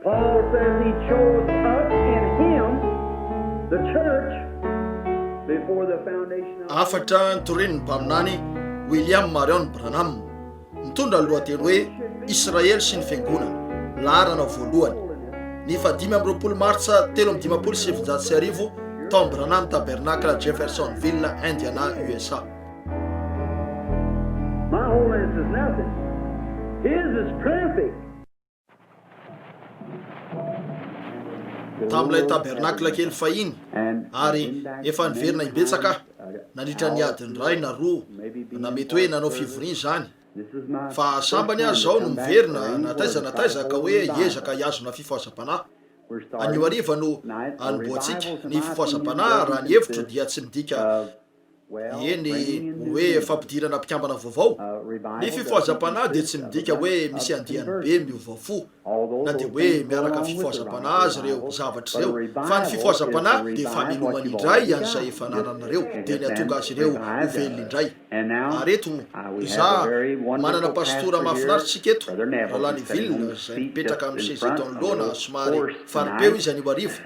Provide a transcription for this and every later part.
Paul says he chose us in him, the church, before the foundation of the Hafatra notorian'ny mpaminany William Marion Branham, mitondra ny lohateny hoe Israely sy ny Fiangonana, laharana voalohany, ny faha 25 martsa 1953 tao amin'ny Branham Tabernacle Jeffersonville, Indiana, USA. My holiness is nothing. His is perfect. Tamin'ilay tabernakla kely fahiny, ary efa niverina imbetsaka aho, nandritra ny adiny iray na roa, na mety hoe nanao fivoriana izany. Fa sambany aho izao no miverina na taiza na taiza ka hoe hiezaka hihazona fifohazam-panahy. Anio hariva no hanombohantsika. Ny fifohazam-panahy, raha ny hevitro, dia tsy midika Eny, hoe fampidirana mpikambana vaovao. Ny fifohazam-panahy dia tsy midika hoe misy andiany be miova fo, na dia hoe miaraka amin'ny fifohazam-panahy aza ireo zavatra ireo, fa ny fifohazam-panahy dia famelomana indray an'izay efa anananareo, dia ny hahatonga azy ireo ho velona indray. Ary eto, izaho, manana pastora mahafinaritra isika eto, Rahalahy Neville, izay mipetraka amin'ny seza eto anoloana, somary farim-peo izy anio hariva,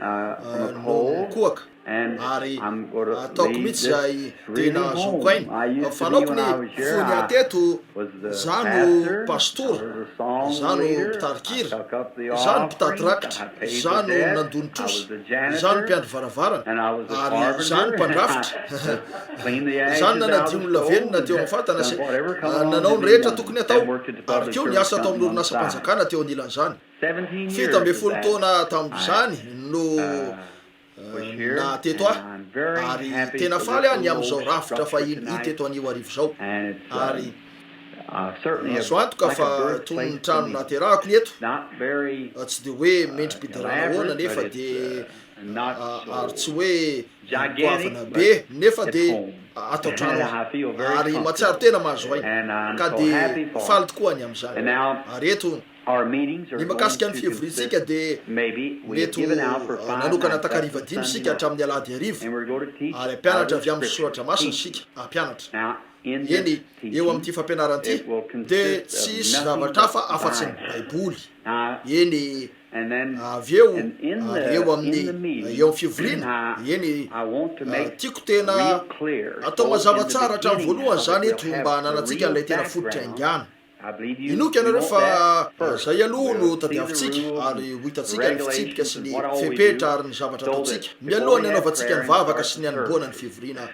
no mikohaka. Ary ataoko mihitsy izay tena ahazoako aina. Fanaoko ny fony aho teto, izaho no pastora, izaho no mpitarikira, izaho no mpitaty rakitra, izaho no nandoa ny trosa, izaho no mpiandry varavarana, ary izaho no mpandrafitra, izaho no nanadio ny lavenona teo amin'ny fatana sy nanao ny rehetra tokony hatao, ary koa niasa tao amin'ny orinasam-panjakana teo anilan'izany. 17 taona tamin'izany no na teto aho, ary tena faly aho ny amin'izao rafitra fahiny hita eto anio hariva izao, ary azo antoka fa toy ny trano nahaterahako ny eto, tsy dia hoe mendri-piderana ahoana nefa dia ary tsy hoe goavana be nefa dia ato an-trano aho, ary mahatsiaro tena mahazo aina, ka dia faly tokoa ny amin'izany, ary eto. Ny mahakasika ny fivoriantsika dia mety ho nanokana takariva dimy isika hatramin'ny alahady hariva, ary hampianatra avy amin'ny soratra masina isika, hampianatra. Eny, eo amin'ity fampianarana ity dia tsy hisy zavatra hafa afa-tsy ny Baiboly. Eny, avy eo, ary eo amin'ny, eo amin'ny fivoriana, eny, tiako tena atao mazava tsara hatramin'ny voalohany izany eto mba hananantsika an'ilay tena fototra haingana. Inoako ianareo fa izay aloha no tadiavintsika ary ho hitantsika ny fitsipika sy ny fepetra ary ny zavatra ataontsika mialoha ny hanaovantsika ny vavaka sy ny hanombohana ny fivoriana.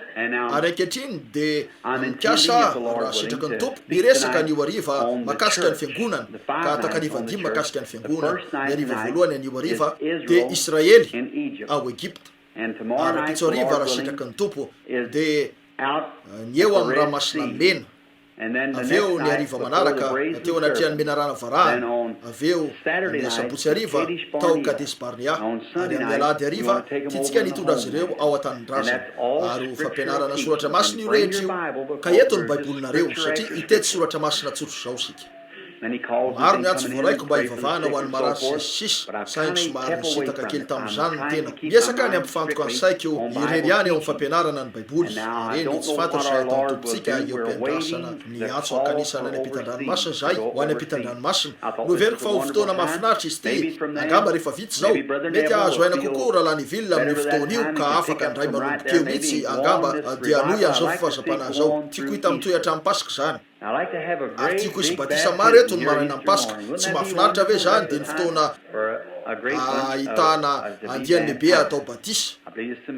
Ary ankehitriny dia mikasa aho, raha sitraky ny Tompo, hiresaka anio hariva mahakasika ny Fiangonana, ka takariva dimy mahakasika ny Fiangonana. Ny hariva voalohany anio hariva dia Israely ao Egypta. Ary rahampitso hariva, raha sitraky ny Tompo, dia ny eo amin'ny Ranomasina Mena. Avy eo ny hariva manaraka, teo anatrehan'ny menarana varahana, avy eo ny asabotsy hariva tao Kadesy-Barnea, ary amin'ny alahady hariva, tiantsika ny hitondra azy ireo ao an-tanindrazana. Ary ho fampianarana soratra masina io rehetra io, ka eto ny Baibolinareo, satria hitety soratra masina tsotr'izao isika. Maro ny antso voaraiko mba hivavahana ho an'ny marary sy ny sisa, saingy somary nisintaka kely tamin'izany ny tenako. Miezaka ny hampifantoka ny saiko irery ihany eo amin'ny fampianarana ny Baiboly, ary eny, tsy fantatro izay ataon'ny Tompontsika eo am-piandrasana ny antso hankanesana any ampitan-dranomasina izahay, ho any ampitan-dranomasina. Noheveriko fa ho fotoana mahafinaritra izy ity, angamba rehefa vita izao. Mety hahazo aina kokoa Rahalahy Neville amin'io fotoana io, ka afaka handray manomboka eo mihitsy angamba, dia hanohy an'izao fifazam-panahy izao. Tiako hita mitohy hatramin'ny Paska izany. Ary tiako hisy batisa maro eto ny marainan'ny Paska. Tsy mahafinaritra ve izany? Dia ny fotoana ahitana andiany lehibe atao batisa.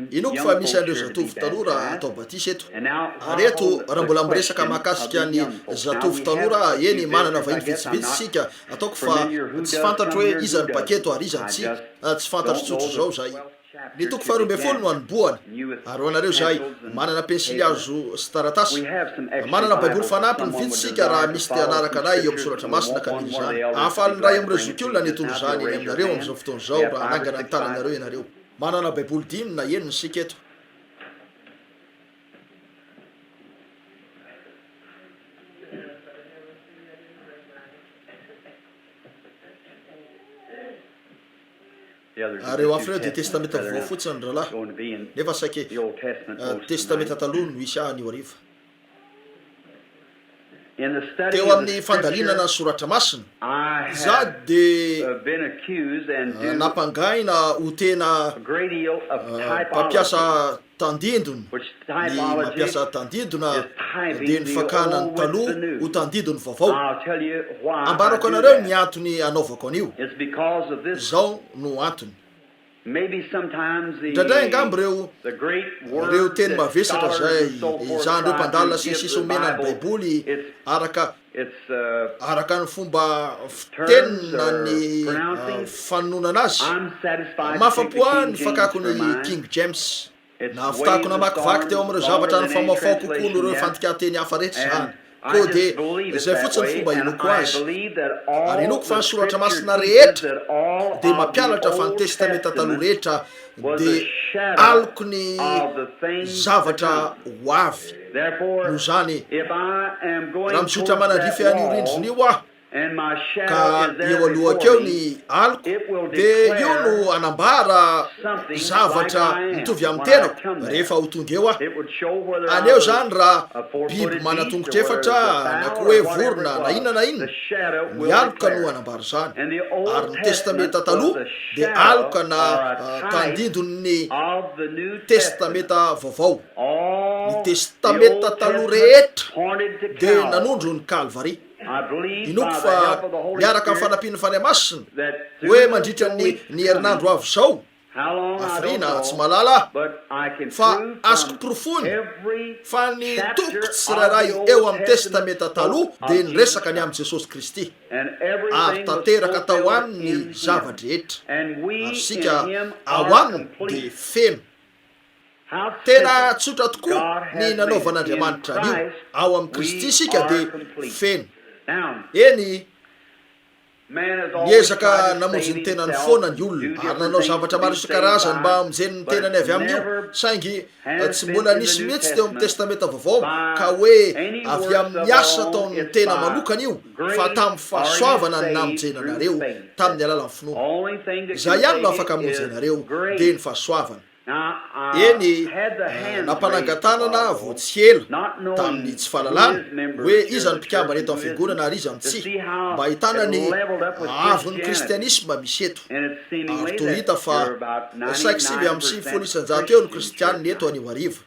Inoako fa misy an'ireo zatovo tanora atao batisa eto. Ary eto, raha mbola miresaka mahakasika ny zatovo tanora aho, eny, manana vahiny vitsivitsy isika, ataoko fa tsy fantatro hoe iza no mpaketo ary iza no tsia. Tsy fantatro tsotra izao izay. Ny toko faharoa ambin'ny folo no anombohana, ary ho anareo izay manana pensilihazo sy taratasy, manana Baiboly fanampiny vitsy isika raha misy te hanaraka anay eo amin'ny soratra masina ka mila izany. Hahafaly ny iray amin'ireo zokiolona ny hitondra izany eny aminareo amin'izao fotoana izao raha hanangana ny tananareo ianareo. Manana Baiboly dimy na enina isika eto. Ary ireo hafa ireo dia Testamenta Vaovao fotsiny, rahalahy. Nefa saiky Testamenta Taloha no hisy ahy anio hariva. Teo amin'ny fandalinana ny Soratra Masina, izaho dia nampangaina ho tena mpampiasa tandindona. Ny mampiasa tandindona dia ny fakana ny taloha ho tandindon'ny vaovao. Ambarako anareo ny antony anaovako an'io. Izao no antony. Indraindray angamba ireo ireo teny mavesatra izay ezahan'ireo mpandalina sy ny sisa omena ny Baiboly araka araka ny fomba fiteniny na ny fanononana azy. Mahafa-po ahy ny fakako ny King James. Nahavitako namakivaky teo amin'ireo zavatra nifamaofao kokoa noho ireo fandikan-teny hafa rehetra izany. Koa dia izay fotsiny ny fomba inoako azy. Ary inoako fa ny Soratra Masina rehetra dia mampianatra fa ny Testamenta Taloha rehetra dia aloky ny zavatra ho avy. Noho izany, raha mizotra manandrify an'io rindrina io aho, ka eo alohako eo ny aloko, dia io no hanambara zavatra mitovy amin'ny tenako rehefa ho tonga eo aho. Haneho izany raha biby manan-tongotra efatra na koa hoe vorona na inona na inona, ny aloka no hanambara izany. Ary ny Testamenta Taloha dia aloka na tandindon'ny Testamenta Vaovao. Ny Testamenta Taloha rehetra dia nanondro ny Kalvary. Inoako fa miaraka amin'ny fanampian'ny Fanahy Masina, hoe mandritra ny ny herinandro avy izao, hafiriana tsy mahalala aho, fa azoko porofoina fa ny toko tsirairay eo amin'ny Testamenta Taloha dia niresaka ny amin'i Jesosy Kristy, ary tanteraka tao Aminy ny zava-drehetra, ary isika ao Aminy dia feno. Tena tsotra tokoa ny nanaovan'Andriamanitra an'io. Ao amin'i Kristy isika dia feno. Eny, niezaka namonjy ny tenany foana ny olona, ary nanao zavatra maro isan-karazany mba hamonjeny ny tenany avy amin'io, saingy tsy mbola nisy mihitsy teo amin'ny Testamenta Vaovao ka hoe avy amin'ny asa ataon'ny tena manokana io, fa tamin'ny fahasoavana no namonjena anareo tamin'ny alalan'ny finoana. Izay ihany no afaka hamonjy anareo, dia ny fahasoavana. Eny, nampanangan-tanana vao tsy ela, tamin'ny tsy fahalalana, hoe iza no mpikambana eto amin'ny fiangonana ary iza no tsia, mba hahitana ny haavon'ny kristianisma misy eto. Ary toa hita fa saiky 99 eo ny kristianina eto anio hariva.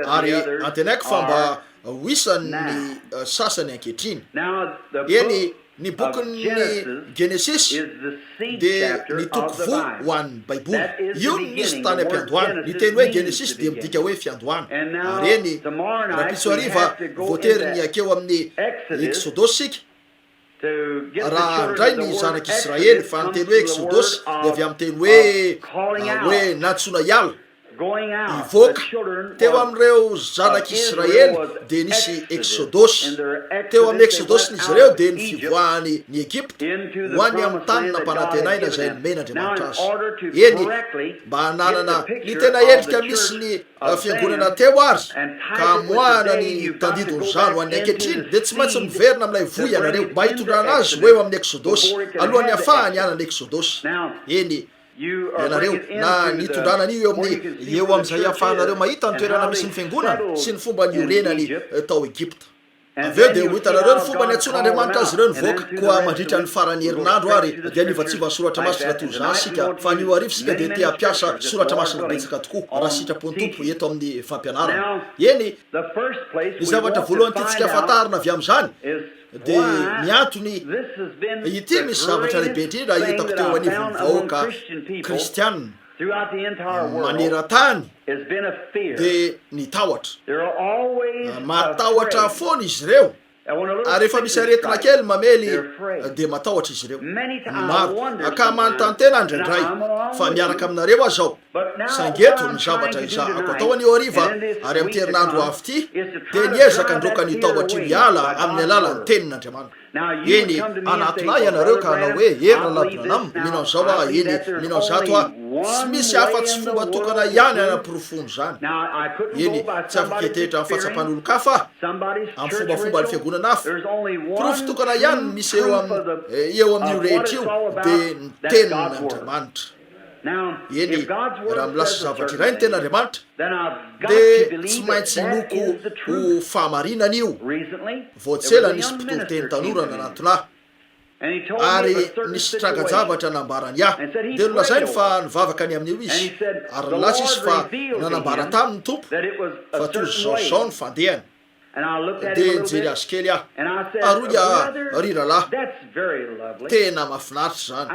Ary antenaiko fa mba ho isan'ny sasany ankehitriny. Eny, ny bokin'ny Genesisy dia ny toko voa ho an'ny Baiboly. Io no nisy tany am-piandohana. Ny teny hoe Genesisy dia midika hoe fiandohana. Ary eny, rahampitso hariva, voatery ny hankeo amin'ny Eksodosy isika, raha handray ny zanak'Israely, fa ny teny hoe Eksodosy dia avy amin'ny teny hoe hoe nantsoina hiala. Hivoaka. Teo amin'ireo zanak'Israely dia nisy Eksodosy. Teo amin'ny Eksodosy-n'izy ireo dia ny fivoahany ny Egypta ho any amin'ny tany nampanantenaina izay nomen'Andriamanitra azy. Eny, mba hananana ny tena endrika misy ny fiangonana teo àry, ka hamoahana ny tandindon'izany ho an'ny ankehitriny, dia tsy maintsy miverina amin'ilay voa ianareo mba hitondrana azy ho eo amin'ny Eksodosy, alohan'ny hahafahany hanana Eksodosy. Eny, ianareo, na ny hitondrana an'io eo amin'ny, eo amin'izay ahafahanareo mahita ny toerana misy ny fiangonana sy ny fomba niorenany tao Egypta. Avy eo dia ho hitanareo ny fomba niantsoan'Andriamanitra azy ireo nivoaka. Koa mandritra ny faran'ny herinandro àry dia nivatsiva ny soratra masina toy izany isika, fa anio hariva isika dia te hampiasa soratra masina betsaka tokoa, raha sitrapon'ny Tompo, eto amin'ny fampianarana. Eny, ny zavatra voalohany tiantsika fantarina avy amin'izany Dia ny antony, ity misy zavatra lehibe indrindra hitako teo anivon'ny vahoaka kristiana maneran-tany dia ny tahotra. Matahotra foana izy ireo, ary rehefa misy aretina kely mamely dia matahotra izy ireo. Ny maro, ka manontany tena indraindray, fa miaraka aminareo aho izao. Saingy eto ny zavatra ezahako atao anio hariva ary amin'ity herinandro ho avy ity dia ny ezaka handroaka an'io tahotra io hiala amin'ny alalan'ny Tenin'Andriamanitra. Eny, hanatona ahy ianareo ka hanao hoe, Hery Rahalahy Branham, mino an'izao aho, eny, mino an'izato aho. Tsy misy afa-tsy fomba tokana ihany hanaporofoana izany. Eny, tsy afaka hitehitra amin'ny fahatsapan'olon-kafa aho, amin'ny fombafomban'ny fiangonana hafa. Porofo tokana ihany no misy eo amin'ny, eo amin'io rehetra io, dia ny Tenin'Andriamanitra. Eny, raha milaza zavatra iray ny Tenin'Andriamanitra, dia tsy maintsy inoako ho fahamarinana io. Vao tsy ela nisy mpitory teny tanora nanantona ahy, ary nisy trangan-javatra nambarany ahy. Dia nolazainy fa nivavaka ny amin'io izy, ary nilaza izy fa nanambara taminy ny Tompo fa toy izao sy izao ny fandehany. Dia nijery azy kely aho, ary hoy aho, Ry rahalahy, tena mahafinaritra izany.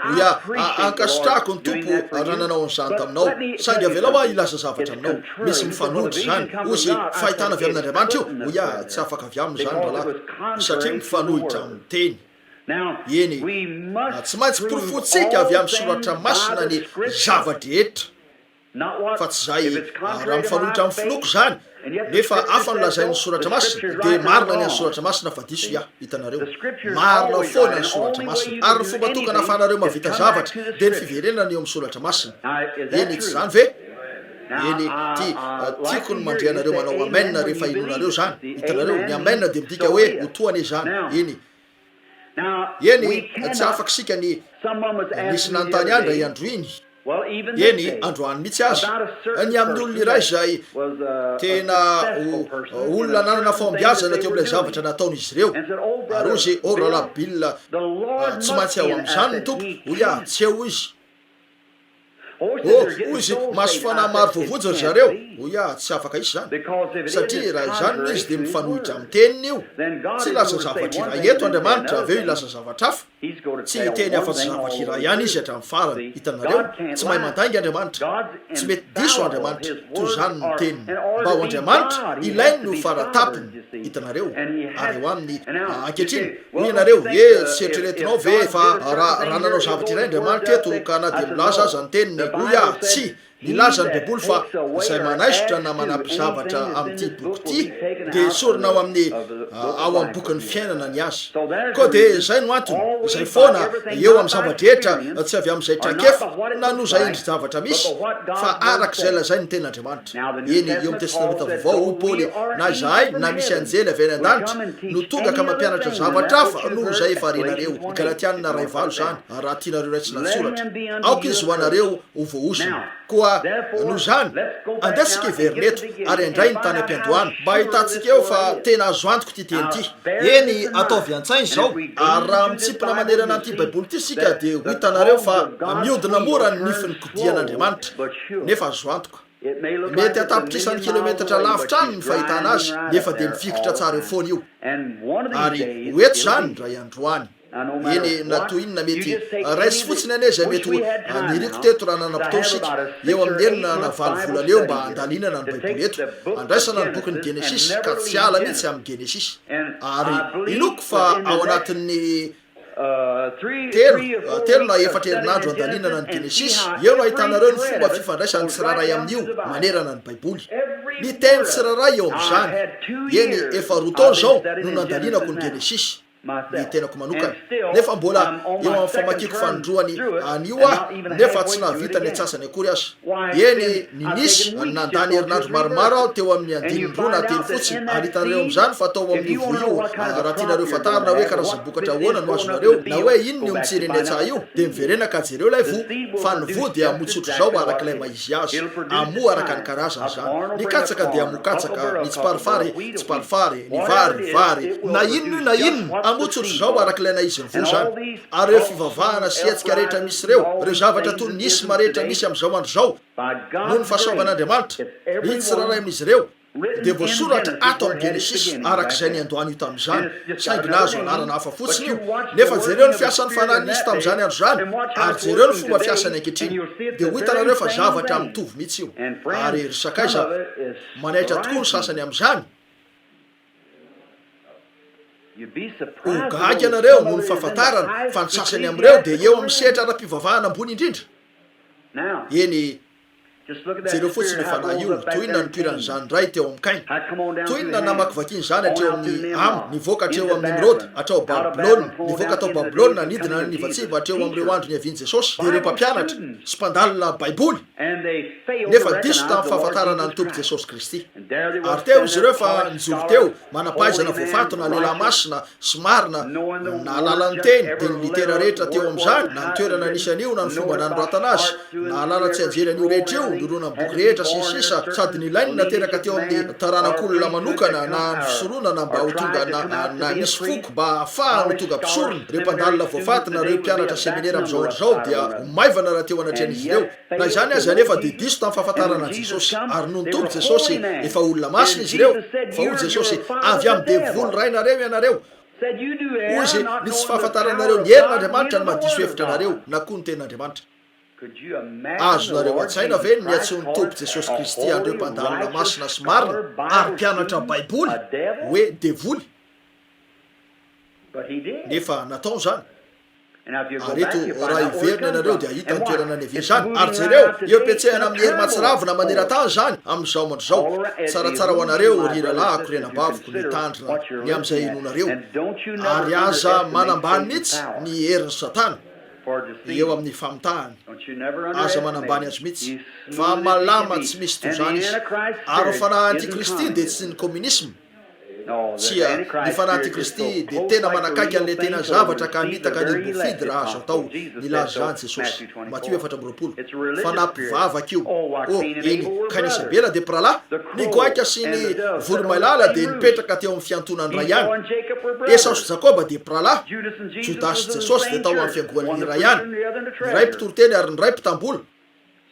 Hoy aho, Ankasitrahako ny Tompo raha nanao an'izany taminao, saingy avelao aho hilaza zavatra aminao. Misy mifanohitra izany. Hoy izy, Fahitana avy amin'Andriamanitra io. Hoy aho, Tsy afaka avy aminy izany, rahalahy, satria mifanohitra amin'ny Teny. Eny, tsy maintsy porofointsika avy amin'ny Soratra Masina ny zava-drehetra. fa tsy izay raha mifanohitra amin'ny finoako izany, nefa hafa no lazain'ny Soratra Masina, dia marina ny an'ny Soratra Masina fa diso i aho, hitanareo. Marina foana ny Soratra Masina. Ary ny fomba tokana ahafahanareo mahavita zavatra dia ny fiverenana eo amin'ny Soratra Masina. Eny, tsy izany ve? Eny, ti, tiako ny mandre anareo manao amen rehefa inoanareo izany. Hitanareo, ny amen dia midika hoe ho toa anie izany. Eny. Eny, tsy afaka isika ny, nisy nanontany ahy indray andro iny, eny, androany mihitsy aza, ny amin'ny olona iray izay tena olona nanana fahombiazana teo amin'ilay zavatra nataon'izy ireo. Ary hoy izy, Oh, Rahalahy Bill, tsy maintsy ao amin'izany ny Tompo. Hoy aho, Tsy eo Izy. Oh, hoy izy, maso fanahy maro voavonjy ry zareo. Hoy aho, tsy afaka hisy izany. Satria raha izany no izy dia mifanohitra amin'ny teniny io. Tsy hilaza zavatra iray eto Andriamanitra avy eo hilaza zavatra hafa. Tsy hiteny afa-tsy zavatra iray ihany Izy hatramin'ny farany. Hitanareo? Tsy mahay mandainga Andriamanitra. Tsy mety diso Andriamanitra. Toy izany ny teniny. Mba ho Andriamanitra, ilainy ny ho fara-tampony. Hitanareo? Ary eo aminy, ankehitriny, Hoy ianareo, He, tsy eritreretinao ve fa raha, raha nanao zavatra iray Andriamanitra eto, ka na dia milaza aza ny Teniny, hoy aho, tsia, nilaza ny Baiboly fa izay manaisotra na manampy zavatra amin'ity Boky ity, dia esorina ao amin'ny, ao amin'ny Bokin'ny Fiainana ny azy. Koa dia izay no antony, izay foana, eo amin'ny zava-drehetra, tsy avy amin'izay traikefa, na noho izay endri-javatra misy, fa araka izay lazain'ny Tenin'Andriamanitra. Eny, eo amin'ny Testamenta Vaovao, hoy Paoly, na izahay na misy anjely avy any an-danitra no tonga ka mampianatra zavatra hafa noho izay efa renareo. Galatiana 1:8 izany, raha tianareo raisina an-tsoratra. Aoka izy ho anareo ho voaozona. Koa, noho izany, andeha isika hiverina eto ary handray ny tany am-piandohana, mba hahitantsika eo fa tena azo antoka ity teny ity. Eny, ataovy an-tsaina izao, ary raha mitsimpona manerana an'ity Baiboly ity isika, dia ho hitanareo fa mihodina mora ny nifin'ny kodian'Andriamanitra, nefa azo antoka. Mety an-tapitrisany kilometatra lavitra any ny fahitana azy, nefa dia mifikitra tsara eo foana io. Ary ho eto izany indray andro any. Eny, na toy inona mety, raiso fotsiny anie izay mety ho niriko teto raha nanam-potoana isika, eo amin'ny enina na valo volana eo mba handalinana ny Baiboly eto, handraisana ny bokin'ny Genesisy, ka tsy hiala mihitsy amin'ny Genesisy. Ary inoako fa ao anatin'ny. Telo, telo na efatra herinandro andalinana ny Genesisy, eo no ahitanareo ny fomba fifandraisan'ny tsirairay amin'io manerana ny Baiboly. Ny teny tsirairay eo amin'izany. Eny, efa roa taona izao no nandalinako ny Genesisy, ny tenako manokana. Nefa mbola eo amin'ny famakiako fanindroany an'io aho, nefa tsy nahavita ny antsasany akory aza. Eny, ny nisy, nandany herinandro maromaro aho teo amin'ny andininy roa na telo fotsiny, ary hitanareo amin'izany fa tao amin'io voa io, raha tianareo fantarina hoe karazam-bokatra ahoana no azonareo, na hoe inona io mitsiry eny an-tsaha io, dia miverena ka jereo ilay voa, fa ny voa dia hamoa tsotr'izao araka ilay maha-izy azy, hamoa araka ny karazany izany. Ny katsaka dia hamoa katsaka, ny tsiparifary, tsiparifary, ny vary, vary, na inona io na inona, hamoa tsotr'izao araka ilay naha-izy ny voa izany. Ary ireo fivavahana sy hetsika rehetra misy ireo, ireo zavatra toy ny isma rehetra misy amin'izao andro izao, noho ny fahasoavan'Andriamanitra, ny tsirairay amin'izy ireo dia voasoratra ato amin'ny Genesisy araka izay niandohany io tamin'izany, saingy nahazo anarana hafa fotsiny io. Nefa jereo ny fiasan'ny fanahy nisy tamin'izany andro izany, ary jereo ny fomba fiasany ankehitriny, dia ho hitanareo fa zavatra mitovy mihitsy io. Ary, ry sakaiza, manaitra tokoa ny sasany amin'izany. Ho gaga ianareo noho ny fahafantarana fa ny sasany amin'ireo dia eo amin'ny sehatra ara-pivavahana ambony indrindra. Eny. Jereo fotsiny io fanahy io, toy inona nipoiran'izany indray teo amin'i Kaina. Toy inona namakivakiany izany hatreo amin'ny Hama, nivoaka hatreo amin'i Nimroda, hatrao Babylona, nivoaka tao Babylona, nidina nanivatsiva hatreo amin'ireo andro niavian'i Jesosy, dia ireo mpampianatra sy mpandalina Baiboly, nefa diso tamin'ny fahafantarana ny Tompo Jesosy Kristy. Ary teo izy ireo fa nijoro teo, manam-pahaizana voafantina, lehilahy masina sy marina, nahalala ny teny, dia ny litera rehetra teo amin'izany, na ny toerana nisy an'io, na ny fomba nanoratana azy, nahalala tsianjery an'io rehetra io, ny horonam-boky rehetra, sy ny sisa Sady nilainy ny nateraka teo amin'ny taranak'olona manokana, na ny fisoronana mba ho tonga na, na nisy foko mba hahafahany ho tonga mpisorona. Ireo mpandalina voafantina, ireo mpianatra seminera amin'izao andro izao dia ho maivana raha teo anatrehan'izy ireo. Na izany aza anefa dia diso tamin'ny fahafantarana an'i Jesosy. Ary nony tonga Jesosy, efa olona masina izy ireo, fa hoy Jesosy, Avy amin'ny devoly rainareo ianareo. Hoy Izy, Ny tsy fahafantaranareo ny herin'Andriamanitra no mahadiso hevitra anareo, na koa ny tenin'Andriamanitra. Azonareo an-tsaina ve ny niantsoan'ny Tompo Jesosy Kristy an'ireo mpandalina masina sy marina ary mpianatra Baiboly hoe devoly? Nefa nataony izany. Ary eto, raha hiverina ianareo dia hahita ny toerana niavian'izany. Ary jereo, eo am-piatsehana amin'ny hery mahatsiravina maneran-tany izany, amin'izao andro izao. Tsaratsara ho anareo, ry rahalahiko, ry anabaviko, ny hitandrina ny amin'izay inoanareo. Ary aza manambany mihitsy ny herin'i Satana eo amin'ny famitahany. Aza manambany azy mihitsy. Fa malama tsy misy toy izany izy. Ary ny fanahy antikristy dia tsy ny kominisma. Tsia, ny fanahy antikristy dia tena manakaiky an'ilay tena zavatra ka hamitaka ny olom-boafidy raha azo atao. Nilaza izany Jesosy. Matio 24. Fanahy mpivavaka io. Oh, eny, Kaina sy Abela dia mpirahalahy. Ny goaika sy ny voromailala dia nipetraka teo amin'ny fiantonan'ny iray ihany. Esao sy Jakoba dia mpirahalahy. Jodasy sy Jesosy dia tao amin'ny fiangonana iray ihany. Ny iray mpitoriteny ary ny iray mpitambola.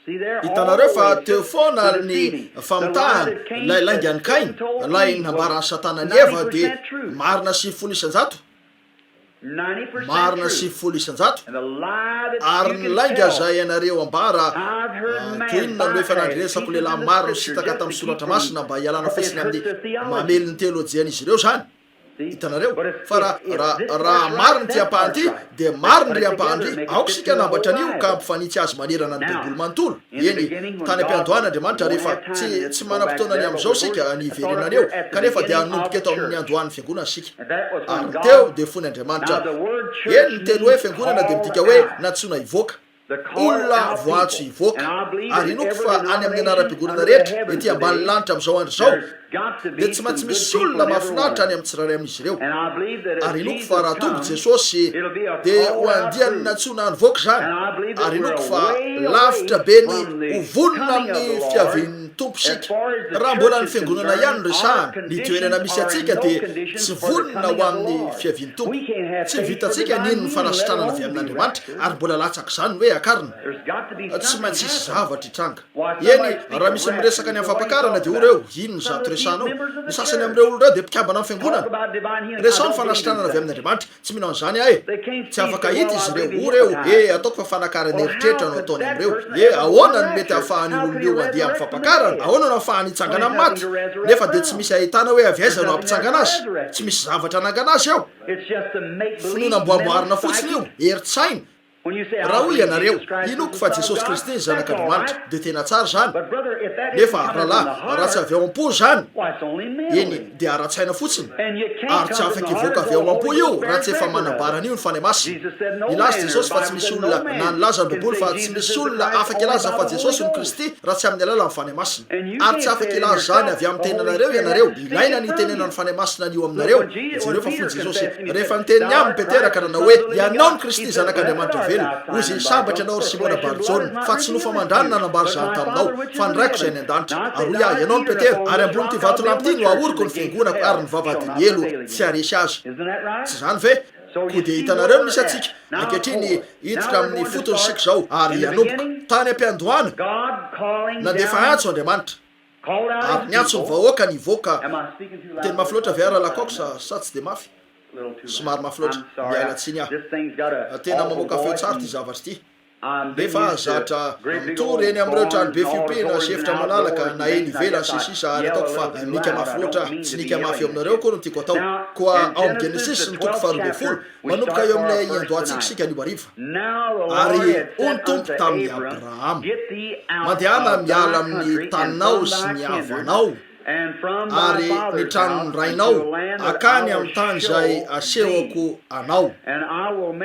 Hitanareo fa teo foana ny famitahana, ilay laingan'i Kaina, ilay nambaran'i Satana an'i Eva dia marina 90%, marina 90%, ary ny lainga izay ianareo ambara, toy inona no efa nandrenesako lehilahy maro nisintaka tamin'ny Soratra Masina mba hialana fotsiny amin'ny mamely ny teolojian'izy ireo izany. Hitanareo? Fa raha, raha, raha marina ity ampahany ity, dia marina ry ampahany ry. Aoka isika hanambatra an'io ka hampifanitsy azy manerana ny Baiboly manontolo. Eny, tany am-piandohana Andriamanitra rehefa, tsy, tsy manam-potoana ny amin'izao isika, ny hiverenana eo, kanefa dia hanomboka eto amin'ny niandohan'ny Fiangonana isika. Ary ny teo dia fony Andriamanitra. Eny, ny teny hoe fiangonana dia midika hoe nantsoina hivoaka. Olona voantso hivoaka, ary inoako fa any amin'ny anaram-piangonana rehetra ety ambany lanitra amin'izao andro izao, dia tsy maintsy misy olona mahafinaritra any amin'ny tsirairay amin'izy ireo. Ary inoako fa raha tonga Jesosy, dia ho andiany nantsoina nivoaka izany, ary inoako fa lavitra be ny ho vonona amin'ny fiavian'ny Tompo isika. Raha mbola ny fiangonana ihany no resahana, ny toerana misy antsika dia tsy vonona ho amin'ny fiavian'ny Tompo. Tsy vitantsika ny hino ny fanasitranana avy amin'Andriamanitra, ary mbola latsak'izany ny hoe hakarina. Tsy maintsy hisy zavatra hitranga. Eny, raha misy miresaka ny amin'ny fampakarana dia hoy ireo, Inona izato resahanao? Ny sasany amin'ireo olona ireo dia mpikambana amin'ny fiangonana. Resaho ny fanasitranana avy amin'Andriamanitra. Tsy mino an'izany aho e! Tsy afaka hahita izy ireo. Hoy ireo, E, ataoko fa fanakarana eritreritra no ataony amin'ireo. E, ahoana no mety hahafahan'io olona io handeha amin'ny fampakarana? Ahoana no hahafahany hitsangana amin'ny maty? Nefa dia tsy misy ahitana hoe avy aiza no hampitsangana azy. Tsy misy zavatra hanangana azy eo. Finoana amboamboarina fotsiny io, herin-tsaina. Raha hoy ianareo, Inoako fa Jesosy Kristy ny Zanak'Andriamanitra, dia tena tsara izany. Nefa, rahalahy, raha tsy avy ao am-po izany, eny, dia ara-tsaina fotsiny, ary tsy afaka hivoaka avy ao am-po io raha tsy efa manambara an'io ny Fanahy Masina. Nilaza Jesosy fa tsy misy olona, na nilaza ny Baiboly fa tsy misy olona afaka hilaza fa Jesosy no Kristy raha tsy amin'ny alalan'ny Fanahy Masina. Ary tsy afaka hilaza izany avy amin'ny tenanareo ianareo. Ilaina ny hitenenan'ny Fanahy Masina an'io aminareo. Jereo fa fony Jesosy, rehefa niteny ny aminy Petera ka nanao hoe, Ianao no Kristy, Zanak'Andriamanitra velona. Hoy Izy, Sambatra ianao, ry Simona Bar-Jona, fa tsy nofo aman-drano no nanambara izany taminao, fa ny Raiko izay any an-danitra. Ary hoy Aho, Ianao no Petera, ary ambonin'ity vatolampy ity no haoriko ny fiangonako, ary ny vavahadin'ny helo tsy haharesy azy. Tsy izany ve? Koa dia hitanareo ny misy antsika. Ankehitriny, hiditra amin'ny fotony isika izao, ary hanomboka. Tany am-piandohana, nandefa antso Andriamanitra, ary niantso ny vahoakany hivoaka. Miteny mafy loatra ve aho, Rahalahy Cox, sa tsy dia mafy? Somary mafy loatra. Miala tsiny aho. Tena mamoaka feo tsara ity zavatra ity. Nefa zatra mitory eny amin'ireo tranobe fiompiana sy efitra malalaka na eny ivelany sy ny sisa ary ataoko fa mika mafy loatra aho. Tsy nika mafy eo aminareo akory no tiako atao. Koa ao amin'ny Genesisy ny toko faharoa ambin'ny folo, manomboka eo amin'ilay iandohantsika isika anio hariva. Ary hoy ny Tompo tamin'i Abrahama, Mandehana miala amin'ny taninao sy ny havanao, ary ny tranon'ny rainao hankany amin'ny tany izay asehoko anao.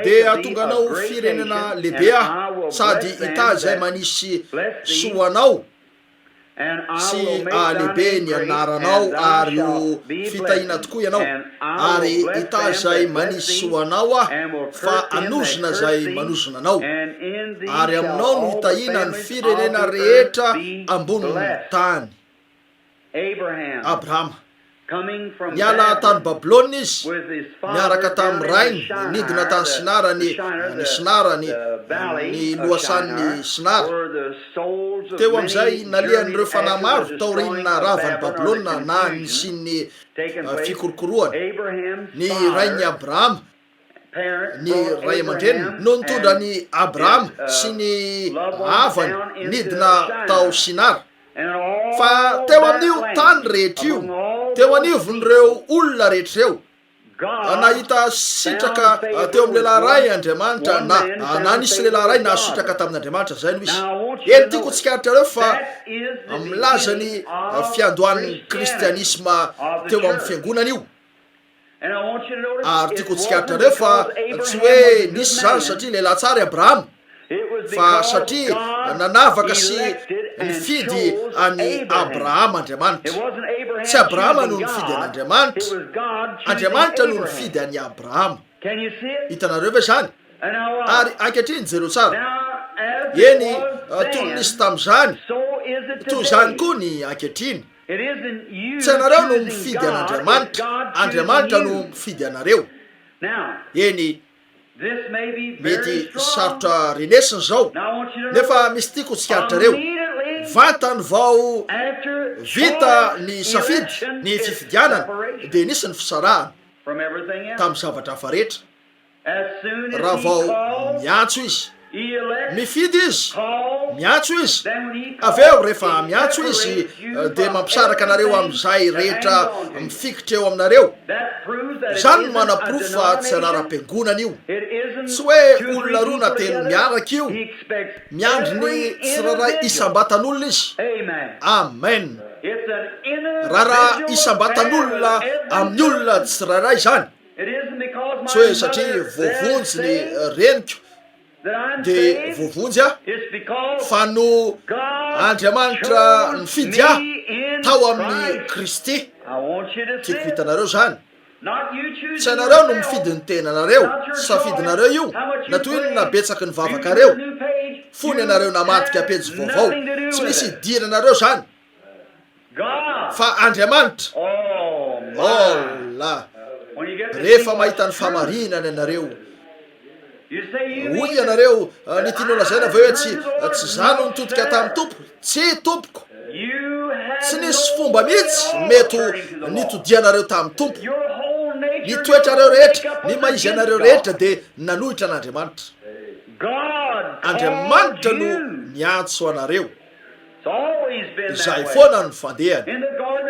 Dia hahatonga anao ho firenena lehibe Aho, sady hitahy izay manisy soa anao sy hahalehibe ny anaranao, ary ho fitahiana tokoa ianao. Ary hitahy izay manisy soa anao Aho, fa hanozona izay manozona anao. Ary aminao no hitahiana ny firenena rehetra ambonin'ny tany. Abrahama. Niala tany Babylona izy niaraka tamin'ny rainy, nidina tany Sinara ny ny Sinara ny ny lohasahan'ny Sinara. Teo amin'izay nalehan'ireo fanahy maro taorian'ny naharavan'i Babylona na nisian'ny fikorokoroana. Ny rain'i Abrahama, ny ray aman-dreniny no nitondra an'i Abrahama sy ny havany nidina tao Sinara. Fa teo amin'io tany rehetra io, teo anivon'ireo olona rehetra ireo, nahita sitraka teo amin'ny lehilahy iray Andriamanitra, na, na nisy lehilahy iray nahazo sitraka tamin'Andriamanitra, izay no izy. Eny, tiako ho tsikaritrareo fa milaza ny fiandohan'ny kristianisma teo amin'ny fiangonana io. Ary tiako ho tsikaritrareo fa tsy hoe nisy izany satria lehilahy tsara i Abrahama, fa satria nanavaka sy nifidy an'i Abrahama Andriamanitra. Tsy Abrahama no nifidy an'Andriamanitra, Andriamanitra no nifidy an'i Abrahama. Hitanareo ve izany? Ary ankehitriny jereo tsara. Eny, toy ny nisy tamin'izany, toy izany koa ny ankehitriny. Tsy ianareo no mifidy an'Andriamanitra, Andriamanitra no mifidy anareo. Eny, mety sarotra renesina izao, nefa misy tiako ho tsikaritrareo. Vantany vao vita ny safidy, ny fifidianana, dia nisy ny fisarahana tamin'ny zavatra hafa rehetra. Raha vao miantso izy. Mifidy izy, miantso izy, avy eo rehefa miantso izy dia mampisaraka anareo amin'izay rehetra mifikitra eo aminareo. Izany no manaporofo fa tsy anaram-piangonana io. Tsy hoe olona roa na telo miaraka io. Miandry ny tsirairay isam-batan'olona izy. Amen. Raharaha isam-batan'olona amin'ny olona tsirairay izany. Tsy hoe satria voavonjy ny reniko dia voavonjy aho, fa noho Andriamanitra nifidy ahy tao amin'i Kristy. Tiako hitanareo izany. Tsy ianareo no mifidy ny tenanareo, tsy safidinareo io, na toy inona habetsaky ny vavakareo, fony ianareo namadika pejy vaovao, tsy misy idiranareo izany. Fa Andriamanitra, oh la, rehefa mahita ny fahamarinana ianareo, hoy ianareo, ny tianao lazaina ve hoe tsy, tsy za no nitodika tamin'ny Tompo? Tsia, tompoko. Tsy nisy fomba mihitsy mety ho nitodianareo tamin'ny Tompo. Ny toetrareo rehetra, ny maha izy anareo rehetra dia nanohitra an'Andriamanitra. Andriamanitra no niantso anareo. Izay foana no fandehany.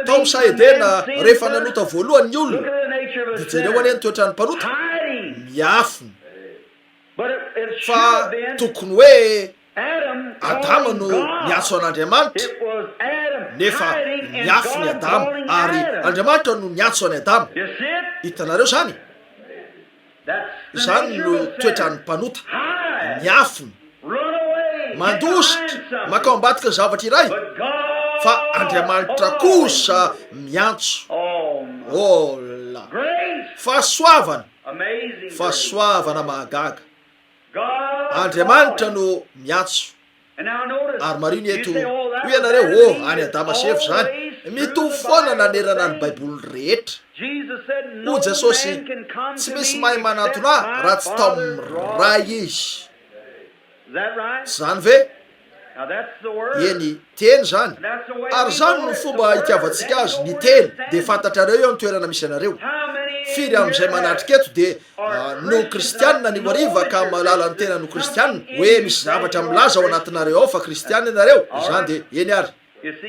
Tao amin'ny saha Edena, rehefa nanota voalohany ny olona, dia jereo anie ny toetran'ny mpanota, miafina. Fa tokony hoe Adama no niantso an'Andriamanitra, nefa niafina i Adama, ary Andriamanitra no niantso an'i Adama. Hitanareo izany? Izany no toetran'ny mpanota, miafina, mandositra, mankao ambadiky ny zavatra iray, fa Andriamanitra kosa miantso. Oh la! Fahasoavana! Fahasoavana mahagaga! Andriamanitra no miantso. Ary mariho ny eto, hoy ianareo, oh, any Adama sy Eva izany. Mitovy foana nanerana ny Baiboly rehetra. Hoy Jesosy, Tsy misy mahay manantona Ahy raha tsy taomin'ny Ray izy. Tsy izany ve? Eny, Teny izany. Ary izany no fomba itiavantsika Azy, ny Teny. Dia fantatrareo eo ny toerana misy anareo. Firy amin'izay manatrika eto dia no kristiana anio hariva ka mahalala ny tenany ho kristiana, hoe misy zavatra milaza ao anatinareo ao fa kristiana ianareo? Izany dia, eny ary.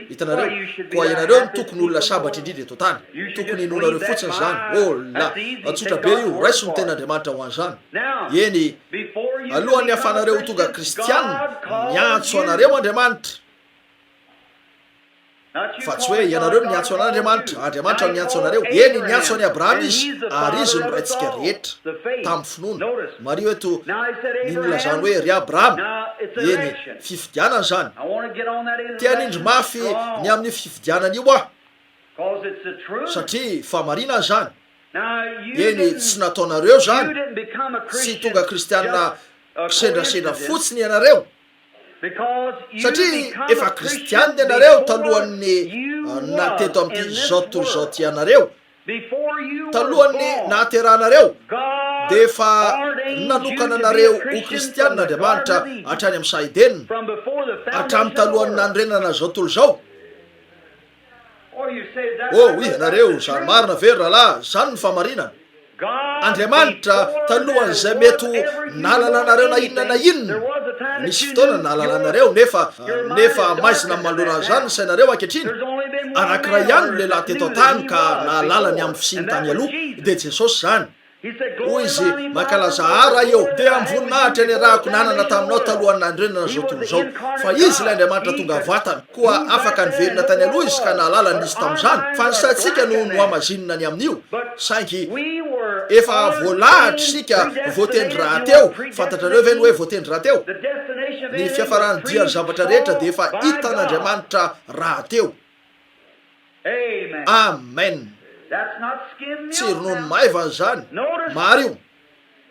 Hitanareo? Koa ianareo no tokony olona sambatra indrindra eto an-tany. Tokony hinoanareo fotsiny izany. Oh, la! Tsotra be io. Raiso ny Tenin'Andriamanitra ho an'izany. Eny, alohan'ny hahafahanareo ho tonga kristiana, miantso anareo Andriamanitra. Fa tsy hoe ianareo no niantso an'Andriamanitra, Andriamanitra no niantso anareo. Eny, niantso an'i Abrahama Izy, ary izy no raintsika rehetra, tamin'ny finoana. Mariho eto ny nilazany hoe, Ry Abrahama. Eny, fifidianana izany. Te hanindry mafy ny amin'io fifidianana io aho, satria fahamarinana izany. Eny, tsy nataonareo izany. Tsy tonga kristiana kisendrasendra fotsiny ianareo. Satria efa kristianina ianareo talohan'ny naha teto amin'ity izao tontolo izao ity anareo, talohan'ny nahaterahanareo dia efa nanokana anareo ho kristianina Andriamanitra hatrany amin'ny saha Edena, hatramin'ny talohan'ny nanorenana izao tontolo izao. Oh, hoy ianareo, izany marina ve ry rahalahy? Izany no fahamarinana. Andriamanitra, talohan'izay mety ho nahalalanareo na inona na inona, nisy fotoana nahalalanareo, nefa, nefa maizina manoloana an'izany ny sainareo ankehitriny. Anankiray ihany no lehilahy teto an-tany ka nahalala ny amin'ny fisiany tany aloha, dia Jesosy izany. Hoy izy, Mankalaza Ahy Ray ô, dia amin'ny voninahitra niarahako nanana taminao talohan'ny nanorenana izao tontolo izao. Fa Izy ilay Andriamanitra tonga vatana, koa afaka niverina tany aloha Izy ka nahalala ny nisy tamin'izany. Fa ny saintsika no nohamazinina ny amin'io. Saingy efa voalahatra isika, voatendry rahateo. Fantatrareo ve ny hoe voatendry rahateo? Ny fiafaran'ny dian'ny zavatra rehetra dia efa hitan'Andriamanitra rahateo. Amen! Tsy ronono maivana izany. Mariho.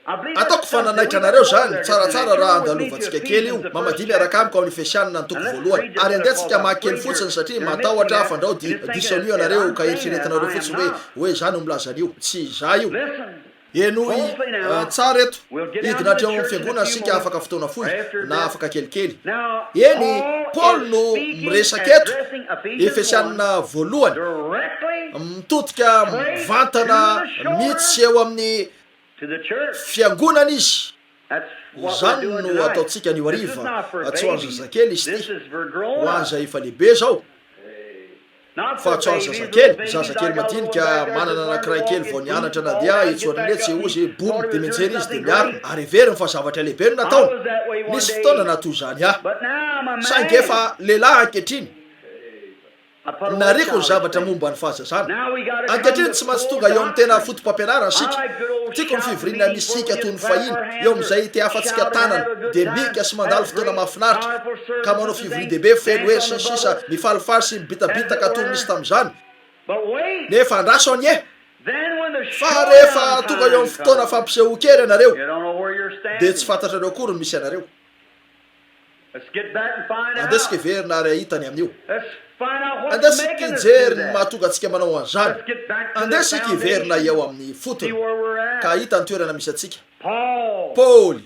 Ataoko fa nanaitra anareo izany. Tsaratsara raha andalovantsika kely io. Mamadia miaraka amiko ao amin'ny Efesianina ny toko voalohany. Ary andeha tsika hamaky kely fotsiny satria matahotra aho fandrao dia diso an'io ianareo ka eritreretinareo fotsiny hoe, hoe izaho no milaza an'io. Tsy izaho io. Henoy tsara eto. Hidina hatreo amin'ny fiangonana isika afaka fotoana fohy, na afaka kelikely. Eny, Paoly no miresaka eto, Efesianina voalohany, mitodika mivantana mihitsy eo amin'ny fiangonana izy. Izany no ataontsika anio hariva, tsy ho an'ny zazakely izy ity, ho an'izay efa lehibe izao. Fa tsy ho an'ny zazakely, zazakely madinika manana anankiray kely vao nianatra nandeha etsy aoriana etsy, hozy, boum, dia mianjera izy dia miarina, ary heveriny fa zavatra lehibe no nataony. Nisy fotoana naha toy izany ahy. Saingy efa lehilahy ankehitriny. Nariako ny zavatra momba ny fahazazana. Ankehitriny tsy maintsy tonga eo amin'ny tena foto-pampianarana isika. Tiako ny fivoriana misy hika toy ny fahiny, eo amin'izay itehafantsika tanana, dia mihika sy mandalo fotoana mahafinaritra, ka manao fivorian-dehibe feno hery sy ny sisa, mifalifaly sy mibitabitaka toy ny nisy tamin'izany. Nefa andraso anie! Fa rehefa tonga eo amin'ny fotoana fampisehoan-kery ianareo, dia tsy fantatrareo akory ny misy anareo. Andeha isika hiverina ary hahita ny amin'io. Andeha isika hijery ny mahatonga antsika manao an'izany. Andeha isika hiverina eo amin'ny fotony ka hahita ny toerana misy antsika. Paoly,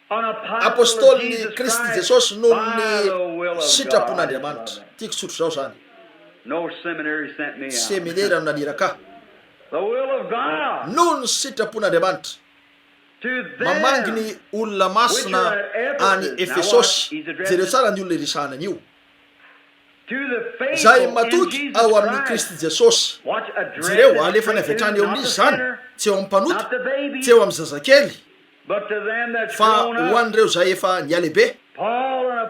apostolin'i Kristy Jesosy noho ny sitrapon'Andriamanitra. Tiako tsotra izao izany. Tsy seminera no naniraka ahy. Noho ny sitrapon'Andriamanitra. Mamangy ny olona masina any Efesosy. Jereo tsara ny olona iresahana an'io. Izay matoky ao amin'i Kristy Jesosy. Jereo, alefany avy hatrany eo amin'iza izany? Tsy eo amin'ny mpanota, tsy eo amin'ny zazakely, fa ho an'ireo izay efa nihalehibe.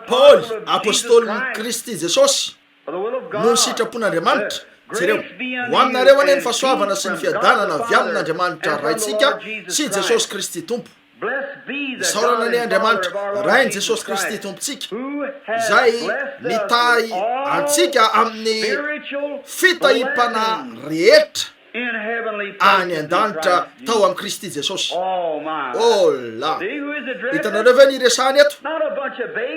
Paoly, apostolin'i Kristy Jesosy. Noho ny sitrapon'Andriamanitra. Jereo. Ho aminareo anie ny fahasoavana sy ny fiadanana avy amin'Andriamanitra Raintsika sy Jesosy Kristy Tompo. Isaorana anie Andriamanitra, Rain'i Jesosy Kristy Tompontsika, izay nitahy antsika amin'ny fitahiam-panahy rehetra any an-danitra tao amin'i Kristy Jesosy. Oh la! Hitanareo ve ny iresahany eto?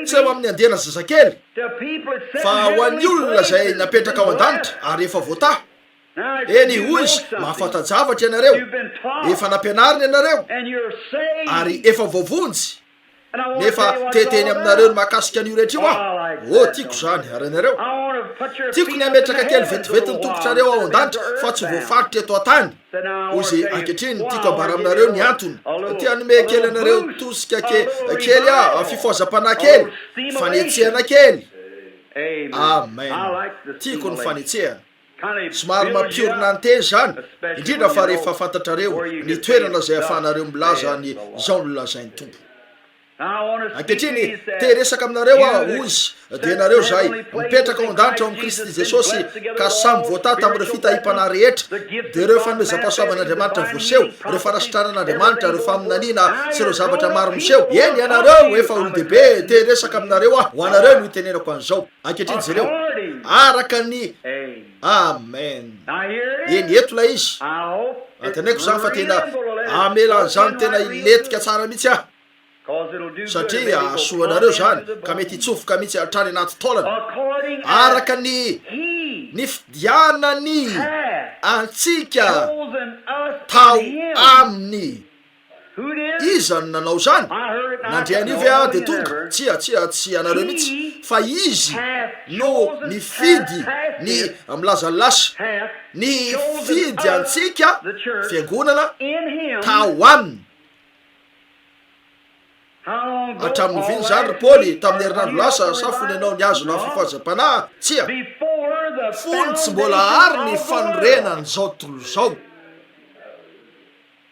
Tsy eo amin'ny andiana zazakely, fa ho an'ny olona izay napetraka ao an-danitra ary efa voatahy. Eny, hoy izy, mahafanta-javatra ianareo, efa nampianarina ianareo, ary efa voavonjy. Nefa te hiteny aminareo ny mahakasika an'io rehetra io aho. Oh, tiako izany. Ary ianareo? Tiako ny hametraka kely vetivety ny tongotrareo ao an-danitra, fa tsy voafaritra eto an-tany. Hoy izy, Ankehitriny, tiako ambara aminareo ny antony. Te hanome kely anareo tosika ke, kely aho, fifohazam-panahy kely, fanetsehana kely. Amen. Tiako ny fanetsehana. Somary mampiorina ny teny izany, indrindra fa rehefa fantatrareo ny toerana izay ahafahanareo milaza ny izao no lazain'ny Tompo. Ankehitriny, te hiresaka aminareo aho, hoy izy, dia ianareo izay mipetraka ao an-danitra ao amin'i Kristy Jesosy ka samy voatahy tamin'ireo fitahiam-panahy rehetra, dia ireo fanomezam-pahasoavan'Andriamanitra voaseho, ireo fanasitranan'Andriamanitra, ireo faminaniana sy ireo zavatra maro miseho. Eny, ianareo efa olon-dehibe, te hiresaka aminareo aho, ho anareo no itenenako an'izao. Ankehitriny jereo, araka ny. Amen. Eny, eto ilay izy. Antenaiko izany fa tena hamela an'izany tena hilentika tsara mihitsy aho, satria hahasoa anareo izany, ka mety hitsofoka mihitsy hatrany anaty taolana. Araka ny nifidianany antsika tao aminy. Iza no nanao izany? Nandre an'io ve aho dia tonga? Tsia, tsia, tsy ianareo mihitsy, fa Izy no nifidy ny, milaza ny lasa, nifidy antsika, fiangonana, tao Aminy. Hatramin'ny oviana izany, ry Paoly? Tamin'ny herinandro lasa, sa fony ianao nihazona fifohazam-panahy? Tsia. Fony tsy mbola àry ny fanorenan'izao tontolo izao.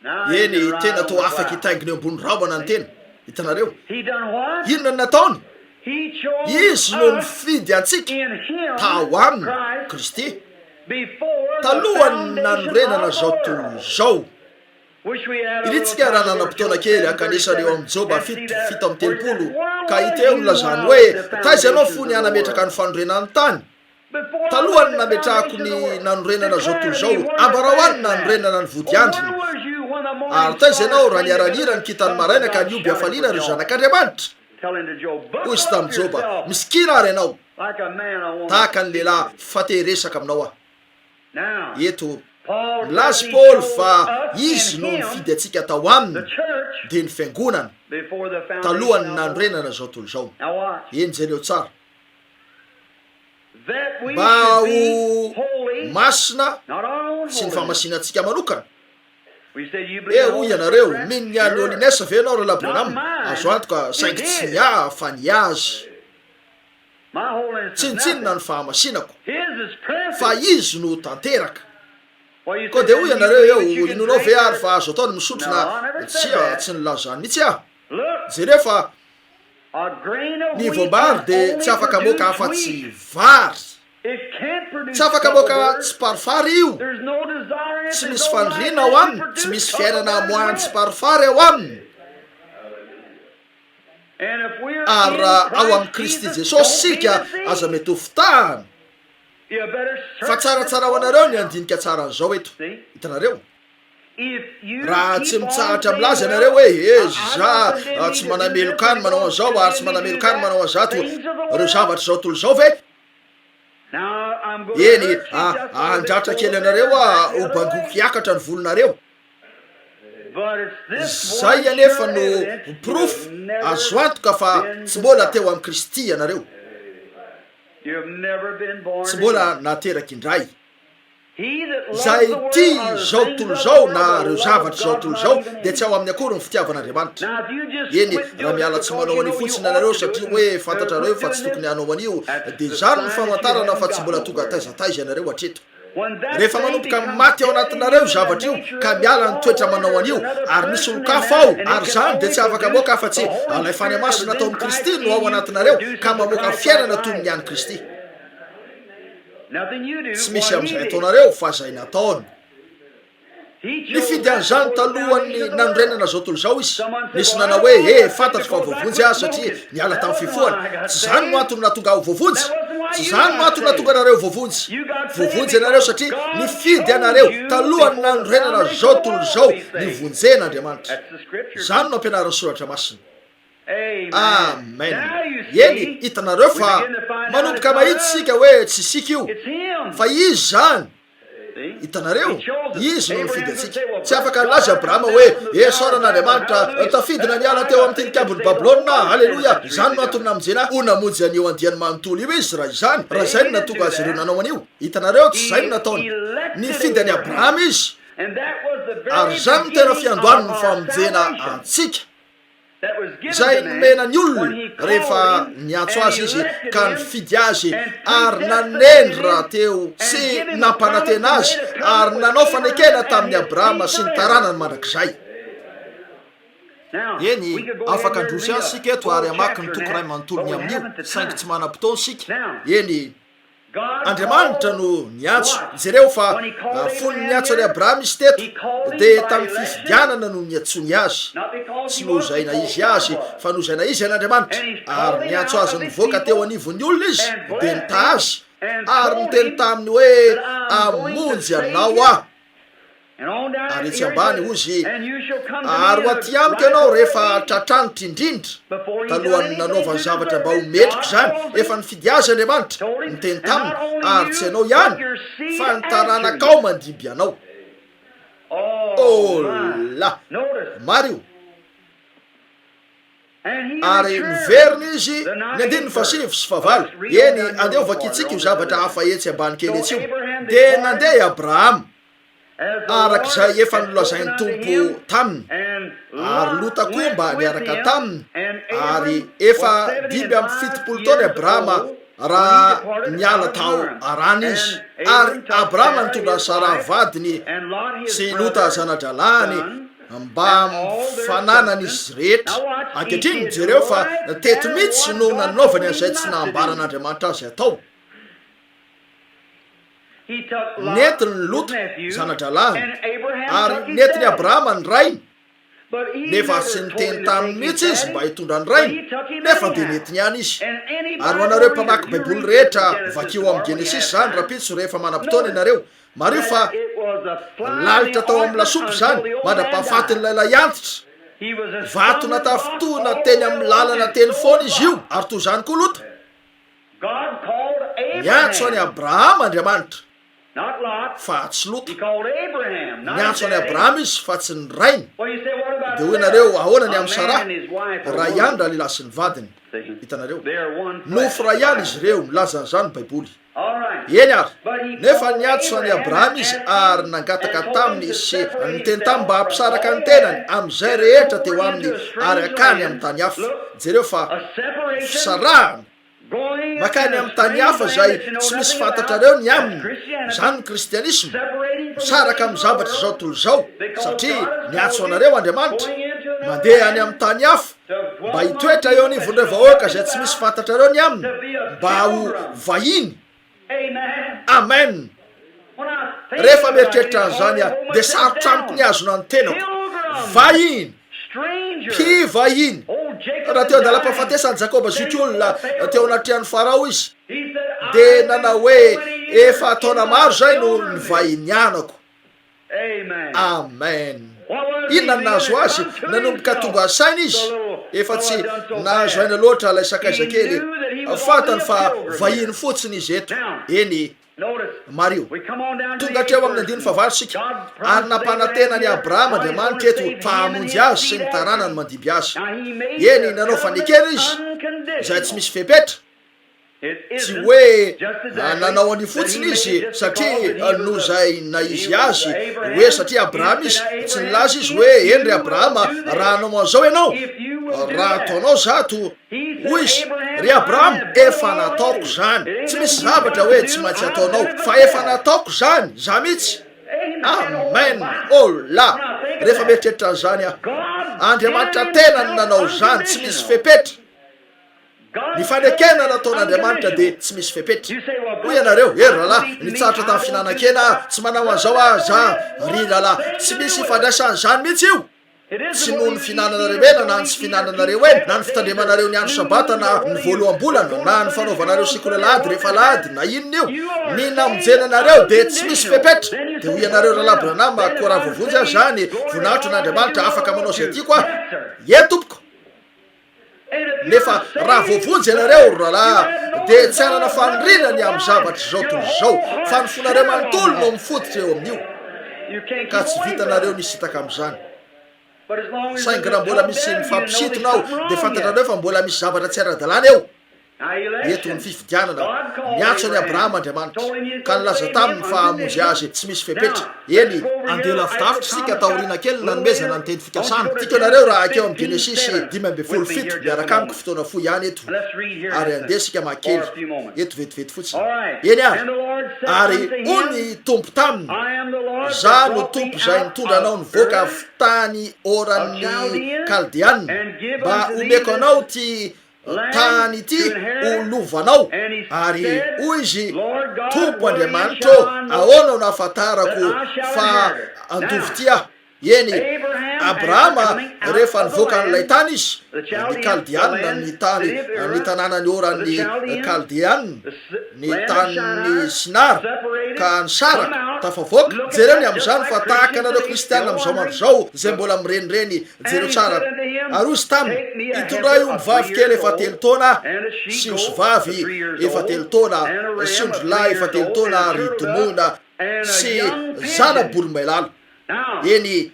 Eny, tena toa afaka hitaingina eo ambony rahona ny tena. Hitanareo? Inona no nataony? Izy no nifidy antsika tao Aminy, Kristy, talohan'ny nanorenana izao tontolo izao. Irintsika raha nanam-potoana kely hankanesana eo amin'ny Joba fito, 37, ka hita eo ny lazany hoe, Taiza ianao fony aho nametraka ny fanorenan'ny tany? Talohan'ny nametrahako ny nanorenana izao tontolo izao, ambarao ahy ny nanorenana ny vodiandriny. Ary taiza ianao raha niara-nihira ny kintan'ny maraina ka nihoby hafaliana ireo zanak'Andriamanitra? Hoy izy tamin'i Joba, Misikina àry ianao, tahaka ny lehilahy, fa te hiresaka aminao aho. Eto, milaza i Paoly fa izy no nifidy antsika tao aminy, dia ny fiangonana, talohan'ny nanorenana izao tontolo izao. Eny, jereo tsara. Mba ho masina sy ny fahamasinantsika manokana. Eh, hoy ianareo, mino ny an'i Holiness ve ianao, Rahalahy Branham? Azo antoka, saingy tsy ny ahy, fa ny azy. Tsinontsinona ny fahamasinako, fa izy no tanteraka. Koa dia hoy ianareo eo, inoanao ve ary fa azo atao ny misotro na. Tsia, tsy nilaza izany mihitsy aho. Jereo fa ny voambary dia tsy afaka hamoaka afa-tsy vary. Tsy afaka hamoaka tsiparifary io. Tsy misy faniriana ao aminy, tsy misy fiainana amoahan'ny tsiparifary ao aminy. Ary raha ao amin'i Kristy Jesosy isika, aza mety ho fitahana. Fa tsaratsara ho anareo ny handinika tsara an'izao eto. Hitanareo? Raha tsy mitsahatra milaza ianareo hoe, He, za tsy manameloka ahy ny manao an'izao, ary tsy manameloka ahy ny manao an'izato, ireo zavatra izao tontolo izao ve? Eny, handratra kely anareo aho, ho bangoiko hiakatra ny volonareo. Izay anefa no porofo azo antoka fa tsy mbola teo amin'i Kristy ianareo. Tsy mbola nateraka indray. Izay tia izao tontolo izao na ireo zavatra izao tontolo izao dia tsy ao aminy akory ny fitiavan'Andriamanitra. Eny, raha miala tsy manao an'io fotsiny ianareo satria hoe fantatrareo fa tsy tokony hanao an'io, dia izany no famantarana fa tsy mbola tonga taiza taiza ianareo hatreto. Rehefa manomboka maty ao anatinareo io zavatra io ka miala ny toetra manao an'io ary misy olon-kafa ao ary izany dia tsy afaka hamoaka afa-tsy ilay Fanahy Masina tao amin'i Kristy no ao anatinareo ka mamoaka fiainana toy ny an'i Kristy. Tsy misy amin'izay ataonareo fa izay nataony. Nifidy an'izany talohan'ny nanorenana izao tontolo izao izy. Nisy nanao hoe, He, fantatro fa voavonjy aho satria niala tamin'ny fifohana. Tsy izany no antony nahatonga ahy ho voavonjy. Tsy izany no antony nahatonga anareo ho voavonjy. Voavonjy ianareo satria nifidy anareo talohan'ny nanorenana izao tontolo izao ny hovonjen'Andriamanitra. Izany no ampianarin'ny Soratra Masina. Amen. Eny, hitanareo fa manomboka mahita isika hoe tsy isika io, fa Izy izany. Hitanareo? Izy no nifidy antsika. Tsy afaka nilaza i Abrahama hoe, Esaorana Andriamanitra, tafidina niala teo amin'ny tilikambon'i Babylona aho, haleloia! Izany no antony namonjena ahy. Ho namonjy an'io andiany manontolo io Izy raha izany, raha izay no nahatonga azy ireo nanao an'io. Hitanareo, tsy izay no nataony. Nifidy an'i Abrahama Izy, ary izany no tena fiandohan'ny famonjena antsika. Izay nomena ny olona rehefa niantso azy izy ka nifidy azy ary nanendry rahateo sy nampanantena azy ary nanao fanekena tamin'i Abrahama sy ny taranany mandrakizay. Eny, afaka handroso ihany isika eto ary hamaky ny toko iray manontolo ny amin'io, saingy tsy manam-potoana isika. Eny. Andriamanitra no niantso. Jereo fa fony niantso an'i Abrahama Izy teto, dia tamin'ny fifidianana no niantsoany azy. Tsy noho izay naha-izy azy, fa noho izay naha-izy an'Andriamanitra. Ary niantso azy nivoaka teo anivon'ny olona Izy, dia nitaha azy, ary niteny taminy hoe, Hamonjy anao Aho. Ary etsy ambany, hozy, Ary ho aty amiko ianao rehefa tratranitra indrindra. Talohan'ny nanaovany zavatra mba ho metrika izany, efa nifidy azy Andriamanitra, niteny taminy, ary tsy ianao ihany, fa ny taranakao mandimby anao. Oh la! Mariho. Ary niverina izy, ny andininy fahasivy sy fahavalo. Eny, andeha ho vakintsika io zavatra hafa etsy ambany kely etsy io. Dia nandeha i Abrahama, araka izay efa nolazain'ny Tompo taminy, ary Lota koa mba niaraka taminy, ary efa 75 taona i Abrahama raha niala tao Harana izy. Ary Abrahama nitondra an'i Saraha vadiny sy Lota zana-drahalahiny, mba fananan'izy rehetra. Ankehitriny, jereo fa teto mihitsy no nanaovany an'izay tsy nambaran'Andriamanitra azy hatao. Nentiny Lota, zana-drahalahiny, ary nentin'i Abrahama ny rainy, nefa tsy niteny taminy mihitsy izy mba hitondra ny rainy, nefa dia nentiny ihany izy. Ary ho anareo mpamaky Baiboly rehetra, vakio ao amin'ny Genesisy izany rahampitso rehefa manam-potoana ianareo. Mariho fa lalitra tao amin'ny lasopy izany mandra-pahafatin'ilay lahiantitra. Vato natafintohina teny amin'ny lalana teny foana izy io, ary toy izany koa Lota. Niantso an'i Abrahama Andriamanitra, fa tsy Lota. Niantso an'i Abrahama Izy, fa tsy ny rainy. Dia hoy ianareo, Ahoana ny amin'i Saraha? Ray ihany ralehilahy sy ny vadiny. Hitanareo? Nofo iray ihany izy ireo, milaza an'izany ny Baiboly. Eny ary, nefa niantso an'i Abrahama izy ary nangataka taminy sy niteny taminy mba hampisaraka ny tenany amin'izay rehetra teo aminy ary hankany amin'ny tany hafa. Jereo fa fisarahana, mankany amin'ny tany hafa izay tsy misy fantatrareo ny aminy, izany ny kristianisma, misaraka amin'ny zavatra izao tontolo izao, satria niantso anareo Andriamanitra, mandeha any amin'ny tany hafa. Mba hitoetra eo anivon'ireo vahoaka izay tsy misy fantatrareo ny aminy, mba ho vahiny. Amen! Rehefa mieritreritra an'izany aho, dia sarotra amiko ny hahazona ny tenako. Vahiny! Mpivahiny! Raha teo an-dalam-pahafatesany Jakoba zokiolona teo anatrehan'i Farao izy, dia nanao hoe, Efa taona maro izay no nivahinianako. Amen. Inona no nahazo azy? Nanomboka tonga saina izy. Efa tsy nahazo aina loatra ilay sakaiza kely. Fantany fa vahiny fotsiny izy eto. Eny, mariho. Tonga hatreo amin'ny andininy fahavalo isika. Ary nampanantena an'i Abrahama Andriamanitra eto fa hamonjy azy sy ny taranany mandimby azy. Eny, nanao fanekena izy, izay tsy misy fepetra. Tsy hoe nanao an'io fotsiny izy satria noho izay naha-izy azy, hoe satria Abrahama izy. Tsy nilaza izy hoe, Eny ry Abrahama, raha hanao an'izao ianao, raha ataonao izato. Hoy izy, Ry Abrahama, efa nataoko izany. Tsy misy zavatra hoe tsy maintsy ataonao, fa efa nataoko izany, izaho mihitsy. Amen! Oh la! Rehefa mieritreritra an'izany aho. Andriamanitra tenany nanao izany, tsy misy fepetra. Ny fanekena nataon'Andriamanitra dia tsy misy fepetra. Hoy ianareo, Hery rahalahy, nitsahatra tamin'ny fihinanan-kena aho, tsy manao an'izao aho, za, ry rahalahy. Tsy misy ifandraisan'izany mihitsy io. Tsy noho ny fihinananareo hena na ny tsy fihinananareo hena, na ny fitandremanareo ny andro sabata na ny voaloham-bolana, na ny fanaovanareo sekoly alahady rehefa alahady, na inona io. Ny namonjena anareo dia tsy misy fepetra. Dia hoy ianareo, Rahalahy Branham, koa raha voavonjy aho izany, voninahitro an'Andriamanitra, afaka manao izay tiako aho. Ie, tompoko. Nefa raha voavonjy ianareo, ry rahalahy, dia tsy hanana faniriana ny amin'ny zavatr'izao tontolo izao, fa ny fonareo manontolo no mifototra eo amin'io, ka tsy vitanareo ny hisintaka amin'izany. Saingy raha mbola misy mifampisintona ao, dia fantatrareo fa mbola misy zavatra tsy ara-dalàna eo. Eto ny fifidianana. Niantso an'i Abrahama Andriamanitra, ka nilaza taminy fa hamonjy azy tsy misy fepetra. Eny, andeha lavidavitra isika taoriana kely ny nanomezana ny teny fikasana. Tiako ianareo raha hankeo amin'ny Genesisy 15 7 miaraka amiko fotoana fohy ihany eto, ary andeha isika maka kely eto vetivety fotsiny. Eny ary. Ary hoy ny Tompo taminy, Izaho no Tompo izay nitondra anao nivoaka avy tany Oran'ny Kaldeana, mba homeko anao ity tany ity ho lovanao. Ary hoy izy, Tompo Andriamanitra ô, ahoana no ahafantarako fa handova ity aho? Eny, Abrahama, rehefa nivoaka an'ilay tany izy, ny Kaldeana, ny tany, ny tanànan'i Oran'ny Kaldeana, ny tanin'i Sinara, ka nisaraka, tafavoaka. Jereo ny amin'izany, fa tahaka anareo Kristiana amin'izao andro izao, izay mbola mirenireny Jereo tsara. Ary hoy izy taminy, Itondray ombivavy kely efa telo taona sy osivavy efa telo taona sy ondrilahy efa telo taona ary domohina sy zana-boromailala. Eny,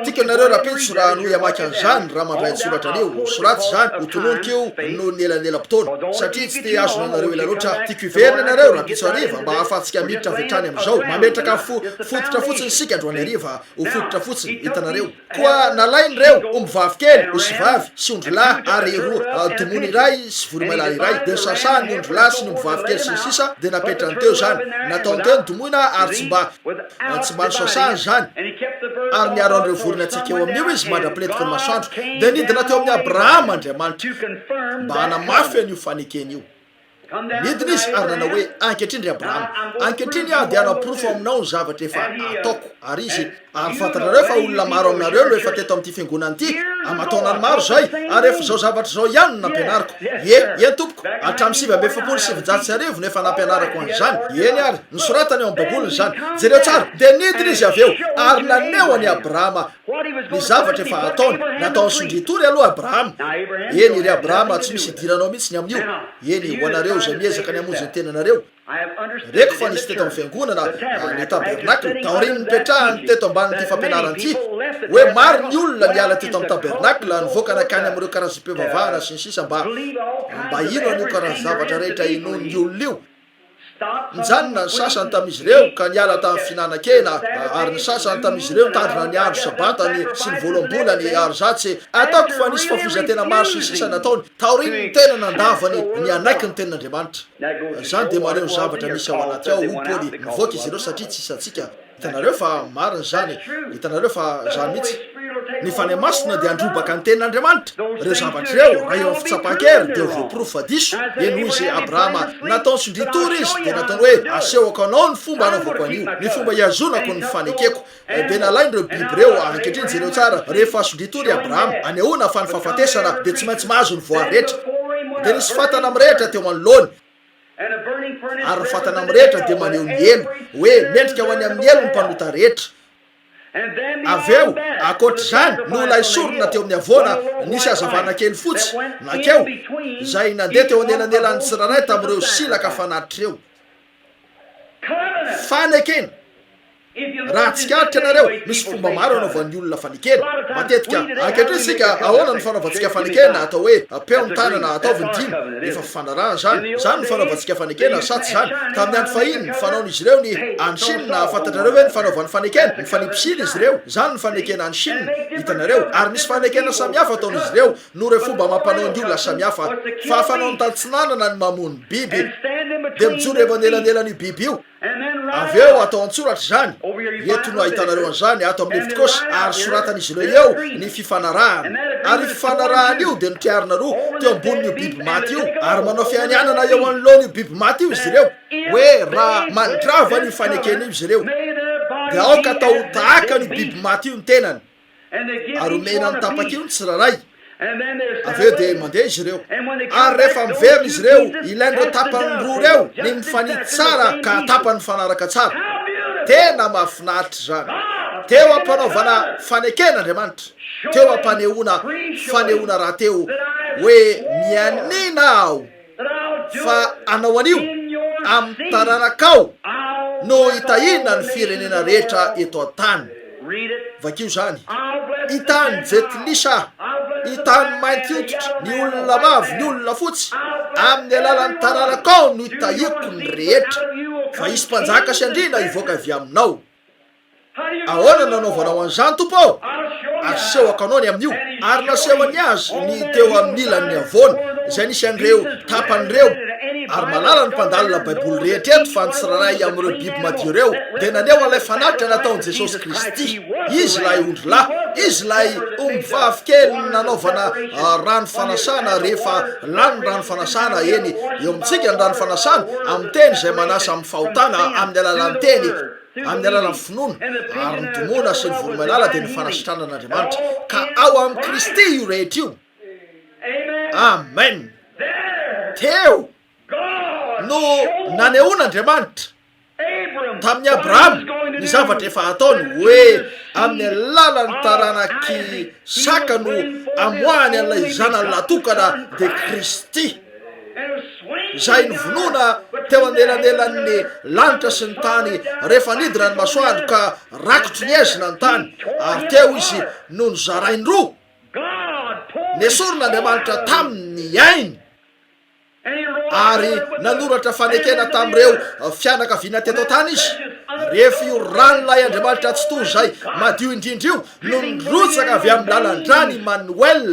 tiako ianareo rahampitso raha hanohy hamaky an'izany, raha mandray an-tsoratra an'io. Soraty izany, hotononiko io noho ny elanelam-potoana, satria tsy te hihazona anareo ela loatra aho. Tiako hiverina ianareo rahampitso hariva mba hahafahantsika miditra avy hatrany amin'izao. Mametraka fo fototra fotsiny isika androany hariva, ho fototra fotsiny, hitanareo. Koa nalainy ireo, ombivavy kely, osivavy, sy ondrilahy, ary roa domony iray sy voromailala iray. Dia nosasahany ny ondrilahy sy ny ombivavy kely sy ny sisa, dia napetrany teo izany. Nataony teo ny domoina, ary tsy mba, tsy mba nosasahany izany. Ary niaro an'ireo vorona tsy hankeo amin'io izy mandra-pilentiky ny masoandro. Dia nidina teo amin'i Abrahama Andriamanitra, mba hanamafy an'io fanekena io. Nidina izy ary nanao hoe, Ankehitriny, ry Abrahama, ankehitriny aho dia hanaporofo aminao ny zavatra efa ataoko. Ary izy, ary fantatrareo fa olona maro aminareo no efa teto amin'ity fiangonana ity, aman-taonany maro izay, ary efa izao zavatra izao ihany no nampianariko. Ie, eny, tompoko, hatramin'ny 1949 no efa nampianarako an'izany. Eny àry, nosoratana eo amin'ny Baiboliny izany. Jereo tsara. Dia nidina izy avy eo ary naneho an'i Abrahama Ny zavatra efa ataony. Nataony sondrian-tory aloha Abrahama. Eny, ry Abrahama, tsy misy idiranao mihitsy ny amin'io. Eny, ho anareo izay miezaka ny hamonjy ny tenanareo. Reko fa nisy teto amin'ny fiangonana, ny tabernakla, taorian'ny nipetrahany teto ambanin'ity fampianarana ity, hoe maro ny olona niala teto amin'ny tabernakla, nivoaka nankany amin'ireo karazam-pivavahana sy ny sisa mba, mba hino an'io karazan-javatra rehetra inoan'ny olona io. Nijanona ny sasany tamin'izy ireo ka niala tamin'ny fihinanan-kena, ary ny sasany tamin'izy ireo nitandrina ny andro Sabatany sy ny voaloham-bolany, ary izaho tsy ataoko fa nisy fahafoizan-tena maro sy ny sisa nataony, taorian'ny tena nandavany ny hanaiky ny Tenin'Andriamanitra. Izany dia maneho ny zavatra misy ao anaty ao, hoy Paoly, Mivoaka izy ireo satria tsy isantsika. Hitanareo fa marina izany. Hitanareo fa izany mihitsy. Ny Fanahy Masina dia handrobaka ny Tenin'Andriamanitra. Ireo zavatra ireo, raha eo amin'ny fitsapan-kery, dia ho voaporofo fa diso. Eny, hoy izy, Abrahama, nataony sondrian-tory izy, dia nataony hoe, Asehoko anao ny fomba hanaovako an'io, ny fomba hihazonako ny fanekeko. Dia nalainy ireo biby ireo. Ary ankehitriny jereo tsara, rehefa sondrian-tory i Abrahama, anehoana fa ny fahafatesana dia tsy maintsy mahazo ny voary rehetra. Dia nisy fatana mirehitra teo anoloany. Ary ny fatana mirehitra dia maneho ny helo, hoe mendrika ho any amin'ny helo ny mpanota rehetra. Avy eo, ankoatr'izany, noho ilay sorona teo amin'ny havoana, nisy hazavana kely fotsy nankeo, izay nandeha teo anelanelan'ny tsirairay tamin'ireo silaka fanatitra ireo. Fanekena. Raha tsikaritra ianareo, misy fomba maro anaovan'ny olona fanekena. Matetika, ankehitriny isika, ahoana no fanaovantsika fanekena? Atao hoe, apeho ny tanana, ataovy ny dina. Efa fifanarahana izany. Izany no fanaovantsika fanekena, sa tsy izany? Tamin'ny andro fahiny, ny fanaon'izy ireo ny, any Chine, fantatrareo ve ny fanaovany fanekena? Mifanipy-sila izy ireo. Izany no fanekena any Chine. Hitanareo? Ary misy fanekena samihafa ataon'izy ireo, noho ireo fomba amam-panaon'ny olona samihafa. Fa fanaon'ny tantsinanana ny mamono biby, dia mijoro eo anelanelan'io biby io. Avy eo atao an-tsoratra izany, eto no ahitanareo an'izany, ato amin'ny Levitikosy, ary soratan'izy ireo eo ny fifanarahana. Ary io fifanarahana io dia notriarina roa teo ambonin'io biby maty io, ary manao fianianana eo anoloan'io biby maty io izy ireo, hoe raha mandrava an'io fanekena io izy ireo, dia aoka atao ho tahaka an'io biby maty io ny tenany. Ary omena ny tapaka io ny tsirairay. Avy eo dia mandeha izy ireo. Ary rehefa miverina izy ireo, ilain'ireo tapany roa ireo ny mifanitsy tsara ka tapany mifanaraka tsara. Tena mahafinaritra izany. Teo am-panaovana fanekena Andriamanitra, teo am-panehoana fanehoana rahateo Hoe mianiana Aho fa hanao an'io amin'ny taranakao no hitahiana ny firenena rehetra eto an-tany. Vakio izany. Hitan'i Jetlisa, hitan'ny mainty hoditra, ny olona mavo, ny olona fotsy, amin'ny alalan'ny taranakao no hitahiako ny rehetra, fa hisy mpanjaka sy andriana hivoaka avy aminao. Ahoana no nanaovanao an'izany, Tompo ô? Asehoko anao ny amin'io. Ary nasehony azy ny teo amin'ny ilan'ny havoana, izay nisy an'ireo tapany ireo. Ary mahalala ny mpandalina Baiboly rehetra eto fa ny tsirairay amin'ireo biby madio ireo dia naneho an'ilay fanatitra nataon'i Jesosy Kristy. Izy ilay ondrilahy. Izy ilay ombivavy kely nanaovana rano fanasana rehefa lany ny rano fanasana, eny, eo amintsika ny rano fanasana, amin'ny teny izay manasa amin'ny fahotana amin'ny alalan'ny teny. Amin'ny alalan'ny finoana, ary ny domoina sy ny voromailala dia ny fanasitranan'Andriamanitra. Ka ao amin'i Kristy io rehetra io. Amen! Teo no nanehoan'Andriamanitra tamin'i Abrahama ny zavatra efa hataony, hoe amin'ny alalan'ny taranak'i Isaka no amoahany an'ilay zanany lahatokana, dia Kristy. izay novonoina teo anelanelan'ny lanitra sy ny tany rehefa nidina ny masoandro ka rakotry ny haizina ny tany, ary teo izy no nozarainy roa. Nesorin'Andriamanitra taminy ny ainy ary nanoratra fanekena tamin'ireo fianakaviana teto an-tany izy. Rehefa io ran'ilay Andriamanitra Tsitoha izay madio indrindra io no nirotsaka avy amin'ny lalan-drany Immanuel,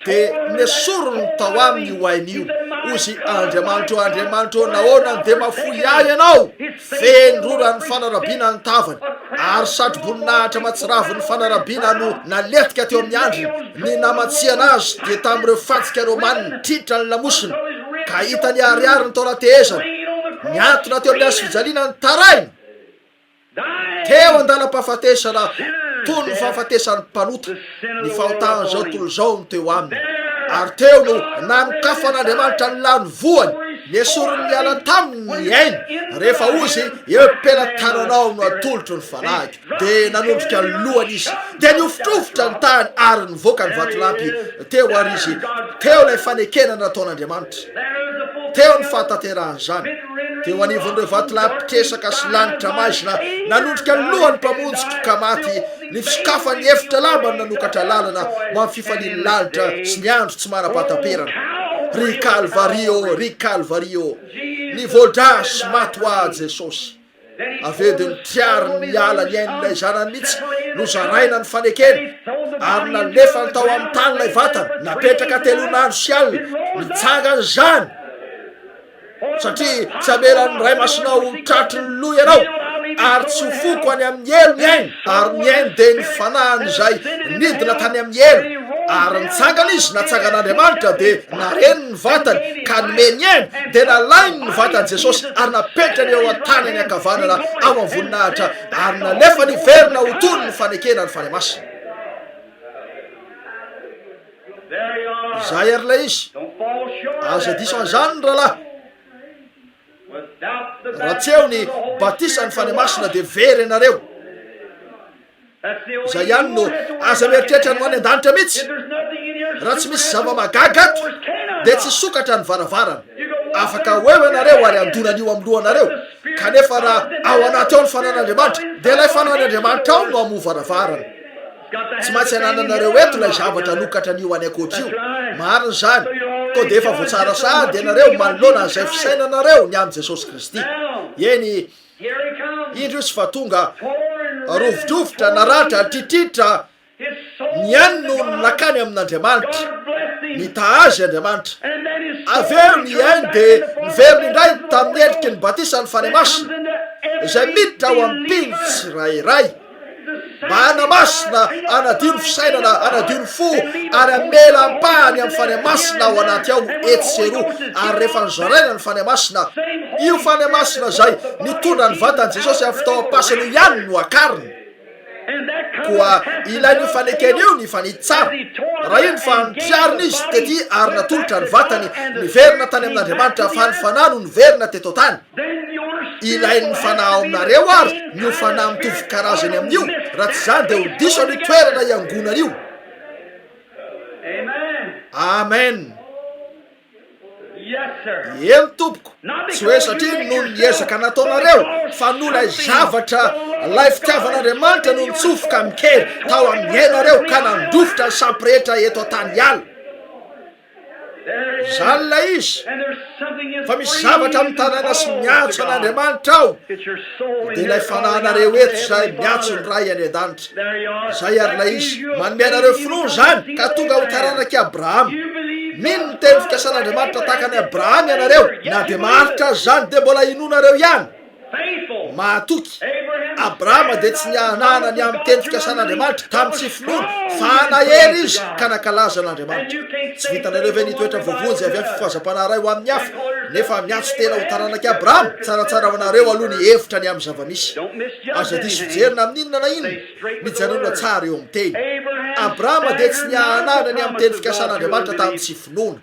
dia nesoriny tao aminy io ainy io. Hozy, Andriamanitro, Andriamanitro, nahoana no dia mahafoy ahy Ianao? Feno roran'ny fanarabiana ny tavany, ary satroboninahitra matsiravin'ny fanarabiana no naletika teo amin'ny andriny. Ny namatsiana azy dia tamin'ireo fantsika romanina, tritra ny lamosiny, ka hita niharihary ny taolan-tehezany. Nihantona teo amin'ny hazofijaliana ny tarainy. Teo an-dalam-pahafatesana toy ny fahafatesan'ny mpanota, ny fahotan'izao tontolo izao no teo aminy. Ary teo no nanokafan'Andriamanitra ny lanivoany, nesoriny niala taminy ny ainy, rehefa hozy, Eo am-pelatananao no atolotro ny fanahiko. Dia nanondrika ny lohany izy, dia nihofotrofotra ny tany ary nivoaka ny vatolampy. Teo ary izy, teo ilay fanekena nataon'Andriamanitra. Teo ny fahatanterahan'izany. Teo anivon'ireo vatolampy mpitresaka sy lanitra maizina, nanondrika ny lohany Mpamonjy ka maty, ny fisokafan'ny efitra lamba no nanokatra lalana ho amin'ny fifalian'ny lanitra sy ny andro tsy manam-pahataperana. Ry Kalvary ô, ry Kalvary ô, nivoa-drà sy maty ho ahy Jesosy. Avy eo dia notriariny niala ny ain'ilay zanany mihitsy, nozaraina ny fanekena, ary nalefany tao amin'ny tany ilay vatana, napetraka telon'andro sy alina, nitsangana izany. Satria tsy hamela ny Ray Masinao ho tratry ny loha ianao, ary tsy ho foko any amin'ny helo ny ainy. Ary ny ainy dia ny fanahiny izay nidina tany amin'ny helo, ary nitsangana izy, natsangan'Andriamanitra, dia nareny ny vatany, ka nomeny aina, dia nalainy ny vatan'i Jesosy ary napetrany eo an-tanany ankavanana ao amin'ny voninahitra, ary nalefany hiverina ho toy ny fanekena ny Fanahy Masina. Izay ary ilay izy. Aza diso an'izany ny rahalahy. Raha tsy eo ny batisan'ny Fanahy Masina dia very ianareo. Izay ihany no aza mieritreritra ny ho any an-danitra mihitsy. Raha tsy misy zava-mahagaga ato dia tsy hisokatra ny varavarana. Afaka ho eo ianareo ary handona an'io amin'ny lohanareo. Kanefa raha ao anaty ao ny Fanahin'Andriamanitra dia ilay Fanahin'Andriamanitra ao no hamoha varavarana. Tsy maintsy anananareo eto ilay zavatra hanokatra an'io any ankoatra io. Marina izany. Koa dia efa voatsara sahady ianareo manoloana an'izay fisainanareo ny amin'i Jesosy Kristy. Eny, indro Izy fa tonga, rovidrovitra, naratra, tritritra, ny ainy no nakany amin'Andriamanitra. Nitaha azy Andriamanitra. Avy eo ny ainy dia niverina indray tamin'ny endriky ny batisan'ny Fanahy Masina, izay miditra ao amin'ny mpino tsirairay. Mba hanamasina, hanadio ny fisainana, hanadio ny fo, ary hamela ampahany amin'ny Fanahy Masina ao anaty ao etsy sy eroa. Ary rehefa nozaraina ny Fanahy Masina, io Fanahy Masina izay nitondra ny vatan'i Jesosy avy tao am-pasana io ihany no hakarina. Koa ilain'io fanekena io ny hifanitsy tsara. Raha iny fa notriarina izy tety ary natolotra ny vatany, niverina tany amin'Andriamanitra fa ny Fanahy no niverina teto an-tany. Ilain'ny fanahy ao aminareo ary ny ho fanahy mitovy karazany amin'io, raha tsy izany dia ho diso an'io toerana iangonana io. Amen! Eny tompoko, tsy hoe satria noho ny ezaka nataonareo, fa noho ilay zavatra, ilay fitiavan'Andriamanitra no nitsofoka amin-kery tao amin'ny ainareo ka nandrovitra ny sampy rehetra eto an-tany hiala. Izany ilay izy, fa misy zavatra mitaraina sy miantso an'Andriamanitra ao, dia ilay fanahinareo eto izay miantso ny Ray any an-danitra. Izay ary ilay izy. Manome anareo finoana izany, ka tonga ho taranak'i Abrahama. Mino ny teny fikasan'Andriamanitra tahaka an'i Abrahama ianareo, na dia maharitra aza izany dia mbola inoanareo ihany. Mahatoky. Abrahama dia tsy niahanahana ny amin'ny teny fikasan'Andriamanitra tamin'ny tsy finoana, fa nahery izy ka nankalaza an'Andriamanitra. Tsy vitanareo ve ny hitoetra voavonjy avy amin'ny fifohazam-panahy iray ho amin'ny hafa, nefa miantso tena ho taranak'i Abrahama? Tsaratsara ho anareo aloha ny hevitra ny amin'ny zava-misy. Aza diso fijery na amin'inona na inona. Mijanòna tsara eo amin'ny teny. Abrahama dia tsy niahanahana ny amin'ny teny fikasan'Andriamanitra tamin'ny tsy finoana.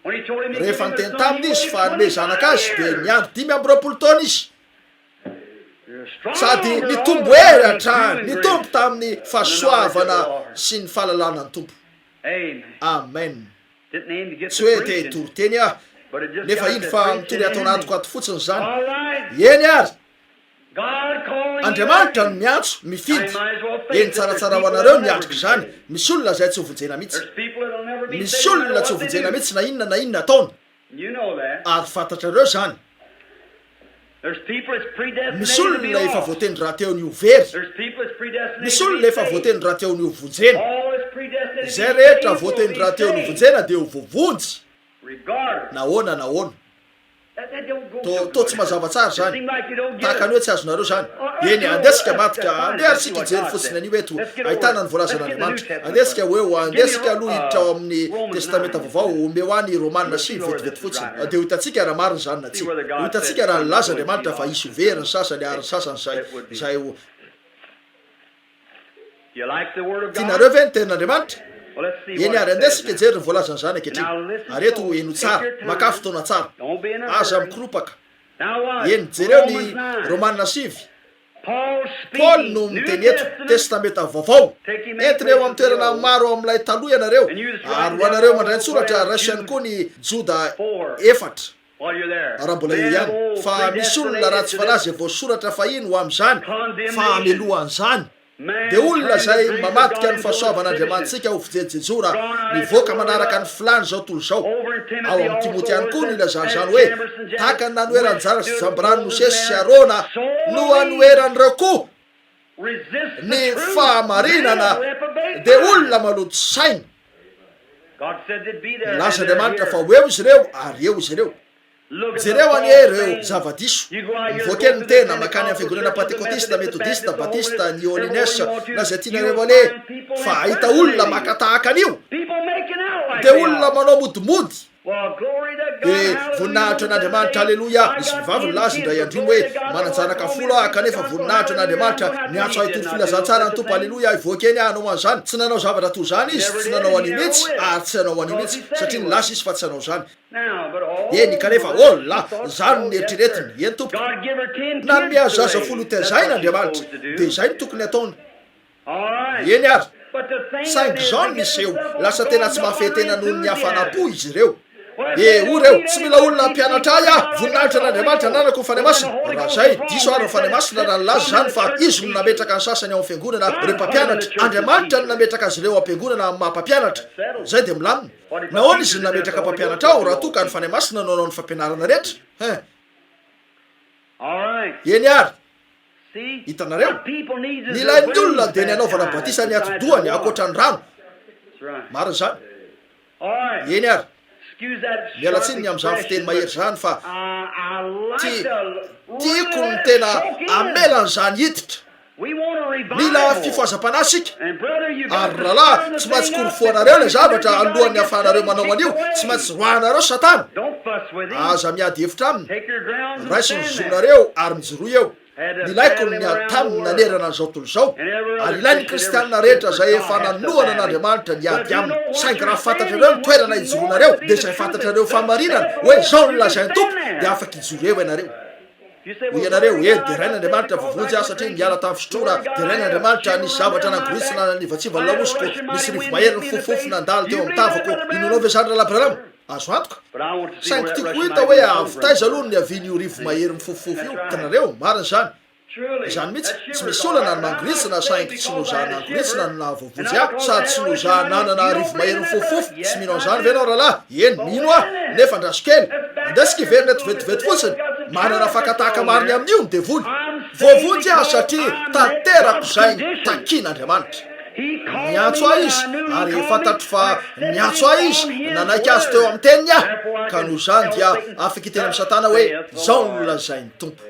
Rehefa niteny taminy izy fa hanome zanaka azy dia niandry 25 taona izy. Sady nitombo hery hatrany, nitombo tamin'ny fahasoavana sy ny fahalalana ny Tompo. Amen. Tsy hoe te hitory teny aho, nefa indro fa mitory ato anatiko ato fotsiny izany. Eny ary! Andriamanitra no miantso, mifidy. Eny tsaratsara ho anareo ny hiatrika izany. Misy olona izay tsy ho vonjena mihitsy. Misy olona tsy ho vonjena mihitsy na inona na inona ataony. Ary fantatrareo izany. Misy olona efa voatendry rahateo ny ho very. Misy olona efa voatendry rahateo ny ho vonjena. Izay rehetra voatendry rahateo ny ho vonjena dia ho voavonjy. Nahoana nahoana. Toa, toa tsy mazava tsara izany. Tahaka ny hoe tsy azonareo izany. Eny, andeha isika hamadika, andeha ary isika hijery fotsiny an'io eto, ahitana ny voalazan'Andriamanitra. Andeha isika ho eo, andeha isika aloha hiditra ao amin'ny Testamenta Vaovao, omeo ahy ny Romana 9 vetivety fotsiny. Dia ho hitantsika raha marina izany na tsia. Ho hitantsika raha nilaza Andriamanitra fa hisy ho very ny sasany ary ny sasany izay, izay ho. Tianareo ve ny Tenin'Andriamanitra? Eny àry, andeha isika hijery ny voalazan'izany ankehitriny. Ary eto, henoy tsara, makà fotoana tsara. Aza mikoropaka. Eny, jereo ny Romana 9. Paoly no miteny eto, Testamenta Vaovao. Entina eo amin'ny toerana maro ao amin'ilay taloha ianareo, ary ho anareo mandray an-tsoratra, raiso ihany koa ny Joda 4. Raha mbola eo ihany, fa misy olona ratsy fanahy izay voasoratra fahiny ho amin'izany, fa hamelohan'izany, dia olona izay mamadika ny fahasoavan'Andriamanitsika ho fijejejora, mivoaka manaraka ny filàn'izao tontolo izao. Ao amin'i Timoty ihany koa no ilazany izany hoe, Tahaka ny nanoheran'i Jara sy Jambrany Mosesy sy Arona, no hanoheran'ireo koa ny fahamarinana, dia olona maloto saina. Nilaza Andriamanitra fa ho eo izy ireo, ary eo izy ireo. Jereo anie ireo zava-diso. Mivoaka eny ny tena, mankany amin'ny fiangonana Pantekotista, Metodista, Batista, New Holiness, na izay tianareo aleha, fa hahita olona maka tahaka an'io. Dia olona manao modimody. Dia voninahitra an'Andriamanitra, aleloia! Nisy vehivavy nilaza indray andro iny hoe, Manan-janaka folo aho, kanefa voninahitra an'Andriamanitra, niantso ahy hitory filazantsara ny Tompo, aleloia, hivoaka eny aho hanao an'izany. Tsy nanao zavatra toy izany izy, tsy nanao an'io mihitsy, ary tsy hanao an'io mihitsy, satria nilaza izy fa tsy hanao izany. Eny, kanefa, oh la, izany no neritreretiny. Eny, tompoko. Nanome azy zaza folo hotezaina Andriamanitra, dia izay no tokony hataony. Eny ary, saingy izao no miseho, lasa tena tsy mahafehy tena noho ny hafanam-po izy ireo. E, hoy ireo, tsy mila olona hampianatra ahy aho, voninahitra an'Andriamanitra ananako ny Fanahy Masina. Raha izay, diso àry ny Fanahy Masina raha nilaza izany fa Izy no nametraka ny sasany ao amin'ny fiangonana, ireo mpampianatra. Andriamanitra no nametraka azy ireo ao am-piangonana amin'ny maha-mpampianatra. Izay dia milamina. Nahoana Izy no nametraka mpampianatra ao raha toa ka ny Fanahy Masina no hanao ny fampianarana rehetra? Hein. Eny àry. Hitanareo? Ny ilain'ny olona dia ny hanaovana batisa ny atidohany ankoatra ny rano. Marina izany. Eny ary. Miala tsiny ny amin'izany fiteny mahery izany fa ti, tiako ny tena hamela an'izany hiditra. Mila fifohazam-panahy isika. Ary rahalahy, tsy maintsy korofohanareo ilay zavatra alohan'ny hahafahanareo manao an'io. Tsy maintsy roahanareo Satana. Aza miady hevitra aminy. Raiso ny zonareo ary mijoroa eo. Nilaiko ny niady taminy nanerana an'izao tontolo izao, ary ilain'ny kristiana rehetra izay efa nanohana an'Andriamanitra ny hiady aminy. Saingy raha fantatrareo ny toerana ijoroanareo, dia izay fantatrareo fahamarinana, hoe izao no lazain'ny Tompo, dia afaka hijoro eo ianareo. Hoy ianareo, Eny, deraina Andriamanitra, voavonjy aho satria niala tamin'ny fisotroana. Deraina Andriamanitra, nisy zavatra nangoritsina nanivatsiva ny lamosiko, nisy rivo-mahery nifofofofo nandalo teo amin'ny tavako. Inoanao ve izany, Rahalahy Branham? Azo antoka. Saingy tiako ho hita hoe avy taiza aloha no niavian'io rivo-mahery mifofofofo io. Hitanareo? Marina izany. Izany mihitsy, tsy misy olana ny mangoritsina saingy tsy noho za nangoritsina no nahavoavonjy ahy, sady tsy noho za nanana rivomahery mifofofofo, tsy mino an'izany ve ianao rahalahy? Eny, mino aho, nefa andraso kely, andeha isika hiverina eto vetivety fotsiny, manana fakan-tahaka marina amin'io ny devoly. Voavonjy aho satria tanterako izay takian'Andriamanitra. Niantso ahy Izy, ary fantatro fa niantso ahy Izy, nanaiky Azy teo amin'ny teniny aho, ka noho izany dia afaka hiteny amin'i Satana hoe, Izao no lazain'ny Tompo.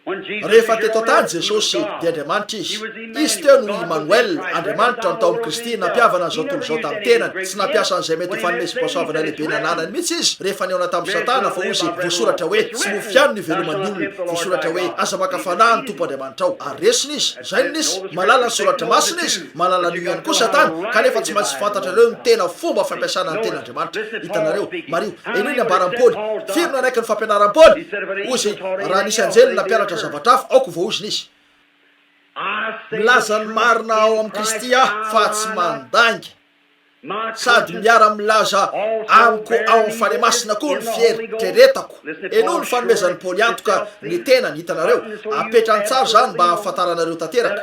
Rehefa teto an-tany Jesosy, dia Andriamanitra Izy. Izy teo no Imanoela, Andriamanitra no tao amin'i Kristy, nampihavana an'izao tontolo izao tamin'ny tenany. Tsy nampiasa an'izay mety ho fanomezam-pahasoavana lehibe nananany mihitsy Izy, rehefa nihaona tamin'i Satana, fa hoy Izy, Voasoratra hoe, Tsy mofo ihany no iveloman'ny olona. Voasoratra hoe, Aza maka fanahy ny Tompo Andriamanitrao. Ary resiny izy. Izay no nisy. Mahalala ny Soratra Masina izy, mahalala an'io ihany koa Satana, kanefa tsy maintsy fantatrareo ny tena fomba fampiasana ny Tenin'Andriamanitra. Hitanareo? Mariho. Henoy ny ambaran'i Paoly. Firy no nanaiky ny fampianaran'i Paoly? Hoy izy, Raha nisy anjely nampianatra zavatra hafa, aoka ho voaozona izy. Milaza ny marina ao amin'i Kristy aho, fa tsy mandainga. Sady miara-milaza amiko ao amin'ny Fanahy Masina koa ny fieritreretako. Henoy ny fanomezan'i Paoly antoka ny tenany, hitanareo. Apetrany tsara izany mba hahafantaranareo tanteraka.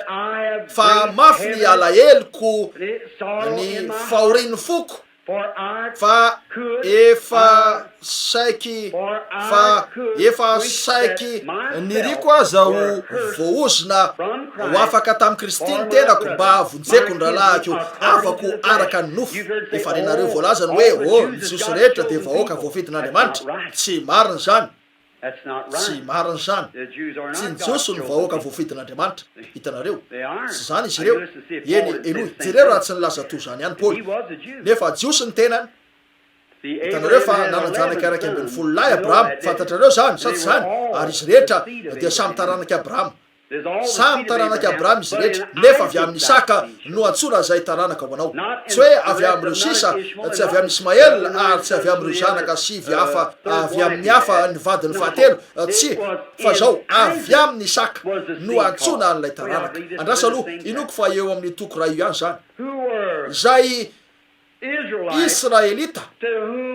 Fa mafy ny alaheloko, ny fahorian'ny foko. Fa efa saiky fa efa saiky niriko aza ho voaozona ho afaka tamin'i Kristy ny tenako mba hahavonjeko ny rahalahiko havako araka ny nofo. Efa renareo voalaza ny hoe, Oh, ny Jiosy rehetra dia vahoaka voafidin'Andriamanitra. Tsy marina izany. Tsy marina izany. Tsy ny Jiosy no vahoaka voafidin'Andriamanitra. Hitanareo? Tsy izany izy ireo. Eny, henoy, jereo raha tsy nilaza toy izany ihany Paoly. Nefa Jiosy ny tenany. Hitanareo fa nanan-janaka 11 lahy Abrahama. Fantatrareo izany, sa tsy izany? Ary izy rehetra dia samy taranak'i Abrahama. Samy taranak'i Abrahama izy rehetra, nefa avy amin'i Isaka no antsoina izay taranaka ho anao. Tsy hoe avy amin'ireo sisa, tsy avy amin'i Ismaela, ary tsy avy amin'ireo zanaka sivy hafa avy amin'ny hafa ny vadiny fahatelo, tsia, fa izao, avy amin'i Isaka no antsoina an'ilay taranaka. Andraso aloha, inoako fa eo amin'io toko iray io ihany izany. Izay Israelita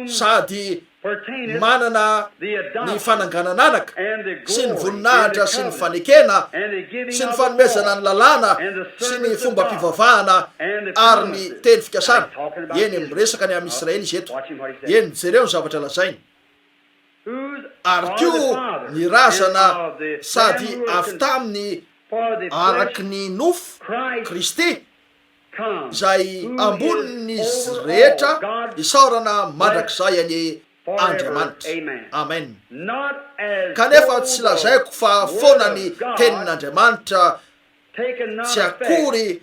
sady manana ny fananganan'anaka sy ny voninahitra sy ny fanekena sy ny fanomezana ny lalàna sy ny fombam-pivavahana ary ny teny fikasana. Eny, miresaka ny amin'i Israely izy eto. Eny, jereo ny zavatra lazainy. Ary koa ny razana sady avy taminy araka ny nofo, Kristy, izay ambonin'izy rehetra, isaorana mandrakizay anie Andriamanitra. Amen. Kanefa tsy lazaiko fa foana ny tenin'Andriamanitra tsy akory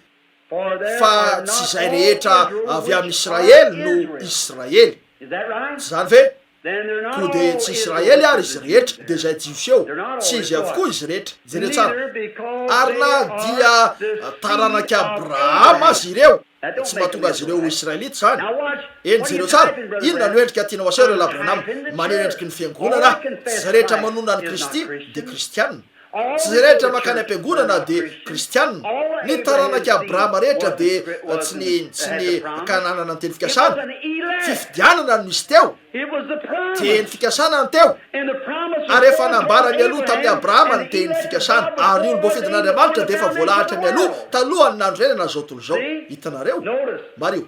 fa tsy izay rehetra avy amin'i Israely no Israely. Tsy izany ve? Koa dia tsy Israely ary izy rehetra, dia izay Jiosy eo, tsy izy avokoa izy rehetra. Jereo tsara. Ary na dia taranak'i Abrahama aza ireo, tsy mahatonga azy ireo ho Israelita izany. Eny, jereo tsara. Inona no endrika tianao aseho, Rahalahy Branham? Maneho endriky ny Fiangonana aho. Tsy izay rehetra manonona an'i Kristy dia Kristiana. Tsy izay rehetra mankany am-piangonana dia Kristiana. Ny taranak'i Abrahama rehetra dia tsy ny tsy ny ka nanana ny teny fikasana. Fifidianana no nisy teo. Teny fikasana no teo. Ary efa nambara mialoha tamin'i Abrahama ny teny fikasana. Ary ny olom-boafidin'Andriamanitra dia efa voalahatra mialoha talohan'ny nanorenana izao tontolo izao. Hitanareo? Mariho.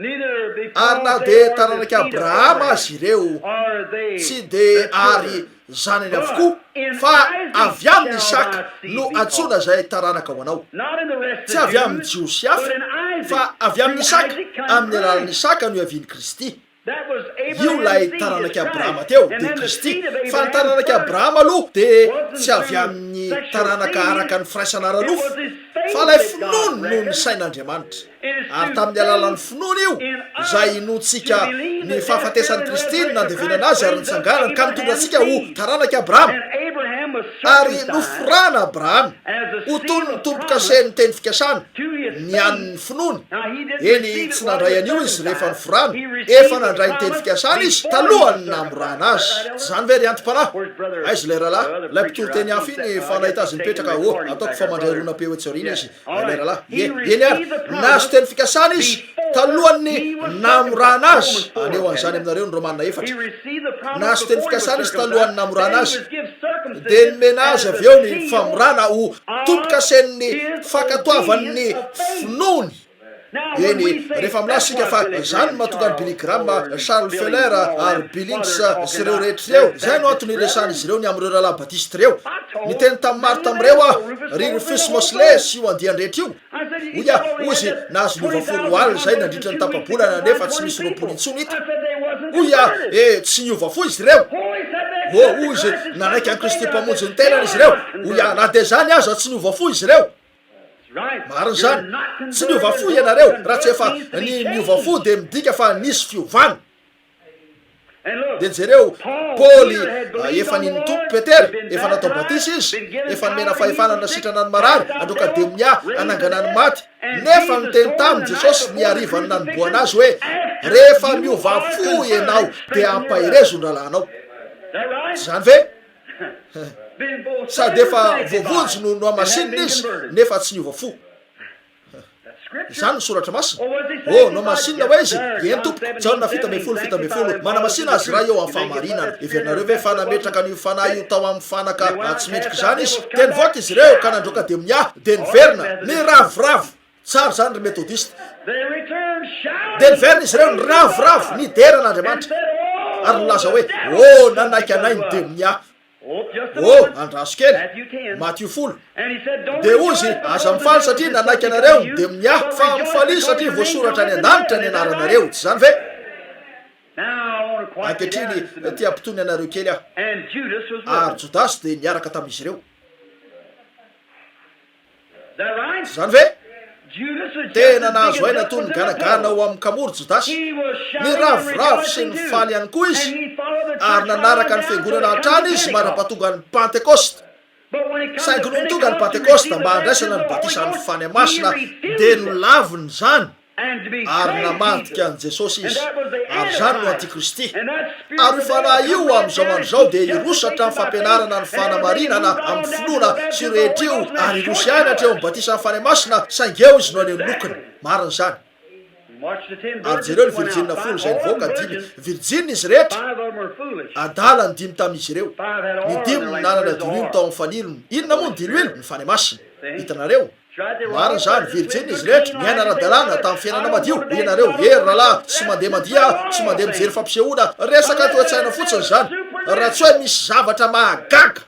Ary na dia taranak'i Abrahama aza ireo, tsy dia ary zanany avokoa, fa avy amin'i Isaka no antsoina izay taranaka ho anao. Tsy avy amin'ny Jiosy hafa, fa avy amin'i Isaka, amin'ny alalan'i Isaka no ihavian'i Kristy. Io ilay taranak'i Abrahama teo, dia Kristy. Fa ny taranak'i Abrahama aloha dia tsy avy amin'ny taranaka araka ny firaisana ara-nofo, fa ilay finoany no nisain'Andriamanitra. Ary tamin'ny alalan'ny finoana io, izay inoantsika ny fahafatesan'i Kristy, ny nandevenana Azy ary nitsanganany, ka nitondra antsika ho taranak'i Abrahama. Ary noforana Abrahama ho toy ny tombo-kasen'ny teny fikasana. Ny an'ny finoany. Eny, tsy nandray an'io izy rehefa niforana. Efa nandray ny teny fikasana izy talohan'ny namorana azy. Tsy izany ve ry anti-panahy? Aiza ilay rahalahy? Ilay mpitory teny hafa iny fa nahita azy nipetraka. Oh, ataoko fa mandray horonam-peo etsy aoriana izy, ilay rahalahy. Ie, eny ary. Nahazo teny fikasana izy talohan'ny namorana azy. Haneho an'izany aminareo ny Romana efatra. Nahazo teny fikasana izy talohan'ny namorana azy. Dia nomena azy avy eo ny famorana ho tombokasen'ny fankatoavan'ny finoany. Eny, rehefa milaza isika fa izany no mahatonga an'i Billy Graham, Charles Feller, ary Billings sy ireo rehetra ireo, izay no antony iresahan'izy ireo ny amin'ireo rahalahy Batista ireo. Niteny tamin'ny maro tamin'ireo aho, ry Rufus Mosley sy io andiany rehetra io. Hoy aho, hoy izy, nahazo niova fo roa alina izay nandritra ny tapa-bolana nefa tsy misy 20 intsony hita. Hoy aho, Eh, tsy niova fo izy ireo. Oh, hoy izy, nanaiky an'i Kristy Mpamonjy ny tenany izy ireo. Hoy aho, na dia izany aza, tsy niova fo izy ireo. Marina izany. Tsy niova fo ianareo raha tsy efa ny niova fo dia midika fa nisy fiovana. Dia jereo, Paoly efa nino ny Tompo, Petera efa natao batisa izy, efa nomena fahefana hanasitrana ny marary, handroaka demonia, hanangana ny maty, nefa niteny taminy Jesosy ny harivan'ny nanombohana azy hoe, Rehefa miova fo ianao dia ampaherezo ny rahalahinao. Tsy izany ve? Sady efa voavonjy no nohamasinina izy nefa tsy niova fo. Izany no Soratra Masina. Oh, nohamasinina hoe izy? Eny, tompoko. Jaona 17, 17. Manamasina azy Ray eo amin'ny fahamarinana. Heverinareo ve fa nametraka an'io Fanahy io tao amin'ny fanaka tsy mendrika izany izy? Dia nivoaka izy ireo ka nandroaka demonia, dia niverina, niravoravo. Tsara izany, ry Metodista. Dia niverina izy ireo, niravoravo, nidera an'Andriamanitra, ary nilaza hoe, Oh, nanaiky anay ny demonia. Oh, andraso kely. Matio folo. Dia hoy izy, Aza mifaly satria nanaiky anareo ny demonia, fa mifalia satria voasoratra any an-danitra ny anaranareo. Tsy izany ve? Ankehitriny, te hampitony anareo kely aho. Ary Jodasy dia niaraka tamin'izy ireo. Tsy izany ve? Tena nahazo aina toy ny ganagana ao amin'ny kamory Jodasy. Niravoravo sy nifaly ihany koa izy, ary nanaraka ny fiangonana hatrany izy mandra-pahatongan'ny Pantekosta. Saingy nony tonga ny Pantekosta mba handraisana ny batisan'ny Fanahy Masina, dia nolaviny izany. Ary namadika an'i Jesosy izy, ary izany no antikristy. Ary io fanahy io amin'izao andro izao dia hiroso hatramin'ny fampianarana ny fanamarinana amin'ny finoana sy io rehetra io, ary hiroso ihany hatreo amin'ny batisan'ny Fanahy Masina, saingy eo izy no haneho ny lokony. Marina izany. Ary jereo ny virjinina folo izay nivoaka, dimy virjinina izy rehetra, adala ny dimy tamin'izy ireo. Ny dimy no nanana diloilo tao amin'ny fanilony. Inona moa ny diloilo? Ny Fanahy Masina. Hitanareo? Marina izany, virjiny izy rehetra, niaina ara-dalàna, tamin'ny fiainana madio. Hoy ianareo, Hery rahalahy, tsy mandeha mandihy aho, tsy mandeha mijery fampisehoana. Resaka toe-tsaina fotsiny izany, raha tsy hoe misy zavatra mahagaga.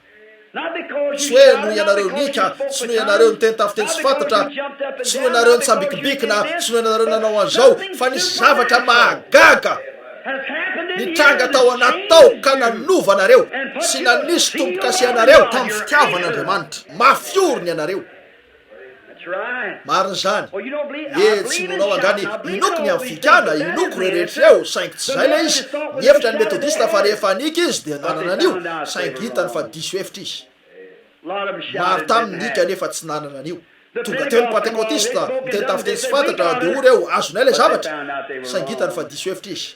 Tsy hoe noho ianareo nika, tsy noho ianareo niteny tamin'ny fiteny tsy fantatra, tsy noho ianareo nitsambikimbikina, tsy noho ianareo nanao an'izao, fa nisy zavatra mahagaga nitranga tao anaty tao ka nanova anareo sy nanisy tombo-kase anareo tamin'ny fitiavan'Andriamanitra. Mafy orina ianareo. Marina izany. Eh, tsy inoanao angaha ny, inoako ny amin'ny fikana, inoako ireo rehetra ireo, saingy tsy izay ilay izy. Nihevitra ny Metodista fa rehefa nika izy dia nanana an'io, saingy hitany fa diso hevitra izy. Maro taminy nika nefa tsy nanana an'io. Tonga teo ny Pantekotista, niteny tamin'ny fiteny tsy fantatra, dia hoy ireo, Azonay ilay zavatra. Saingy hitany fa diso hevitra izy.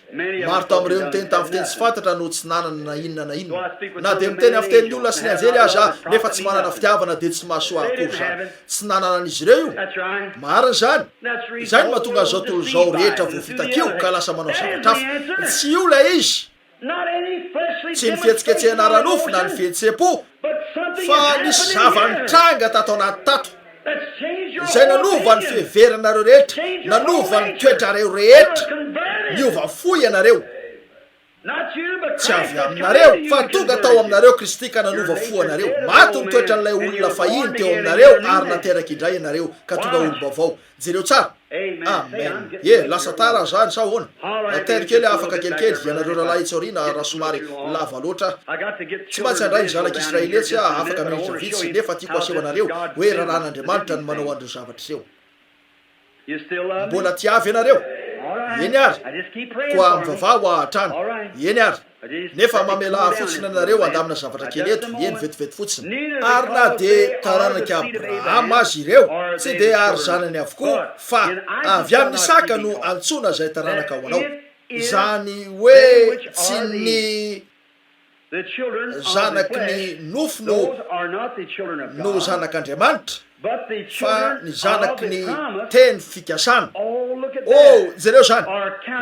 Maro tamin'ireo niteny tamin'ny fiteny tsy fantatra no tsy nanana na inona na inona. Na dia miteny amin'ny fitenin'ny olona sy ny anjely aza aho, nefa tsy manana fitiavana, dia tsy mahasoa ahy akory izany. Tsy nanana an'izy ireo io. Marina izany. Izay no mahatonga an'izao tontolo izao rehetra voafitak'io ka lasa manao zavatra hafa. Tsy io ilay izy. Tsy ny fihetsiketsehana ara-nofo na ny fihetseham-po, fa nisy zava-nitranga tato anaty tato, izay nanova ny fiheveranareo rehetra, nanova ny toetrareo rehetra. Niova fo ianareo. Tsy avy aminareo, fa tonga tao aminareo Kristy ka nanova fo anareo. Maty ny toetran'ilay olona fahiny teo aminareo ary nateraka indray ianareo, ka tonga olom-baovao. Jereo tsara. Amen. Ye, lasa tara aho zany sa ahoana? Tairo kely aho afaka kelikely, ianareo rahalahy etsy aoriana raha somary lava loatra aho. Tsy maintsy handray ny zanak'Israely etsy aho afaka minitra vitsy, nefa tiako aseho anareo hoe raharahan'Andriamanitra ny manao an'ireo zavatra ireo. Mbola tia ahy ve nareo? Eny ary. Koa mivavaha ho ahy hatrany. Eny ary. Nefa mamelà ahy fotsiny ianareo handamina zavatra kely eto, eny, vetivety fotsiny. Ary na dia taranak'i Abrahama aza ireo, tsy dia ary zanany avokoa, fa avy amin'i Isaka no antsoina izay taranaka ho anao. Izany hoe tsy ny zanaky ny nofo no no zanak'Andriamanitra, fa ny zanaky ny teny fikasana. Oh, jereo izany,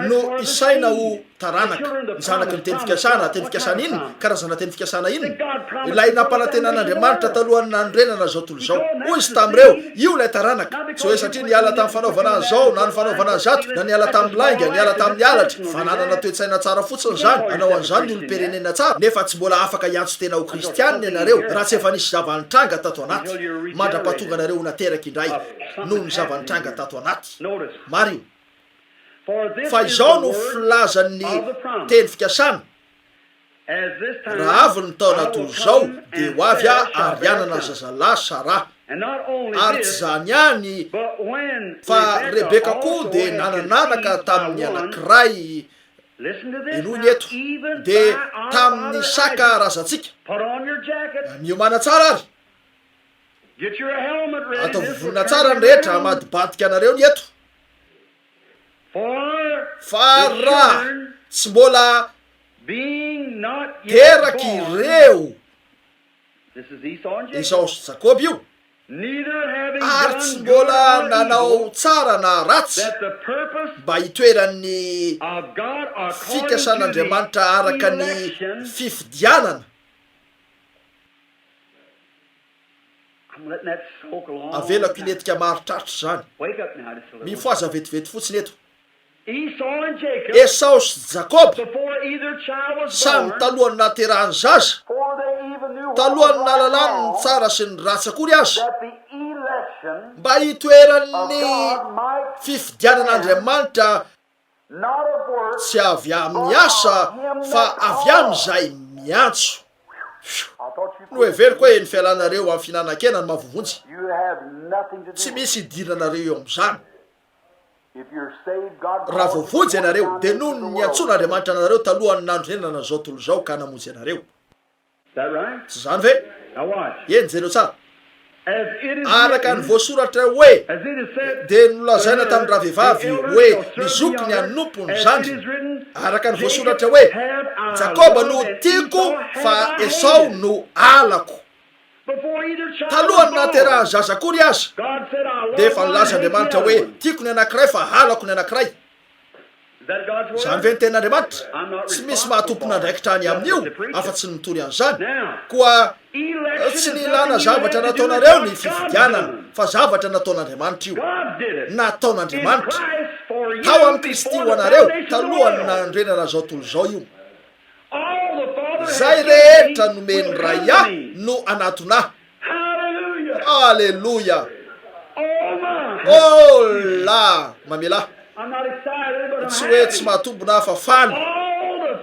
no isaina ho taranaka, ny zanaky ny teny fikasana. Teny fikasana inona? Karazana teny fikasana inona? Ilay nampanantenan'Andriamanitra talohan'ny nanorenana izao tontolo izao. Hoy izy tamin'ireo, Io ilay taranaka. Tsy hoe satria niala tamin'ny fanaovana an'izao na ny fanaovana an'izato, na niala tamin'ny lainga, niala tamin'ny halatra, fa nanana toe-tsaina tsara fotsiny izany. Hanao an'izany ny olom-pirenena tsara, nefa tsy mbola afaka hiantso tena ho Kristianina ianareo raha tsy efa nisy zava-nitranga tato anaty, mandra-pahatonga anareo ho nateraka indray noho ny zava-nitranga tato anaty. Mariho fa izao no filazan'ny teny fikasana, Raha avy ny taona toy izao, dia ho avy aho ary hanana zazalahy Saraha. Ary tsy izany ihany, fa Rebeka koa dia nanan'anaka tamin'ny anankiray, henoy ny eto, dia tamin'i Isaka razantsika. Miomàna tsara ary. Ataovy vonona tsara ny rehetra, hamadibadika anareo ny eto. Fa raha tsy mbola teraka ireo, Esao sy Jakoba io, ary tsy mbola nanao tsara na ratsy mba hitoeran'ny fikasan'Andriamanitra araka ny fifidianana, Avelako hilentika maharitraritra izany. Mifohaza vetivety fotsiny eto. Esao sy Jakoba, samy talohan'ny nahaterahany zaza, talohan'ny nahalalany ny tsara sy ny ratsy akory aza, mba hitoeran'ny fifidianan'Andriamanitra tsy avy amin'ny asa fa avy amin'izay miantso. Fioo. Noheveriko hoe ny fialanareo amin'ny fihinanan-kena no mahavovonjy. Tsy misy idiranareo eo amin'izany. Raha voavonjy ianareo, dia noho ny niantsoan'Andriamanitra anareo talohan'ny nanorenana an'izao tontolo izao ka namonjy anareo. Tsy izany ve? Eny, jereo tsara. Araka ny voasoratra hoe, dia nolazaina tamin-dravehivavy hoe ny zokiny hanompo ny zandriny. Araka ny voasoratra hoe, Jakoba no tiako fa Esao no halako. Talohan'ny nahaterahan'ny zaza akory aza, dia efa nilaza Andriamanitra hoe, Tiako ny anankiray fa halako ny anankiray. Izany ve ny tenin'Andriamanitra? Tsy misy maha tompon'andraikitra any amin'io afa-tsy ny mitory an'izany. Koa tsy nilana zavatra nataonareo ny fifidianana fa zavatra nataon'Andriamanitra io. Nataon'Andriamanitra tao amin'i Kristy ho anareo talohan'ny nanorenana izao tontolo izao io. Izay rehetra nomen'ny Ray ahy no hanatona ahy. Aleloia! Oh la! Mamelà. Tsy hoe tsy mahatombina aho fa faly.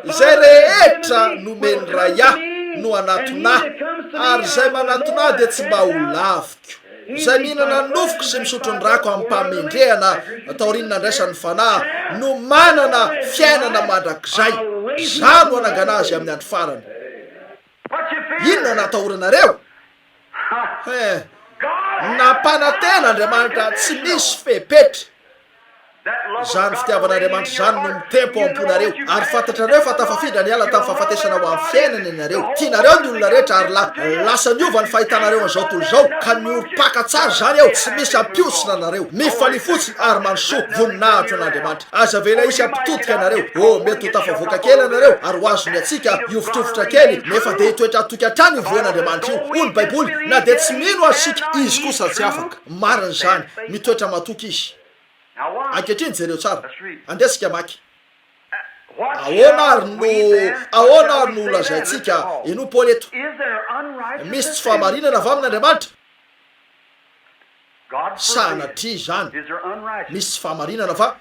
Izay rehetra nomen'ny Ray ahy no hanatona ahy, ary izay manatona ahy dia tsy mba ho laviko. Izay mihinana ny nofoko sy misotro ny rako amim-pahamendrehana taorian'ny nandraisany ny Fanahy no manana fiainana mandrakizay. Izaho no hanangana azy amin'ny andro farany. Inona no atahoranareo? Hein. Nampanantena Andriamanitra tsy misy fepetra. Izany fitiavan'Andriamanitra izany no mitempo ao am-ponareo, ary fantatrareo fa tafafindra niala tamin'ny fahafatesana ho amin'ny fiainana ianareo. Tianareo ny olona rehetra, ary la, lasa niova ny fahitanareo an'izao tontolo izao, ka miorim-paka tsara izany eo, tsy misy hampihotsina anareo. Mifalia fotsiny ary mandrosoa, voninahitro an'Andriamanitra. Aza avela hisy hampitodika anareo. Oh, mety ho tafavoaka kely ianareo, ary ho azon'ny hatsiaka hihovotrovotra kely, nefa dia hitoetra hatoky hatrany io voan'Andriamanitra io. Hoy ny Baiboly, Na dia tsy mino aza isika, Izy kosa tsy afaka. Marina izany. Mitoetra matoky Izy. Ankehitriny jereo tsara. Andeha isika hamaky. Ahoana ary no, ahoana ary no holazaintsika? Henoy Paoly eto. Misy tsy fahamarinana va amin'Andriamanitra? Sanatria izany, misy tsy fahamarinana fa,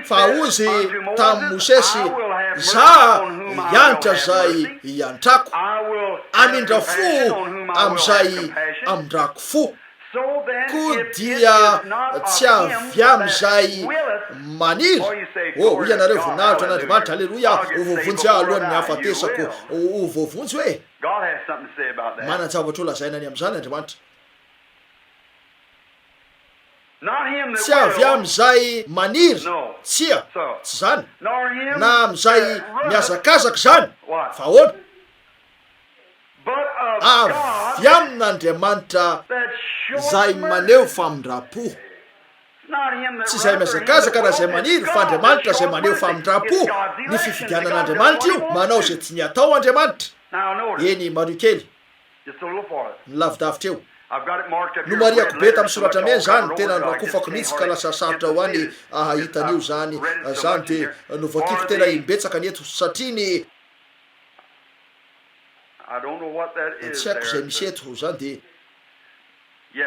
fa hozy tamin'i Mosesy, Izaho hiantra izay hiantrako, hamindra fo amin'izay hamindrako fo. Koa dia tsy avy amin'izay maniry. Oh, hoy ianareo, voninahitra an'Andriamanitra, aleloia, ho voavonjy aho alohan'ny hahafatesako. Ho voavonjy hoe? Manan-javatra holazaina ny amin'izany Andriamanitra. Tsy avy amin'izay maniry, tsia, tsy izany, na amin'izay mihazakazaka izany, fa ahoana? Avy amin'Andriamanitra izay maneho famindram-po. Tsy izay mihazakazaka na izay maniry, fa Andriamanitra izay maneho famindram-po. Ny fifidianan'Andriamanitra io, manao izay tiany hatao Andriamanitra. Eny, mariho kely, ny lavidavitra eo. Nomarihako be tamin'ny soratra mena izany, tena norakofako mihitsy ka lasa sarotra ho ahy ny hahita an'io izany. Izany dia novakiko tena im-betsaka ny eto, satria ny. Tsy haiko izay misy eto, izany dia. Ie,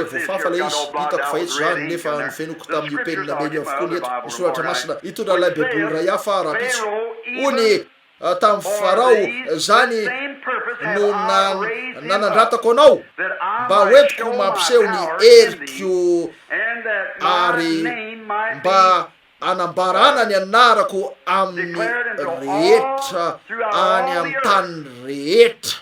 voafafa ilay izy, hitako fa eto izany, nefa nofenoiko tamin'io penina mena io avokoa ny eto, ny soratra masina, hitondra ilay baiboly iray hafa aho rahampitso. Hoy ny tamin'i Farao, Izany no nanandratako anao, mba hoentiko mampiseho ny heriko ary mba Anambarana ny anarako amin'ny rehetra any amin'ny tany rehetra.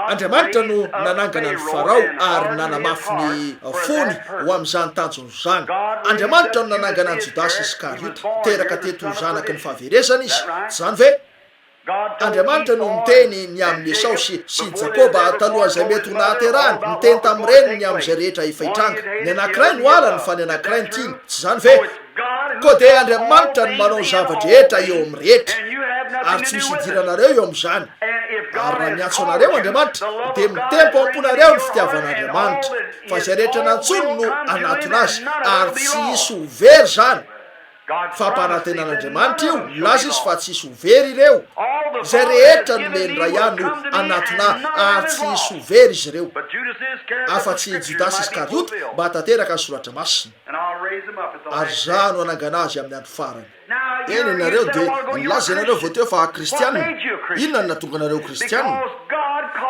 Andriamanitra no nanangana an'i Farao ary nanamafy ny fony ho amin'izany tanjony izany. Andriamanitra no nanangana an'i Jodasy Iskariota. Teraka teto ho zanaky ny fahaverezana izy, tsy izany ve? Andriamanitra no niteny ny amin'i Esao sy sy Jakoba talohan'izay mety ho nahaterahany, niteny tamin'ny reniny ny amin'izay rehetra efa hitranga. Ny anankiray no halany fa ny anankiray no tiany, tsy izany ve? Koa dia Andriamanitra no manao ny zava-drehetra eo amin'ny rehetra, ary tsy misy idiranareo eo amin'izany. Ary raha miantso anareo Andriamanitra, dia mitempo ao am-ponareo ny fitiavan'Andriamanitra, fa izay rehetra nantsoiny no hanatona Azy, ary tsy hisy ho very izany. Fampanantenan'Andriamanitra io, nilaza Izy fa tsy hisy ho very ireo, izay rehetra nomen'ny Ray Ahy no hanatona Ahy, ary tsy hisy ho very izy ireo, afa-tsy i Jodasy Iskariota, mba hahatanteraka ny Soratra Masina. Ary Izaho no hanangana azy amin'ny andro farany. Eny, ianareo dia, nilaza ianareo vao teo fa Kristiana. Inona no nahatonga anareo ho Kristiana?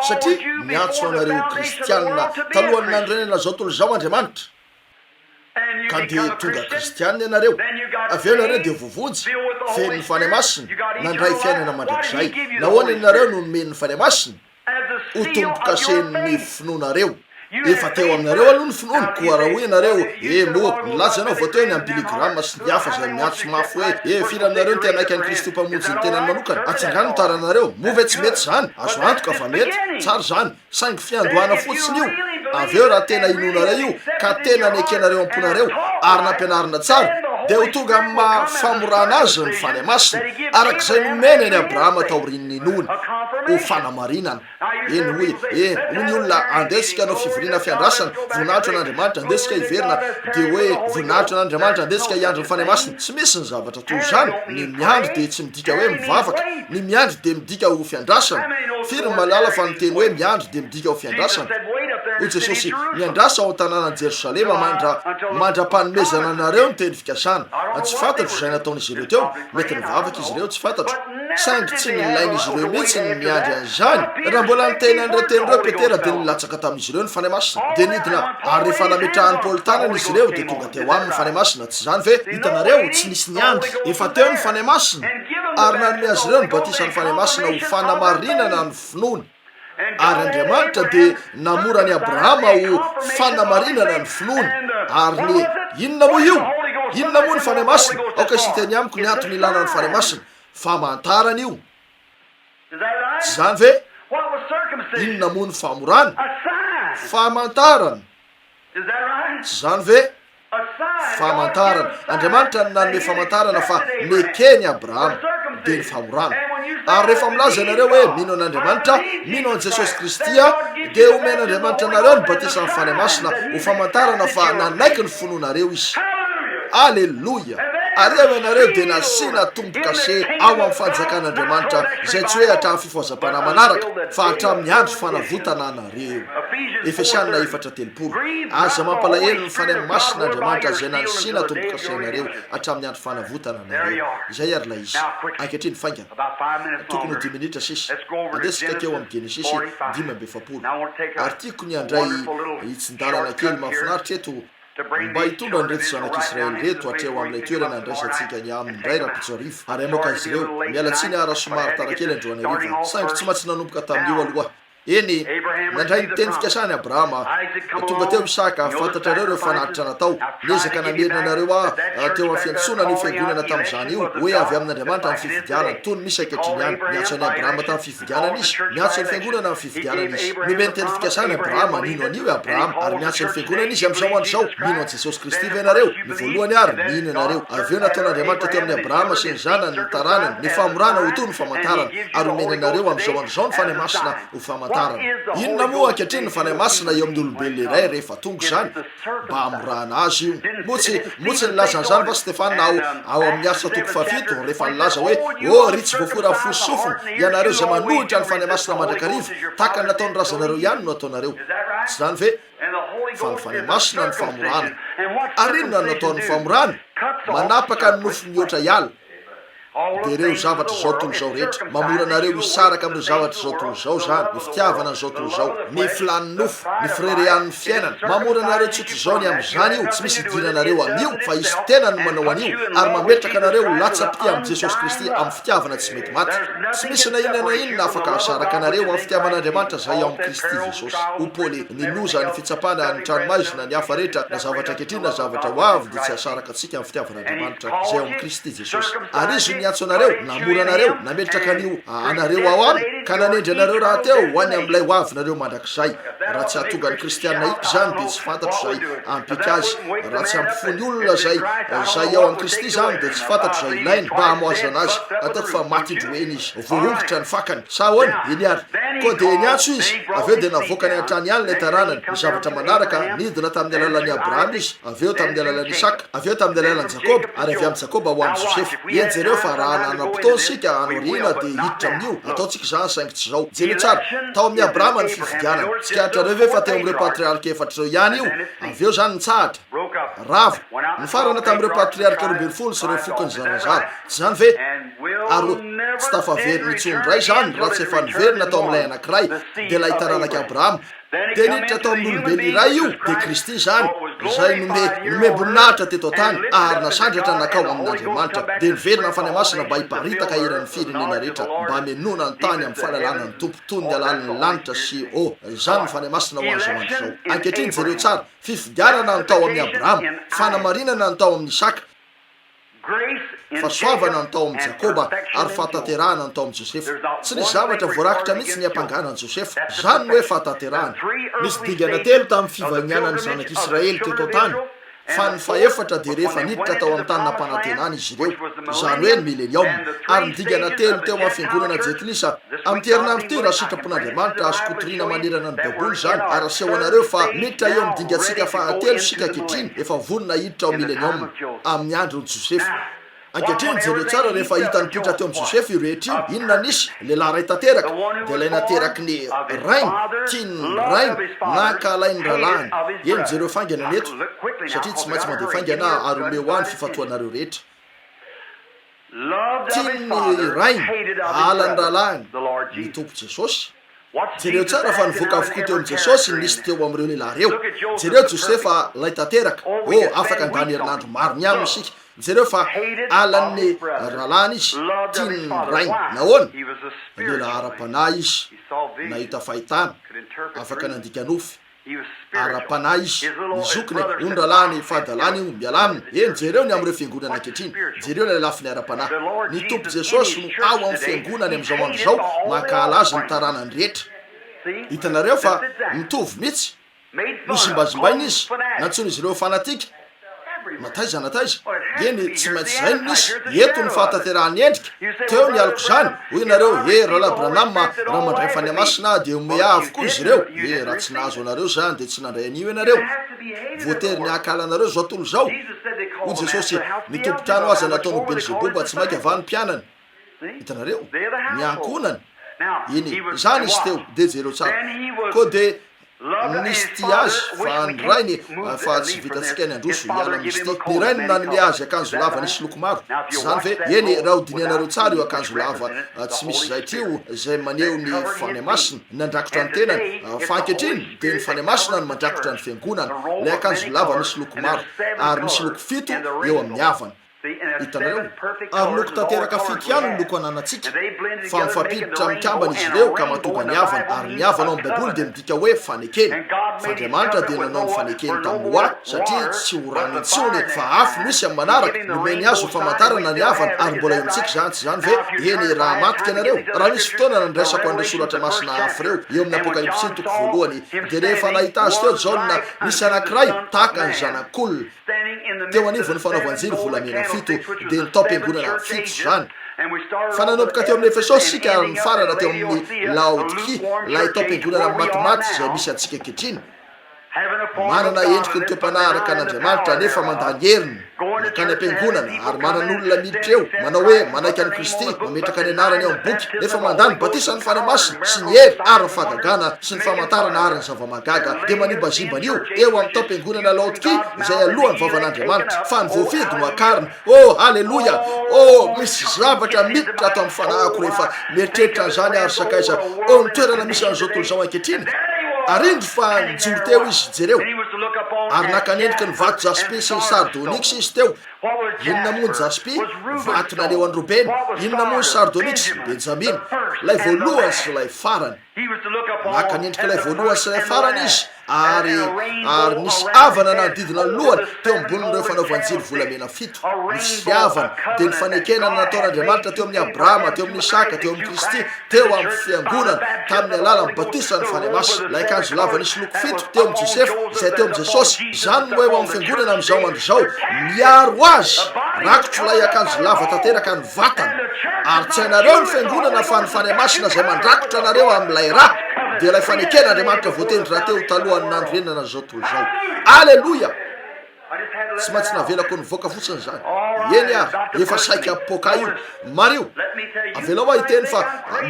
Satria niantso anareo ho Kristiana talohan'ny nanorenana izao tontolo izao Andriamanitra. Ka dia tonga kristiana ianareo, avy eo ianareo dia voavonjy, feno ny Fanahy Masina, nandray fiainana mandrakizay. Nahoana ianareo no nomeny ny Fanahy Masina? Ho tombokasen'ny finoanareo. Efa teo aminareo aloha ny finoana, koa raha hoy ianareo, E, moa, nilaza ianao vao teo ny amin'i Billy Graham sy ny hafa izay miantso mafy hoe, E, firy aminareo no te hanaiky an'i Kristy ho Mpamonjy ny tenany manokana? Atsangano ny tananareo. Moa ve tsy mety izany? Azo antoka fa mety. Tsara izany. Saingy fiandohana fotsiny io, avy eo raha tena inoanareo io ka tena nekenareo am-ponareo ary nampianarina tsara, dia ho tonga amin'ny maha famorana azy ny Fanahy Masina, araka izay nomeny an'i Abrahama taorian'ny ninoany, ho fanamarinana. Eny, hoy, e, hoy ny olona, andeha isika hanao fivoriana fiandrasana, voninahitra an'Andriamanitra, andeha isika hiverina, dia hoe, voninahitra an'Andriamanitra, andeha isika hiandry ny Fanahy Masina. Tsy misy ny zavatra toy izany, ny miandry dia tsy midika hoe mivavaka, Ny miandry dia midika ho fiandrasana. Firy ny mahalala fa ny teny hoe miandry dia midika ho fiandrasana? Hoy Jesosy, Miandrasa ao an-tanànan'i Jerosalema mandra, mandra-panomezana anareo ny teny fikasana. Tsy fantatro izay nataon'izy ireo teo. Mety nivavaka izy ireo, tsy fantatro. Saingy tsy nilain'izy ireo mihitsy ny niandry an'izany. Raha mbola niteny an'ireo teny ireo Petera dia nilatsaka tamin'izy ireo ny Fanahy Masina. Dia nidina, ary rehefa nametrahan'i Paoly tanana izy ireo dia tonga teo aminy ny Fanahy Masina. Tsy izany ve? Hitanareo, tsy nisy niandry. Efa teo ny Fanahy Masina, ary nanome azy ireo ny batisan'ny Fanahy Masina ho fanamarinana ny finoany. Ary Andriamanitra dia namora an'i Abrahama ho fanamarinana ny finoany. Ary ny, inona moa io? Inona moa ny Fanahy Masina? Aoka hisy hiteny amiko ny antony ilana ny Fanahy Masina. Famantarana io. Tsy izany ve? Inona moa ny famorana? Famantarana. Tsy izany ve? Famantarana. Andriamanitra no nanome famantarana fa nekeny Abrahama, dia ny famorana. Ary rehefa milaza ianareo hoe, Mino an'Andriamanitra aho, mino an'i Jesosy Kristy aho, dia omen'Andriamanitra anareo ny batisan'ny Fanahy Masina ho famantarana fa nanaiky ny finoanareo Izy. Aleloia! Ary eo ianareo dia nasiana tombo-kase ao amin'ny Fanjakan'Andriamanitra, izay tsy hoe hatramin'ny fifohazam-panahy manaraka, fa hatramin'ny andro fanavotana anareo. Efesiana 34. Aza mampalahelo ny Fanahy Masin'Andriamanitra izay nasiana tombo-kase anareo hatramin'ny andro fanavotana anareo. Izay ary ilay izy. Ankehitriny, faingana. Tokony ho dimy minitra sisa. Andeha isika hankeo amin'ny Genesisy 45. Ary tiako ny handray hitsin-dalana kely mahafinaritra eto mba hitondra an'ireto zanak'Israely ireto hatreo amin'ilay toerana handraisantsika ny aminy indray rahampitso hariva, ary hamoaka azy ireo. Miala tsiny aho raha somary tara kely androany hariva, saingy tsy maintsy nanomboka tamin'io aloha aho. Eny, nandray ny teny fikasany Abrahama. Tonga teo Isaka, fantatrareo ireo fanatitra natao. Niezaka namerina anareo aho teo amin'ny fiantsoana an'io fiangonana tamin'izany io, hoe avy amin'Andriamanitra ny fifidianana, toy ny misy ankehitriny ihany. Niantso an'i Abrahama tamin'ny fifidianana Izy. Niantso ny fiangonana amin'ny fifidianana Izy. Nomeny teny fikasana Abrahama, nino an'io i Abrahama. Ary miantso ny fiangonana Izy amin'izao andro izao. Mino an'i Jesosy Kristy ve ianareo? Ny voalohany àry, mino ianareo. Avy eo nataon'Andriamanitra teo amin'i Abrahama sy ny zanany, ny taranany, ny famorana ho toy ny famantarana. Ary omeny anareo amin'izao andro izao ny Fanahy Masina ho famantarana. Inona moa ankehitriny ny Fanahy Masina eo amin'ny olombelona iray rehefa tonga izany? Mba hamorana azy io. Moa tsy, moa tsy nilaza an'izany va Stefana ao, ao amin'ny Asa toko fahafito, rehefa nilaza hoe, Oh, ry tsy voafora fo sy sofina, ianareo izay manohitra ny Fanahy Masina mandrakariva, tahaka ny nataon'ny razanareo ihany no ataonareo. Tsy izany ve? Fa ny Fanahy Masina no famorana. Ary inona no nataon'ny famorana? Manapaka ny nofo mihoatra hiala. Dia ireo zavatra izao tontolo izao rehetra. Mamora anareo hisaraka amin'ireo zavatra izao tontolo izao izany, ny fitiavana an'izao tontolo izao, ny filàn'ny nofo, ny fireharehan'ny fiainana. Mamora anareo tsotra izao ny amin'izany io, tsy misy idiranareo amin'io, fa Izy tenany no manao an'io, ary mametraka anareo ho latsa-pitia amin'i Jesosy Kristy amin'ny fitiavana tsy mety maty. Tsy misy na inona na inona afaka hahasaraka anareo amin'ny fitiavan'Andriamanitra izay ao amin'i Kristy Jesosy. Hoy Paoly, Ny loza, ny fitsapana, ny tranomaizina, ny hafa rehetra, na zavatra ankehitriny na zavatra ho avy, dia tsy hahasaraka antsika amin'ny fitiavan'Andriamanitra izay ao amin'i Kristy Jesosy. Ary Izy no niantso anareo, namora anareo, nametraka an'io anareo ao Aminy, ka nanendry anareo rahateo ho any amin'ilay ho avinareo mandrakizay. Raha tsy hahatonga ny kristiana hika izany, dia tsy fantatro izay hampika azy. Raha tsy hampifoha ny olona izay izay ao amin'i Kristy izany, dia tsy fantatro izay ilainy mba hamoazana azy. Ataoko fa maty indroeny izy. Voahongotra ny fakany. Sa ahoana? Eny àry. Koa dia niantso izy, avy eo dia navoakany hatrany ihany ilay taranany. Ny zavatra manaraka, nidina tamin'ny alalan'i Abrahama izy, avy eo tamin'ny alalan'i Isaka, avy eo tamin'ny alalan'i Jakoba, ary avy amin'i Jakoba ho amin'i Josefa. Eny, jereo fa raha nanam-potoana isika any aoriana dia hiditra amin'io. Ataontsika izany, saingy tsy izao. Jereo tsara. Tao amin'i Abrahama ny fifidianana. Tsikaritrareo ve fa teo amin'ireo patriarka efatra ireo ihany io? Avy eo izany nitsahatra. Rava. Nifarana tamin'ireo patriarka 12 sy ireo foko nizarazara. Tsy izany ve? Ary tsy tafaverina intsony indray izany raha tsy efa niverina tao amin'ilay anankiray, dia ilay taranak'i Abrahama. Dia niditra tao amin'olombelona iray io, dia Kristy izany, izay nome, nomem-boninahitra teto an-tany, ary nasandratra nankao amin'Andriamanitra. Dia niverina ny Fanahy Masina mba hiparitaka eran'ny firenena rehetra, mba hamenoana ny tany amin'ny fahalalana ny Tompo, toy ny halalin'ny lanitra sy, oh, izany ny Fanahy Masina ho an'izao andro izao. Ankehitriny jereo tsara, fifidianana no tao amin'i Abrahama, fanamarinana no tao amin'i Isaka, Fahasoavana ny tao amin'i Jakoba ary fahatanterahana ny tao amin'i Josefa. Tsy nisy zavatra voarakitra mihitsy niampangana an'i Josefa. Izany no hoe fahatanterahana. Nisy dingana telo tamin'ny fivahinianan'ny zanak'Israely teto an-tany, fa ny fahefatra dia rehefa niditra tao amin'ny tany nampanantenana izy ireo, izany hoe ny Milenioma. Ary ny dingana telo teo amin'ny fiangonana jentilisa. Amin'ity herinandro ity, raha sitrapon'Andriamanitra, azoko hotorina manerana ny Baiboly izany, ary aseho anareo fa miditra eo amin'ny dingantsika fahatelo isika ankehitriny, efa vonona hiditra ao Milenioma. Amin'ny andron'i Josefa. Ankehitriny, jereo tsara, rehefa hita nipoitra teo amin'i Josefa io rehetra io, inona nisy? Lehilahy iray tanteraka, dia ilay nateraky ny rainy, tian'ny rainy, nankahalain'ny rahalahiny. Eny, jereo faingana ny eto, satria tsy maintsy mandeha faingana aho, ary omeo ahy ny fifantohanareo rehetra. Tian'ny rainy, hahalan'ny rahalahiny, ny Tompo Jesosy. Jereo tsara fa nivoaka avokoa teo amin'i Jesosy ny nisy teo amin'ireo lehilahy ireo. Jereo Josefa, ilay tanteraka. Oh, afaka handany herinandro maro ny aminy isika. Jereo fa halan'ny rahalahiny izy, tian'ny rainy. Nahoana? Lehilahy ara-panahy izy, nahita fahitana, afaka nandika nofy. Ara-panahy izy. Ny zokiny, hoy ny rahalahiny, fahadalana io, mialà aminy. Eny, jereo ny amin'ireo fiangonana ankehitriny. Jereo ilay lafiny ara-panahy. Ny Tompo Jesosy no ao amin'ny fiangonany amin'izao andro izao, mankahala Azy ny taranany rehetra. Hitanareo fa mitovy mihitsy. Nozimbazimbaina Izy, nantsoin'izy ireo ho fanatika, na taiza na taiza. Eny, tsy maintsy izay no nisy. Eto ny fahatanterahan'ny endrika. Teo ny aloko izany. Hoy ianareo, He, Rahalahy Branham, raha mandray ny Fanahy Masina aho, dia homehy ahy avokoa izy ireo. He, raha tsy nahazo anareo izany, dia tsy nandray an'io ianareo. Voatery ny hankala anareo izao tontolo izao. Hoy Jesosy, Ny tompon-trano aza nataony ho Belzeboba, tsy mainka va ny mpianany? Hitanareo? Ny ankohonany. Eny, izany izy teo. Dia jereo tsara. Koa dia Nisy tia azy fa ny rainy fa tsy vitantsika ny handroso hiala amin'izy ity. Ny rainy no nanome azy akanjo lava nisy loko maro. Tsy izany ve? Eny, raha hodinihanareo tsara io akanjo lava tsy misy zaitra io izay maneho ny Fanahy Masina nandrakotra ny tenany, fa ankehitriny dia ny Fanahy Masina no mandrakotra ny Fiangonana, ilay akanjo lava misy loko maro, ary misy loko fito eo amin'ny havana. Hitanareo? Ary loko tanteraka fito ihany ny loko ananantsika, fa mifampiditra mikambana izy ireo ka mahatonga ny avana, ary ny avana ao amin'ny Baiboly dia midika hoe fanekena. Fa Andriamanitra dia nanao ny fanekeny tamin'i Noa, satria tsy ho rano intsony, fa afo no hisy amin'ny manaraka, nomeny azy ho famantarana ny avana, ary mbola eo amintsika izany, tsy izany ve? Eny, raha matika ianareo, raha nisy fotoana nandraisako an'ireo soratra masina afo ireo, eo amin'ny Apokalypsy toko voalohany, dia rehefa nahita azy teo Jaona, nisy anankiray tahaka ny zanak'olona, Teo anivon'ny fanaovan-jiro volamena fito, dia ny taom-piangonana fito izany. Fa nanomboka teo amin'ny Efesosy isika ary nifarana teo amin'ny Laodikia, ilay taom-piangonana matimaty izay misy antsika ankehitriny. Manana endriky ny toe-panahy araka an'Andriamanitra, nefa mandà ny heriny. Mankany am-piangonana, ary manana olona miditra eo, manao hoe manaiky an'i Kristy, mametraka ny anarany ao amin'ny boky, nefa mandà ny batisan'ny Fanahy Masina, sy ny hery, ary ny fahagagana, sy ny famantarana, ary ny zava-mahagaga, dia manimbazimba an'io eo amin'ny taom-piangonana Laodikia, izay alohan'ny vavan'Andriamanitra, fa ny voafidy no hakarina. Oh, haleloia! Oh, misy zavatra miditra ato amin'ny fanahiko rehefa mieritreritra an'izany aho, ry sakaiza. Oh, ny toerana misy an'izao tontolo izao ankehitriny! Ary indro fa nijoro teo izy, jereo, ary naka ny endriky ny vato jaspy sy ny sardonyx izy teo. Inona moa ny jaspy? Vato naneho an'i Robena. Inona moa ny sardonyx? Benjamina. Ilay voalohany sy ilay farany. Naka ny endrik'ilay voalohany sy ilay farany izy, ary, ary nisy avana nanodidina ny lohany teo ambonin'ireo fanaovan-jiro volamena fito. Nisy avana, dia ny fanekena nataon'Andriamanitra teo amin'i Abrahama, teo amin'i Isaka, teo amin'i Kristy, teo amin'ny Fiangonana, tamin'ny alalan'ny batisan'ny Fanahy Masina. Ilay akanjo lava nisy loko fito teo amin'i Josefa, izay teo amin'i Jesosy, izany no eo amin'ny Fiangonana amin'izao andro izao. Miaro azy, rakotro ilay akanjo lava tanteraka ny vatana. Ary tsy hainareo ny Fiangonana fa ny Fanahy Masina izay mandrakotra anareo amin'ilay Rà, dia ilay faneken'Andriamanitra voatendry rahateo talohan'ny nanorenana an'izao tontolo izao. Aleloia! Tsy maintsy navelako nivoaka fotsiny izany. Eny ary, efa saika poaka io. Mariho. Avelao aho hiteny fa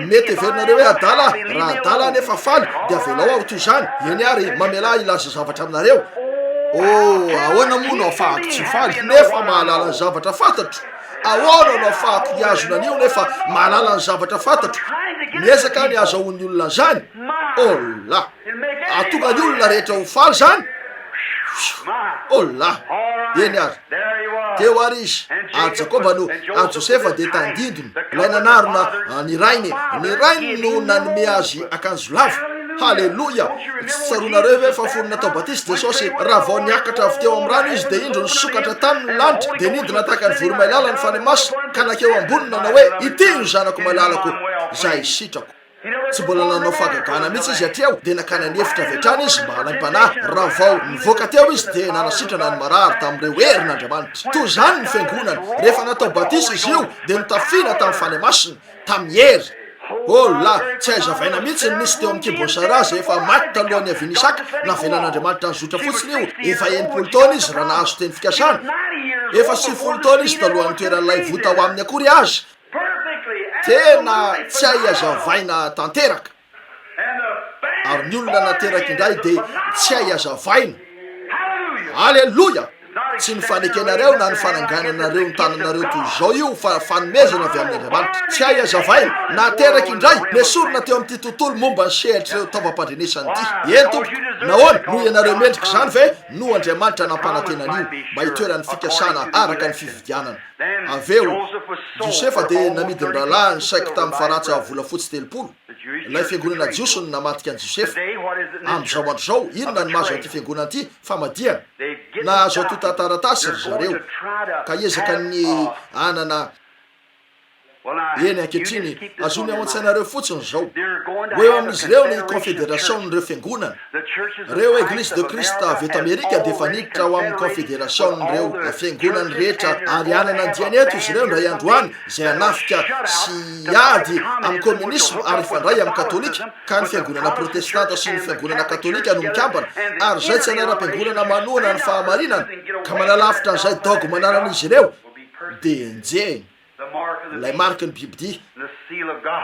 mety heverinareo hoe adala aho. Raha adala aho nefa faly, dia avelao aho ho toy izany. Eny ary, mamelà ahy hilaza zavatra aminareo. Oh, ahoana moa no ahafahako tsy ho faly nefa mahalala ny zavatra fantatro? Ahoana no ahafahako hihazona an'io nefa mahalala ny zavatra fantatro? Miezaka aho ny hahazahoan'ny olona an'izany. Oh la! Hahatonga ny olona rehetra ho faly izany. Fioo! Oh la! Eny ary. Teo ary izy, ary Jakoba no, ary Josefa dia tandindony, ilay nanarona ny rainy. Ny rainy no nanome azy akanjo lava. Haleloia! Tsy tsaroanareo ve fa fony natao batisa Jesosy, raha vao niakatra avy teo amin'ny rano Izy, dia indro nisokatra taminy ny lanitra, dia nidina tahaka ny voromailala ny Fanahy Masina, ka nankeo amboniny nanao hoe, Ity no Zanako malalako, izay sitrako. Tsy mbola nanao fahagagana mihitsy Izy hatreo, dia nankany an'efitra avy hatrany Izy mba halaim-panahy. Raha vao nivoaka teo Izy, dia nanasitrana ny marary tamin'ireo herin'Andriamanitra. Toy izany ny Fiangonana. Rehefa natao batisa izy io, dia notafiana tamin'ny Fanahy Masina, tamin'ny hery. Oh la! Tsy hay zavaina mihitsy ny nisy teo amin'ny kibon'i Saraha izay efa maty talohan'ny niavian'i Isaka. Navelan'Andriamanitra nizotra fotsiny io. Efa 60 taona izy raha nahazo teny fikasana. Efa 90 taona izy talohan'ny nitoeran'ilay voa tao aminy akory aza. Tena tsy hay hazavaina tanteraka. Ary ny olona nateraka indray dia tsy hay hazavaina. Aleloia! Tsy ny fanekenareo na ny fanangananareo ny tananareo toy izao io fa fanomezana avy amin' Andriamanitra. Tsy hay hazavaina. Nateraka indray, nesorina teo amin'ity tontolo momba ny sehatr'ireo taovam-pandrenesana ity. Eny tompoko. Nahoana? Noho ianareo mendrika izany ve? Noho Andriamanitra nampanantena an'io mba hitoeran'ny fikasana araka ny fividianana. Avy eo, Josefa dia namidy ny rahalahiny saiky tamin'ny farantsa volafotsy 30. Ilay fiangonana jiosy no namadika an'i Josefa. Amin'izao andro izao, inona no mahazo an'ity fiangonana ity? Famadihana. Nahazo antontan-taratasy ry zareo, ka hiezaka ny hanana. Eny, ankehitriny, azony ao an-tsainareo fotsiny izao. Ho eo amin'izy ireo ny Konfederasion'ireo Fiangonana. Ireo Eglise de Christ avy eto Amerika dia efa niditra ao amin'ny Konfederasion'ireo Fiangonany rehetra ary hanana andiany eto izy ireo indray andro any izay hanafika sy hiady amin'ny kominisma ary hifandray amin'ny Katolika, ka ny Fiangonana Protestanta sy ny Fiangonana Katolika no mikambana ary izay tsy anaram-piangonana manohana ny fahamarinana ka manalavitra an'izay dogme ananan'izy ireo dia enjehiny. Ilay mariky ny bibidia,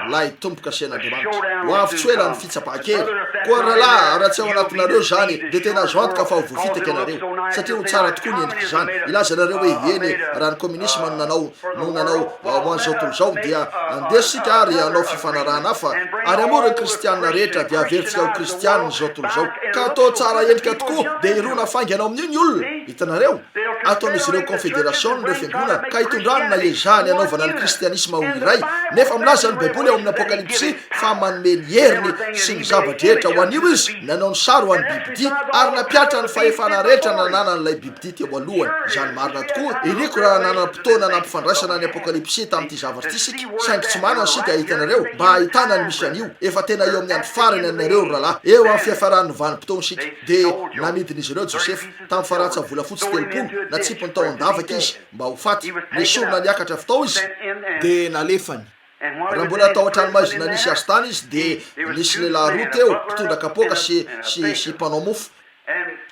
ilay tombo-kasen'Andriamanitra. Ho avy tsy ho ela ny fitsapan-kery. Koa ry rahalahy, raha tsy ao anatinareo izany, dia tena azo antoka fa ho voafitaka ianareo, satria ho tsara tokoa ny endrik'izany. Hilaza ianareo hoe, Eny, raha ny kominisma no nanao, no nanao ho an'izao tontolo izao, dia andeha isika ary hanao fifanarahana hafa, ary hamory ny Kristiana rehetra, dia haverintsika ho Kristiana izao tontolo izao. Ka atao tsara endrika tokoa, dia hirona faingana ao amin'io ny olona. Hitanareo? Ataon'izy ireo konfederasiona ireo fiangonana, ka itondrany na iezahany hanaovana ny Kristianisma ho iray, nefa milaza ny Baiboly ao amin'ny Apokalypsy fa manome ny heriny sy ny zava-drehetra ho an'io izy, nanao ny sary ho an'ny bibidia, ary nampihatra ny fahefana rehetra nananan'ilay bibidia teo alohany. Izany marina tokoa. Iriko raha nanam-potoana nampifandraisana ny Apokalypsy tamin'ity zavatra ity isika, saingy tsy manana isika, hitanareo, mba hahitana ny misy an'io. Efa tena eo amin'ny andro farany anareo, ry rahalahy. Eo amin'ny fiafaran'ny vanim-potoana isika. Dia namidin'izy ireo Josefa. Tamin'ny farantsa volafotsy 30, natsipiny tao an-davaka izy mba ho faty. Nesorina niakatra avy tao izy, dia nalefany. Raha mbola tao an-tranomaizina nisy azy tany izy, dia nisy lehilahy roa teo, mpitondra kapoaka sy, sy, sy mpanao mofo.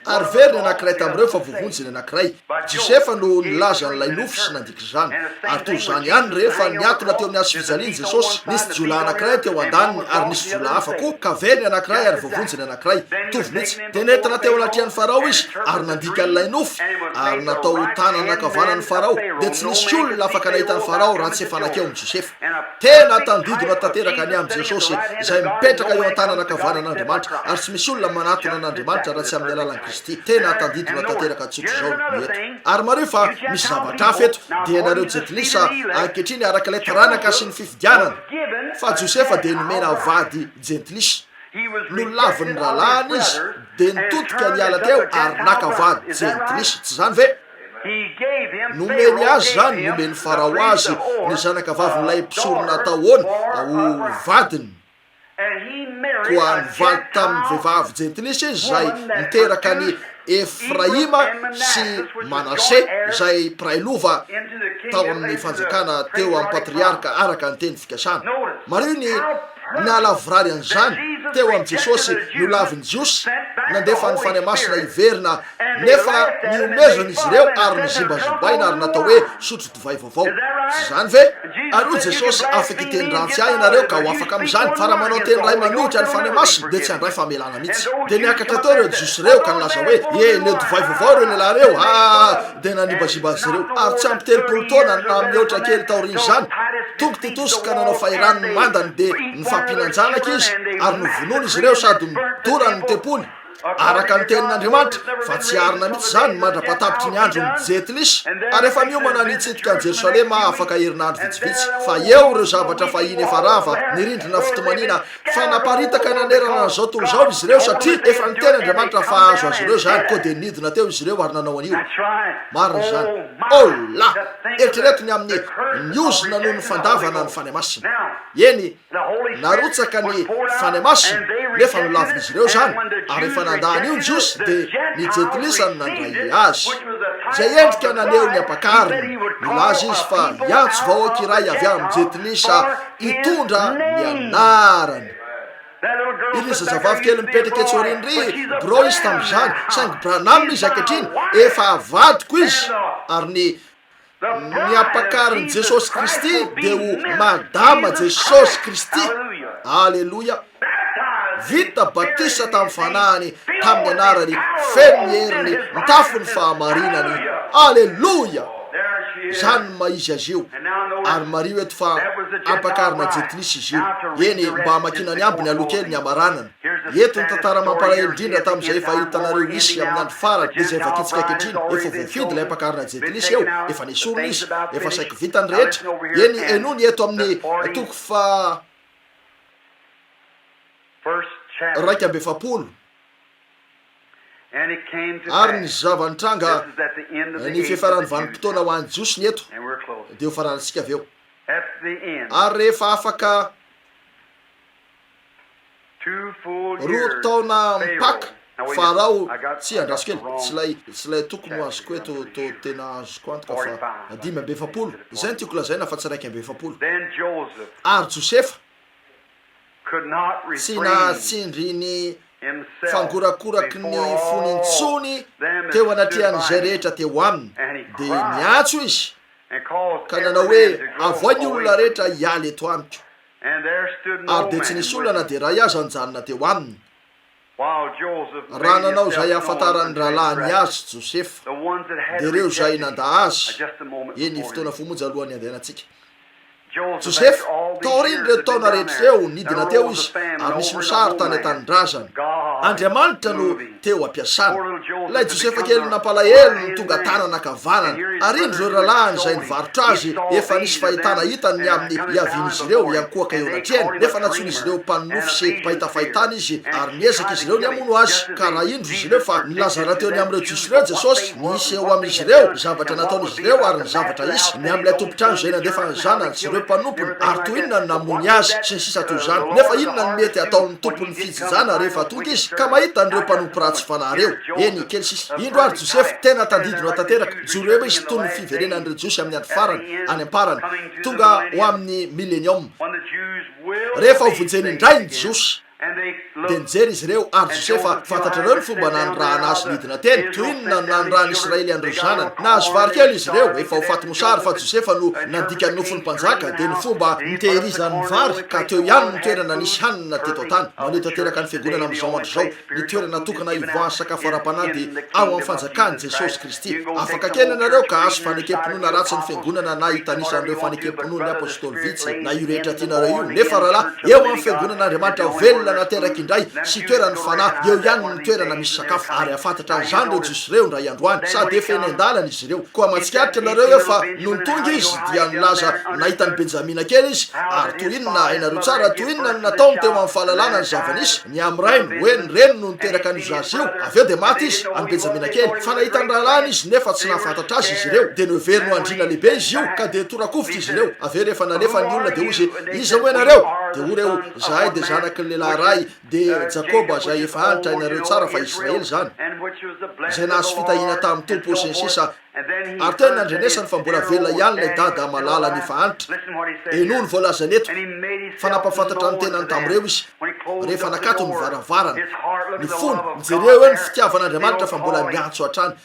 Ary very ny anankiray tamin'ireo fa voavonjy ny anankiray. Josefa no nilaza an'ilay nofy sy nandika izany. Ary toy izany ihany, rehefa niatona teo amin'ny hazo fijaliana Jesosy, nisy jiolahy anankiray teo andaniny ary nisy jiolahy hafa koa, ka very ny anankiray ary voavonjy ny anankiray. Mitovy mihitsy. Dia nentina teo anatrehan'i Farao izy, ary nandika an'ilay nofy, ary natao ho tanana ankavanan'i Farao. Dia tsy nisy olona afaka nahita an'i Farao raha tsy efa nankeo amin'i Josefa. Tena tandindona tanteraka ny amin'i Jesosy, izay mipetraka eo an-tanana ankavanan'Andriamanitra, ary tsy misy olona manatona an'Andriamanitra raha tsy amin'ny alalan'i Kristy. Tena tandindona tanteraka tsotr'izao ny eto. Ary mariho fa misy zavatra hafa eto, dia ianareo Jentilisa ankehitriny araka ilay taranaka sy ny fifidianana, fa Josefa dia nomena vady Jentilisa. Nolavin'ny rahalahiny izy, dia nitodika niala teo ary naka vady Jentilisa. Tsy izany ve? Nomeny azy izany, nomen'i Farao azy ny zanakavavin'ilay mpisorona tao Ona ho vadiny. Koa nivady tamin'ny vehivavy jentilisa izy izay niteraka an'i Efraima sy Manase, izay mpiray lova tao amin'ny fanjakana teo amin'ny patriarka araka ny teny fikasana. Mariho ny nahalavorary an'izany teo amin'i Jesosy nolavin'ny Jiosy, nandefa ny Fanahy Masina hiverina, nefa nihomezana izy ireo ary nozimbazimbaina ary natao hoe sotro divay vaovao. Tsy izany ve? Ary hoy Jesosy, Afaka hiteny ratsy Ahy ianareo ka ho afaka amin'izany, fa raha manao teny iray manohitra ny Fanahy Masina, dia tsy handray famelana mihitsy. Dia niakatra teo ireo Jiosy ireo ka nilaza hoe, He, leo divay vaovao ireo lehilahy ireo! Aa! Dia nanimbazimba azy ireo. Ary tsy ampy 30 taona na mihoatra kely taorian'izany, tonga Titosy ka nanao fahirano ny mandany, dia nifampihinan-janaka izy, ary novonoiny izy ireo sady nodorany ny tempoly. Araka ny tenin'Andriamanitra, fa tsy hiarina mihitsy izany mandra-pahatapitry ny andron'ny Jentilisa, ary efa miomana ny hitsidika an'i Jerosalema aho afaka herinandro vitsivitsy. Fa eo ireo zavatra fahiny efa rava, ny rindrina fitomaniana, fa naparitaka nanerana an'izao tontolo izao izy ireo, satria efa niteny Andriamanitra fa hahazo azy ireo izany, koa dia nidina teo izy ireo ary nanao an'io. Marina izany. Oh la! Eritrereto ny amin'ny ny ozona noho ny fandavana ny Fanahy Masina. Eny. Narotsaka ny Fanahy Masina, nefa nolavin'izy ireo izany, ary rehefa nandà an'io ny Jiosy, dia ny Jentilisa no nandray azy. Izay endrika naneho ny ampakariny. Nilaza izy fa hiantso vahoaka iray avy amin'ny Jentilisa hitondra ny anarany. Iry zazavavy kely mipetraka etsy aoriana iry, Bro izy tamin'izany, saingy Branham izy ankehitriny, efa vadiko izy, ary ny Ny ampakarin'i Jesosy Kristy dia ho Madama Jesosy Kristy. Aleloia! Vita batisa tamin'ny Fanahiny, tamin'ny Anarany, feno ny Heriny, nitafy ny Fahamarinany. Aleloia! Izany no maha-izy azy io. Ary mariho eto fa ampakarina jentilisa izy io. Eny, mba hamakiana ny ambiny aloha kely ny hamaranana. Eto ny tantara mampalahelo indrindra tamin'izay efa hitanareo hisy amin'ny andro farany, dia izay vakintsika ankehitriny, efa voafidy ilay ampakarina jentilisa eo, efa nesorina izy, efa saiky vita ny rehetra. Eny, henoy ny eto amin'ny toko faha 41. Ary ny zava-nitranga, ny fiafaran'ny vanim-potoana ho an'ny Jiosy ny eto, dia hofaranantsika avy eo. Ary rehefa afaka roa taona mipaka Farao, tsia, andraso kely, tsy ilay, tsy ilay toko no azoko eto, to tena azoko antoka fa 45, izay no tiako lazaina fa tsy 41. Ary Josefa tsy nahatsindry ny fangorakoraky ny fony intsony teo anatrehan'izay rehetra teo aminy, dia niantso izy ka nanao hoe, Avoay ny olona rehetra hiala eto amiko. Ary dia tsy nisy olona na dia iray aza nijanona teo aminy. Raha nanao izay hahafantaran'ny rahalahiny azy Josefa, dia ireo izay nandà azy, eny, fotoana fohy monja alohan'ny handehanantsika. Josefa, taorian'ireo taona rehetra ireo, nidina teo izy, ary nisy mosary tany an-tanindrazany. Andriamanitra no teo am-piasana. Ilay Josefa kely nampalahelo no tonga tanana ankavanana, ary indro ireo rahalahiny izay nivarotra azy efa nisy fahitana hitany ny amin'ny hiavian'izy ireo hiankohoka eo anatrehany, nefa nantsoin'izy ireo mpanonofy sy mpahita fahitana izy, ary niezaka izy ireo ny hamono azy. Ka raha indro izy ireo fa nilaza rahateo ny amin'ireo Jiosy ireo Jesosy, ny hisy eo amin'izy ireo, ny zavatra nataon'izy ireo, ary ny zavatra hisy, ny amin'ilay tompon-trano izay nandefa ny zanany sy ireo mpanompony, ary toy inona no namonoany azy, sy ny sisa toy izany. Nefa inona no mety hataon'ny tompon'ny fijinjana rehefa tonga izy, ka mahita an'ireo mpanompo ratsy fanahy ireo? Eny, kely sisa. Indro ary Josefa, tena tandindona tanteraka, mijoro eo izy toy ny fiverenan'ireo Jiosy amin'ny andro farany, any am-parany, tonga ho amin'ny Milenioma. Rehefa hovonjeny indray ny Jiosy. Dia nijery izy ireo, ary Josefa, fantatrareo ny fomba nanirahana azy nidina teny, toy inona no nanirahan'i Israely an'ireo zanany. Nahazo vary kely izy ireo, efa ho faty mosary, fa Josefa no nandika ny nofon'ny mpanjaka, dia ny fomba nitehirizany ny vary, ka teo ihany ny toerana nisy hanina teto an-tany. Maneho tanteraka ny Fiangonana amin'izao andro izao, ny toerana tokana hivoahan'ny sakafo ara-panahy dia ao amin'ny Fanjakan'i Jesosy Kristy. Afaka kely ianareo ka azo fanekem-pinoana ratsy ny Fiangonana na hitanisa an'ireo fanekem-pinoan'ny Apostoly vitsy na io rehetra tianareo io, nefa rahalahy, eo amin'ny Fiangonan'Andriamanitra velona nateraky indray sy toeran'ny Fanahy, eo ihany ny toerana misy sakafo. Ary hahafantatra an'izany ireo Jiosy ireo indray andro any, sady efa eny an-dalana izy ireo. Koa mahatsikaritra ianareo eo fa nony tonga izy dia nilaza nahita an'i Benjamina kely izy, ary toy inona, hainareo tsara, toy inona no nataony teo amin'ny fahalalana ny zava-nisy, Ny amin'ny rainy, hoe ny reniny no niteraka an'io zaza io. Avy eo dia maty izy, an'i Benjamina kely. Fa nahita ny rahalahiny izy, nefa tsy nahafantatra azy izy ireo. Dia noheveriny ho andriana lehibe izy io, ka dia tora-kovitra izy ireo. Avy eo rehefa nalefa ny olona, dia hoy izy, Iza moa ianareo? Dia hoy ireo, Izahay dia zanaky ny lehilahy iray, dia Jakoba, izay efa antitra, hainareo tsara fa Israely izany, izay nahazo fitahiana tamin'ny Tompo, sy ny sisa Ary teo ny nandrenesany fa mbola velona ihany ilay dada malalany efa antitra. Henoy ny voalazany eto, fa nampahafantatra ny tenany tamin'ireo izy, rehefa nakatony ny varavarana. Ny fony, jereo eo ny fitiavan'Andriamanitra fa mbola miantso hatrany.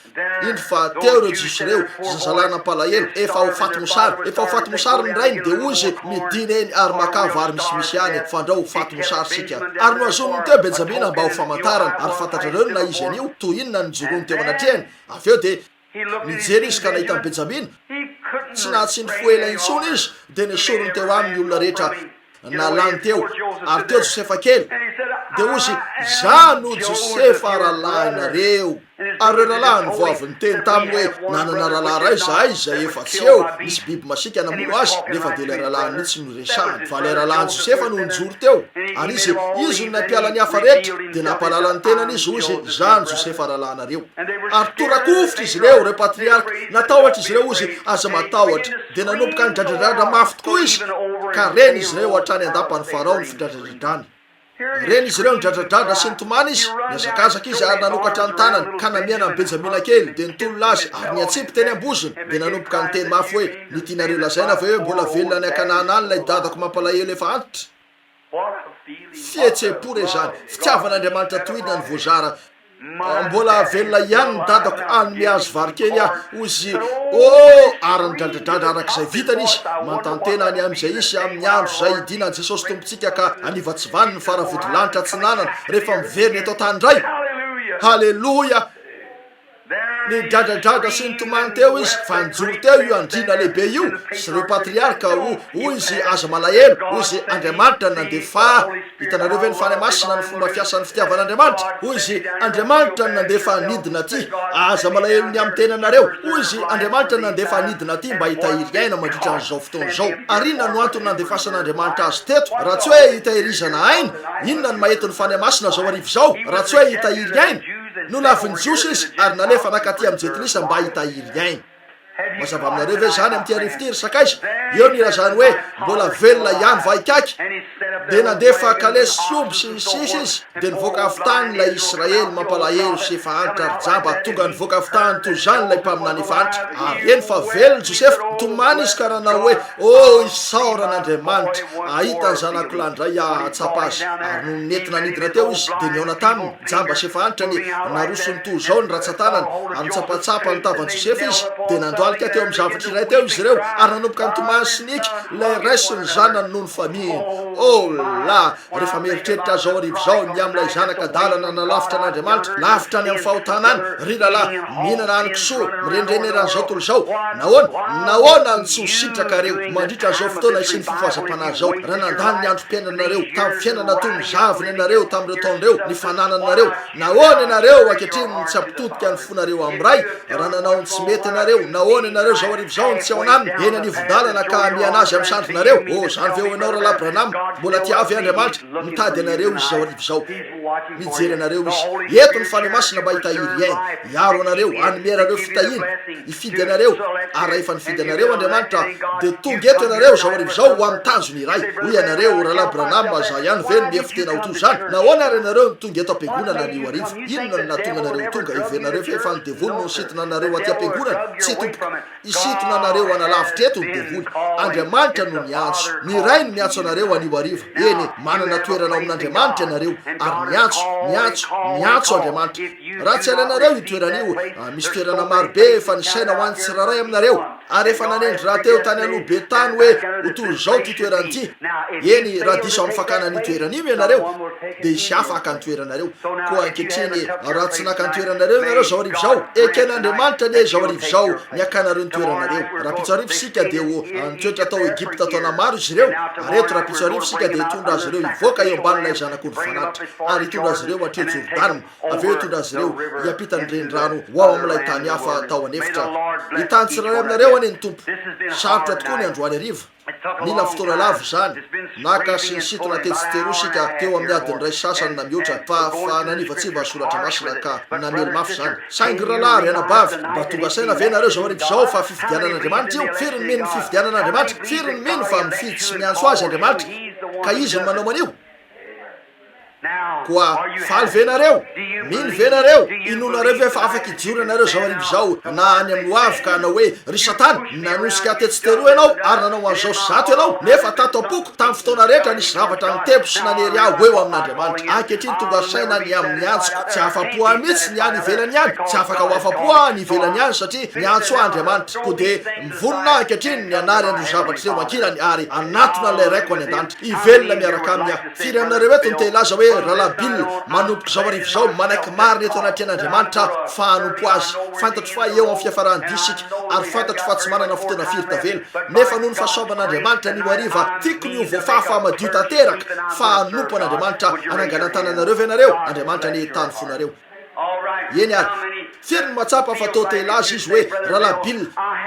Indro fa teo ireo Jiosy ireo, zazalahy nampalahelo, efa ho faty mosary. Efa ho faty mosary ny rainy, dia hoy izy, Midina eny ary makà vary misimisy any, fandrao ho faty mosary isika. Ary nohazoniny teo Benjamina mba ho famantarana, ary fantatrareo ny naha izy an'io, toy inona ny nijoroany teo anatrehany. Avy eo dia nijery izy ka nahita an'i Benjamina. Tsy nahatsindry fo ela intsony izy, dia nesoriny teo aminy ny olona rehetra nalany teo, ary teo Josefa kely. Dia hoy izy, Izaho no Josefa rahalahinareo. Ary ireo rahalahiny vao avy niteny taminy hoe, Nanana rahalahy iray izahay izay efa tsy eo, nisy biby masiaka namono azy, nefa dia ilay rahalahiny mihitsy no resahany. Fa ilay rahalahin'i Josefa no nijoro teo, ary izy, izy no nampiala ny hafa rehetra, dia nampahalala ny tenany izy, hoy izy, Izaho no Josefa rahalahinareo. Ary tora-kovitra izy ireo, ireo patriarka, natahotra izy ireo, hoy izy, Aza matahotra. Dia nanomboka nidradradradra mafy tokoa izy, ka ren'izy ireo hatrany an-dapan'i Farao ny fidradradradrany. Ren'izy ireo nidradradradra sy nitomany izy, nihazakazaka izy ary nanokatra ny tanany, ka namihana an'i Benjamina kely, dia nitolona azy, ary niantsipy teny am-bozony, dia nanomboka niteny mafy hoe, Ny tianareo lazaina ve hoe mbola velona any Kanana any ilay dadako mampalahelo efa antitra? Fihetseham-po re izany! Fitiavan'Andriamanitra toy inona no voazara! Mbola velona ihany ny dadako, hanome azy vary kely aho, hoy izy. Oh! Ary nidradradradra araka izay vitany izy. Manontany-tena any amin'izay hisy amin'ny andro izay hidinan'i Jesosy Tompontsika ka hanivatsivany ny faravodilanitra atsinanana rehefa miverina eto an-tany indray. Haleloia! Nidradradradra sy nitomany teo izy, fa nijoro teo io andriana lehibe io sy ireo patriarka, ho, hoy izy, Aza malahelo, hoy izy, Andriamanitra no nandefa ahy. Hitanareo ve ny Fanahy Masina, ny fomba fiasan'ny fitiavan'Andriamanitra? Hoy izy, Andriamanitra no nandefa nidina aty. Aza malahelo ny amin'ny tenanareo. Hoy izy, Andriamanitra no nandefa nidina aty mba hitahiry aina mandritra an'izao fotoana izao. Ary inona no antony nandefasan'Andriamanitra azy teto, raha tsy hoe hitahirizana aina? Inona no maha eto ny Fanahy Masina izao hariva izao, raha tsy hoe hitahiry aina? Nolavin'ny Jiosy izy ary nalefa nankaty amin'i Jentilisa mba hitahiry aina. Mazava aminareo ve izany amin'ity hariva ity, ry sakaiza? Eo no ilazany hoe, Mbola velona ihany va ikaky? Dia nandefa kalesy sy omby sy ny sisa izy, dia nivoaka avy tany ilay Israely mampalahelo sy efa antitra ary jamba, tonga nivoaka avy tany toy izany ilay mpaminany efa antitra, ary reny fa velona Josefa, nitomany izy ka nanao hoe, Oh, isaorana Andriamanitra, hahita ny zanako lahy indray aho hahatsapa azy. Ary nony nety nanidina teo izy, dia nihaona taminy, jamba sy efa antitra anie, narosony toy izao ny rantsan-tanany, ary nitsapatsapa ny tavan'i Josefa izy, dia nandohalika teo amin'ny zavatra iray teo izy ireo, ary nanomboka nitomany sy nihiaka, ilay ray sy ny zanany no nifamihina. Oh la! Rehefa mieritreritra aho izao hariva izao ny amin'ilay zanaka adala nanalavitra an'Andriamanitra, lavitra any amin'ny fahotana any, ry rahalahy, mihinana hanin-kisoa, mirenireny eran'izao tontolo izao, nahoana, nahoana no tsy ho sitrakareo mandritra izao fotoana hisian'ny fifohazam-panahy izao, raha nandany ny androm-piainanareo tamin'ny fiainana toy ny zavona ianareo tamin'ireo taona ireo, ny fanananareo, Nahoana ianareo ankehitriny no tsy hampitodika ny fonareo amin'ny Ray, raha nanao ny tsy mety ianareo? Nahoana ianareo izao hariva izao no tsy ao an'aminy, eny anivon-dalana, ka hamihana Azy amin'ny sandrinareo? Oh, izany ve ho ianao, Rahalahy Branham? Mbola tia ahy ve Andriamanitra? Mitady anareo Izy izao hariva izao. Mijery anareo Izy. Eto ny Fanahy Masina mba hitahiry aina, hiaro anareo, hanome anareo fitahiana. Hifidy anareo, ary raha efa nifidy anareo Andriamanitra, dia tonga eto ianareo izao hariva izao ho amin'ny tanjony iray. Hoy ianareo, Rahalahy Branham, izaho ihany ve no mihevi-tena ho toy izany? Nahoana ary ianareo no tonga eto am-piangonana anio hariva? Inona no nahatonga anareo ho tonga? Heverinareo ve fa ny devoly no nisintona anareo aty am-piangonana? Tsia, tompoko. Hisintona anareo hanalavitra eto ny devoly. Andriamanitra no niantso. Ny Ray no miantso anareo anio hariva. Eny, manana toerana ao amin'Andriamanitra ianareo, ary miantso, miantso, miantso Andriamanitra. Raha tsy alainareo io toerana io, misy toerana maro be efa nisaina ho an'ny tsirairay aminareo, ary efa nanendry rahateo tany aloha be tany hoe ho toy izao ity toerana ity. Eny, raha diso amin'ny fakana an'io toerana io ianareo, dia hisy hafa haka ny toeranareo. Koa ankehitriny, raha tsy naka ny toeranareo ianareo izao hariva izao, eken'Andriamanitra anie izao hariva izao ny hakanareo ny toeranareo. Rahampitso hariva isika dia ho nitoetra tao Egypta taona maro izy ireo, ary eto rahampitso hariva isika dia hitondra azy ireo hivoaka eo ambanin'ilay zanak'ondry fanatitra, ary hitondra azy ireo hatreo Jordana. Avy eo hitondra azy ireo hiampita ny renirano ho ao amin'ilay tany hafa tao an'efitra. Hitahy ny tsirairay aminareo anie ny Tompo. Sarotra tokoa ny androany hariva. Nila fotoana lava izany. Naka sy nisintona tetsy sy teroa isika teo amin'ny adiny iray sy sasany na mihoatra, fa, fa nanivatsiva ny Soratra Masina ka namely mafy izany. Saingy ry rahalahy, ry anabavy, mba tonga saina ve ianareo izao hariva izao fa fifidianan'Andriamanitra io? Firy ny mino ny fifidianan'Andriamanitra? Firy ny mino fa mifidy sy miantso Azy Andriamanitra, ka Izy no manao an'io? Koa faly ve nareo? Mino ve nareo? Inoanareo ve fa afaka hijoro ianareo izao hariva izao na any amin'ny ho avy ka hanao hoe, Ry Satana, nanosika ahy tetsy teroa ianao ary nanao an'izao sy izato ianao, nefa tato am-poko, tamin'ny fotoana rehetra nisy zavatra nitebro sy nanery ahy ho eo amin'Andriamanitra. Ankehitriny tonga saina ny amin'ny antsoko. Tsy afa-po ahy mihitsy ny any ivelany any. Tsy afaka ho afa-po aho any ivelany any satria niantso ahy Andriamanitra. Koa dia mivonona aho ankehitriny ny hanary an'ireo zavatra ireo ankilany ary hanatona an'ilay Raiko any an-danitra. Hivelona miaraka aminy aho. Firy aminareo eto no te hilaza hoe, Rahalahy Bill, manomboka izao hariva izao, manaiky marina eto anatrehan'Andriamanitra aho fa hanompo Azy. Fantatro fa eo amin'ny fiafaran'ny dia isika, ary fantatro fa tsy manana fotoana firy tavela. Nefa noho ny fahasoavan'Andriamanitra anio hariva, tiako ny ho voafafa madio tanteraka fa hanompo an'Andriamanitra aho. Hanangana ny tananareo ve ianareo? Andriamanitra anie hitahy ny fonareo. Eny ary. Firy no mahatsapa fa toa te hilaza izy hoe, Rahalahy Bill,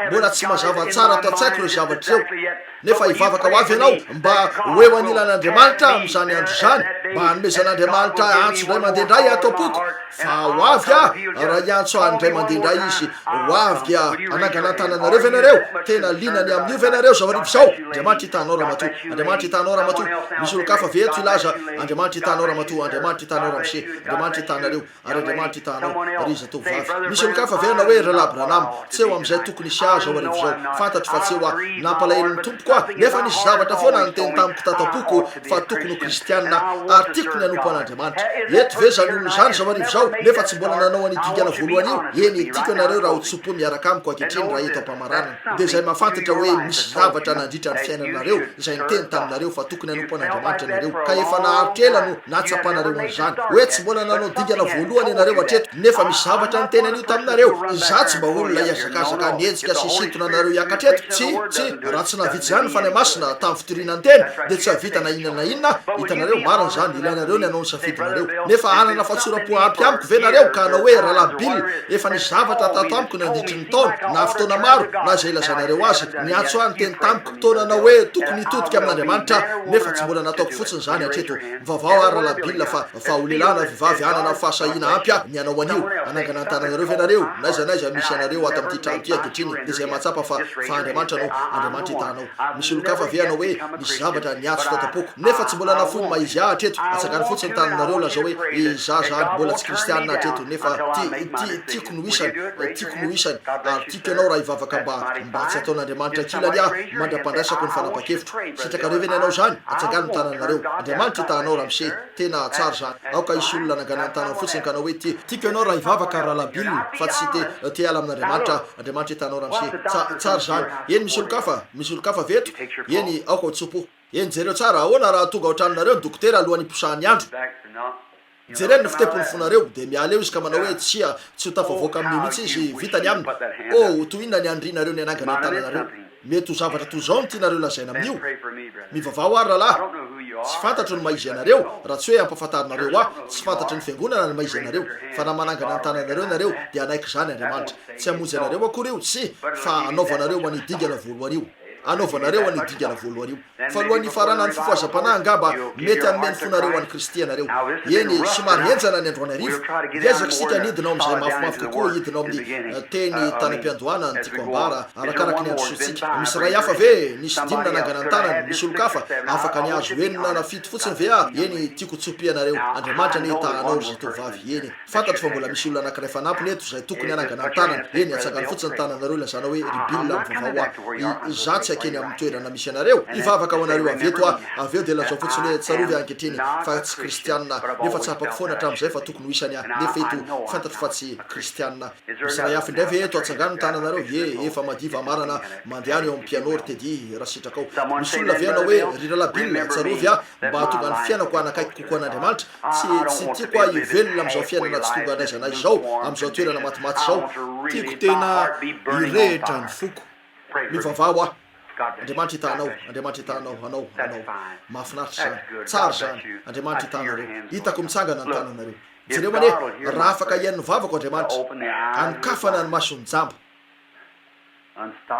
mbola tsy mazava tsara ato an-tsaiko ireo zavatra ireo. Nefa hivavaka ho avy ianao mba ho eo anilan'Andriamanitra amin'izany andro izany, mba hanomezan'Andriamanitra ahy antso indray mandeha indray ato am-poko, fa ho avy aho raha hiantso ahy indray mandeha indray Izy. Ho avy dia hanangana ny tananareo ve ianareo? Tena liana ny amin'io ve ianareo izao hariva izao? Andriamanitra hitaha anao, ramatoa. Andriamanitra hitaha anao, ramatoa. Misy olon-kafa ve eto hilaza, Andriamanitra hitaha anao, ramatoa. Andriamanitra hitaha anao, ramose. Andriamanitra hitaha anareo. Ary Andriamanitra hitaha anao, ry zatovovavy. Misy olon-kafa ve hanao hoe, Rahalahy Branham, tsy eo amin'izay tokony hisy ahy izao hariva izao. Fantatro fa tsy eo aho. Nampalahelo ny Tompoko aho, nefa nisy zavatra foana niteny tamiko tato am-poko fa tokony ho Kristiana aho, ary tiako ny hanompo an'Andriamanitra. Eto ve izany olona izany izao hariva izao, nefa tsy mbola nanao an'io dingana voalohany io? Eny, tiako ianareo raha ho tso-po miaraka amiko ankehitriny raha eto am-pamaranana. Dia izay mahafantatra hoe misy zavatra nandritra ny fiainanareo izay niteny taminareo fa tokony hanompo an'Andriamanitra ianareo, ka efa naharitra ela no nahatsapanareo an'izany, hoe tsy mbola nanao dingana voalohany ianareo hatreto, nefa misy zavatra niteny an'io taminareo. Izaho tsy mba olona hihazakazaka hanenjika sy hisintona anareo hiakatra eto. Tsia, tsia, raha tsy nahavita izany ny Fanahy Masina tamin'ny fitoriana ny Teny, dia tsy hahavita na inona na inona aho. Hitanareo, marina izany. izany, ilainareo ny hanao ny safidinareo. Nefa hanana fahatsoram-po ampy amiko ve nareo ka hanao hoe, Rahalahy Bill, efa nisy zavatra tato amiko nandritry ny taona, na fotoana maro, na izay ilazanareo azy, niantso ahy niteny tamiko, toa nanao hoe tokony hitodika amin'Andriamanitra aho, nefa tsy mbola nataoko fotsiny izany hatreto. Mivavaha ary Rahalahy Bill fa, fa ho lehilahy na vehivavy hanana fahasahiana ampy aho ny hanao an'io. Hanangana ny tananareo ve nareo? N'aiza n'aiza misy anareo ato amin'ity trano ity ankehitriny, dia izay mahatsapa fa, fa Andriamanitra no Andriamanitra hitahanao. Misy olon-kafa ve hanao hoe, Nisy zavatra niantso tato am-poko, nefa tsy mbola nafoy ny maha-izy ahy hatreto? Atsangano fotsiny ny tananareo, lazao hoe, Izaho izany, mbola tsy Kristiana hatreto, nefa ti, ti, tiako ny ho isany, tiako ny ho isany, ary tiako ianao raha hivavaka mba, mba tsy hataon'Andriamanitra ankilany aho mandra-pandraisako ny fanapan-kevitro. Sitrakareo ve ny hanao izany? Atsangano ny tananareo. Andriamanitra hitahanao, ramose. Tena tsara izany. Aoka hisy olona hanangana ny tanany fotsiny ka hanao hoe, Ti, tiako ianao raha hivavaka, Rahalahy Bill, fa tsy te, te hiala amin'Andriamanitra aho. Andriamanitra hitanao ramose. Tsa, tsara izany. Eny, misy olon-kafa? Misy olon-kafa ve eto? Eny, aoka ho tso-po. Eny, jereo tsara, ahoana raha tonga ao an-tranonareo ny dokotera alohan'ny hiposahan'ny andro? Jereny ny fitepon'ny fonareo, dia miala eo izy ka manao hoe, Tsia, tsy ho tafavoaka amin'io mihitsy izy, vita ny aminy. Oh, ho toy inona ny hanirianareo ny hanangana ny tananareo! Mety ho zavatra toy izao no tianareo lazaina amin'io, Mivavaha ho ahy, rahalahy. Tsy fantatro ny maha-izy anareo, raha tsy hoe ampahafantarinareo ahy. Tsy fantatry ny fiangonana ny maha-izy anareo. Fa raha manangana ny tananareo ianareo, dia hanaiky izany Andriamanitra. Tsy hamonjy anareo akory io, tsia, fa hanaovanareo an'io dingana voalohany io. Hanaovanareo an'io dingana voalohany io. Fa alohan'ny hifaranan'ny fifohazam-panahy angamba, mety hanome ny fonareo an'i Kristy ianareo. Eny, somary henjana ny androany hariva. Hiezaka isika ny hidina ao amin'izay mafimafy kokoa, hidina ao amin'ny Teny tany am-piandohana ny tiako ambara, arakaraky ny handrosoantsika. Misy iray hafa ve? Nisy dimy nanangana ny tanany. Misy olon-kafa? Afaka ny hahazo enina na fito fotsiny ve aho? Eny, tiako hotsopianareo. Andriamanitra anie hitaha anao, ry zatovovavy. Eny. Fantatro fa mbola misy olona anankiray fanampiny eto izay tokony hanangana ny tanany. Eny, atsangano fotsiny ny tananareo ilazana hoe, Ry Bill, mivavaha ho ahy. I, izaho tsy hankeny amin'ny toerana misy anareo. Hivavaka ho anareo avy eto aho. Avy eo dia lazao fotsiny hoe, Tsarovy aho ankehitriny fa tsy Kristiana. Nefa tsapako foana hatramin'izay fa tokony ho isany aho. Nefa eto, fantatro fa tsy Kristiana. Misy iray hafa indray ve eto? Atsangano ny tananareo. Ie, efa madiva hamarana aho. Mandehana eo amin'ny piano, ry Teddy, raha sitrakao. Misy olona ve hanao hoe, Ry Rahalahy Bill, tsarovy aho mba hahatonga ny fiainako hanakaiky kokoa an'Andriamanitra? Tsy, tsy tiako aho hivelona amin'izao fiainana tsy tonga n'aiza n'aiza izao, amin'izao toerana matimaty izao. Tiako tena hirehitra ny foko. Mivavaha ho ahy. Andriamanitra hitaha anao. Andriamanitra hitaha anao, anao, anao. Mahafinaritra izany. Tsara izany. Andriamanitra hitaha anareo. Hitako mitsangana ny tananareo. Jereo anie, raha afaka hihaino ny vavako Andriamanitra, hanokafana ny mason'ny jamba.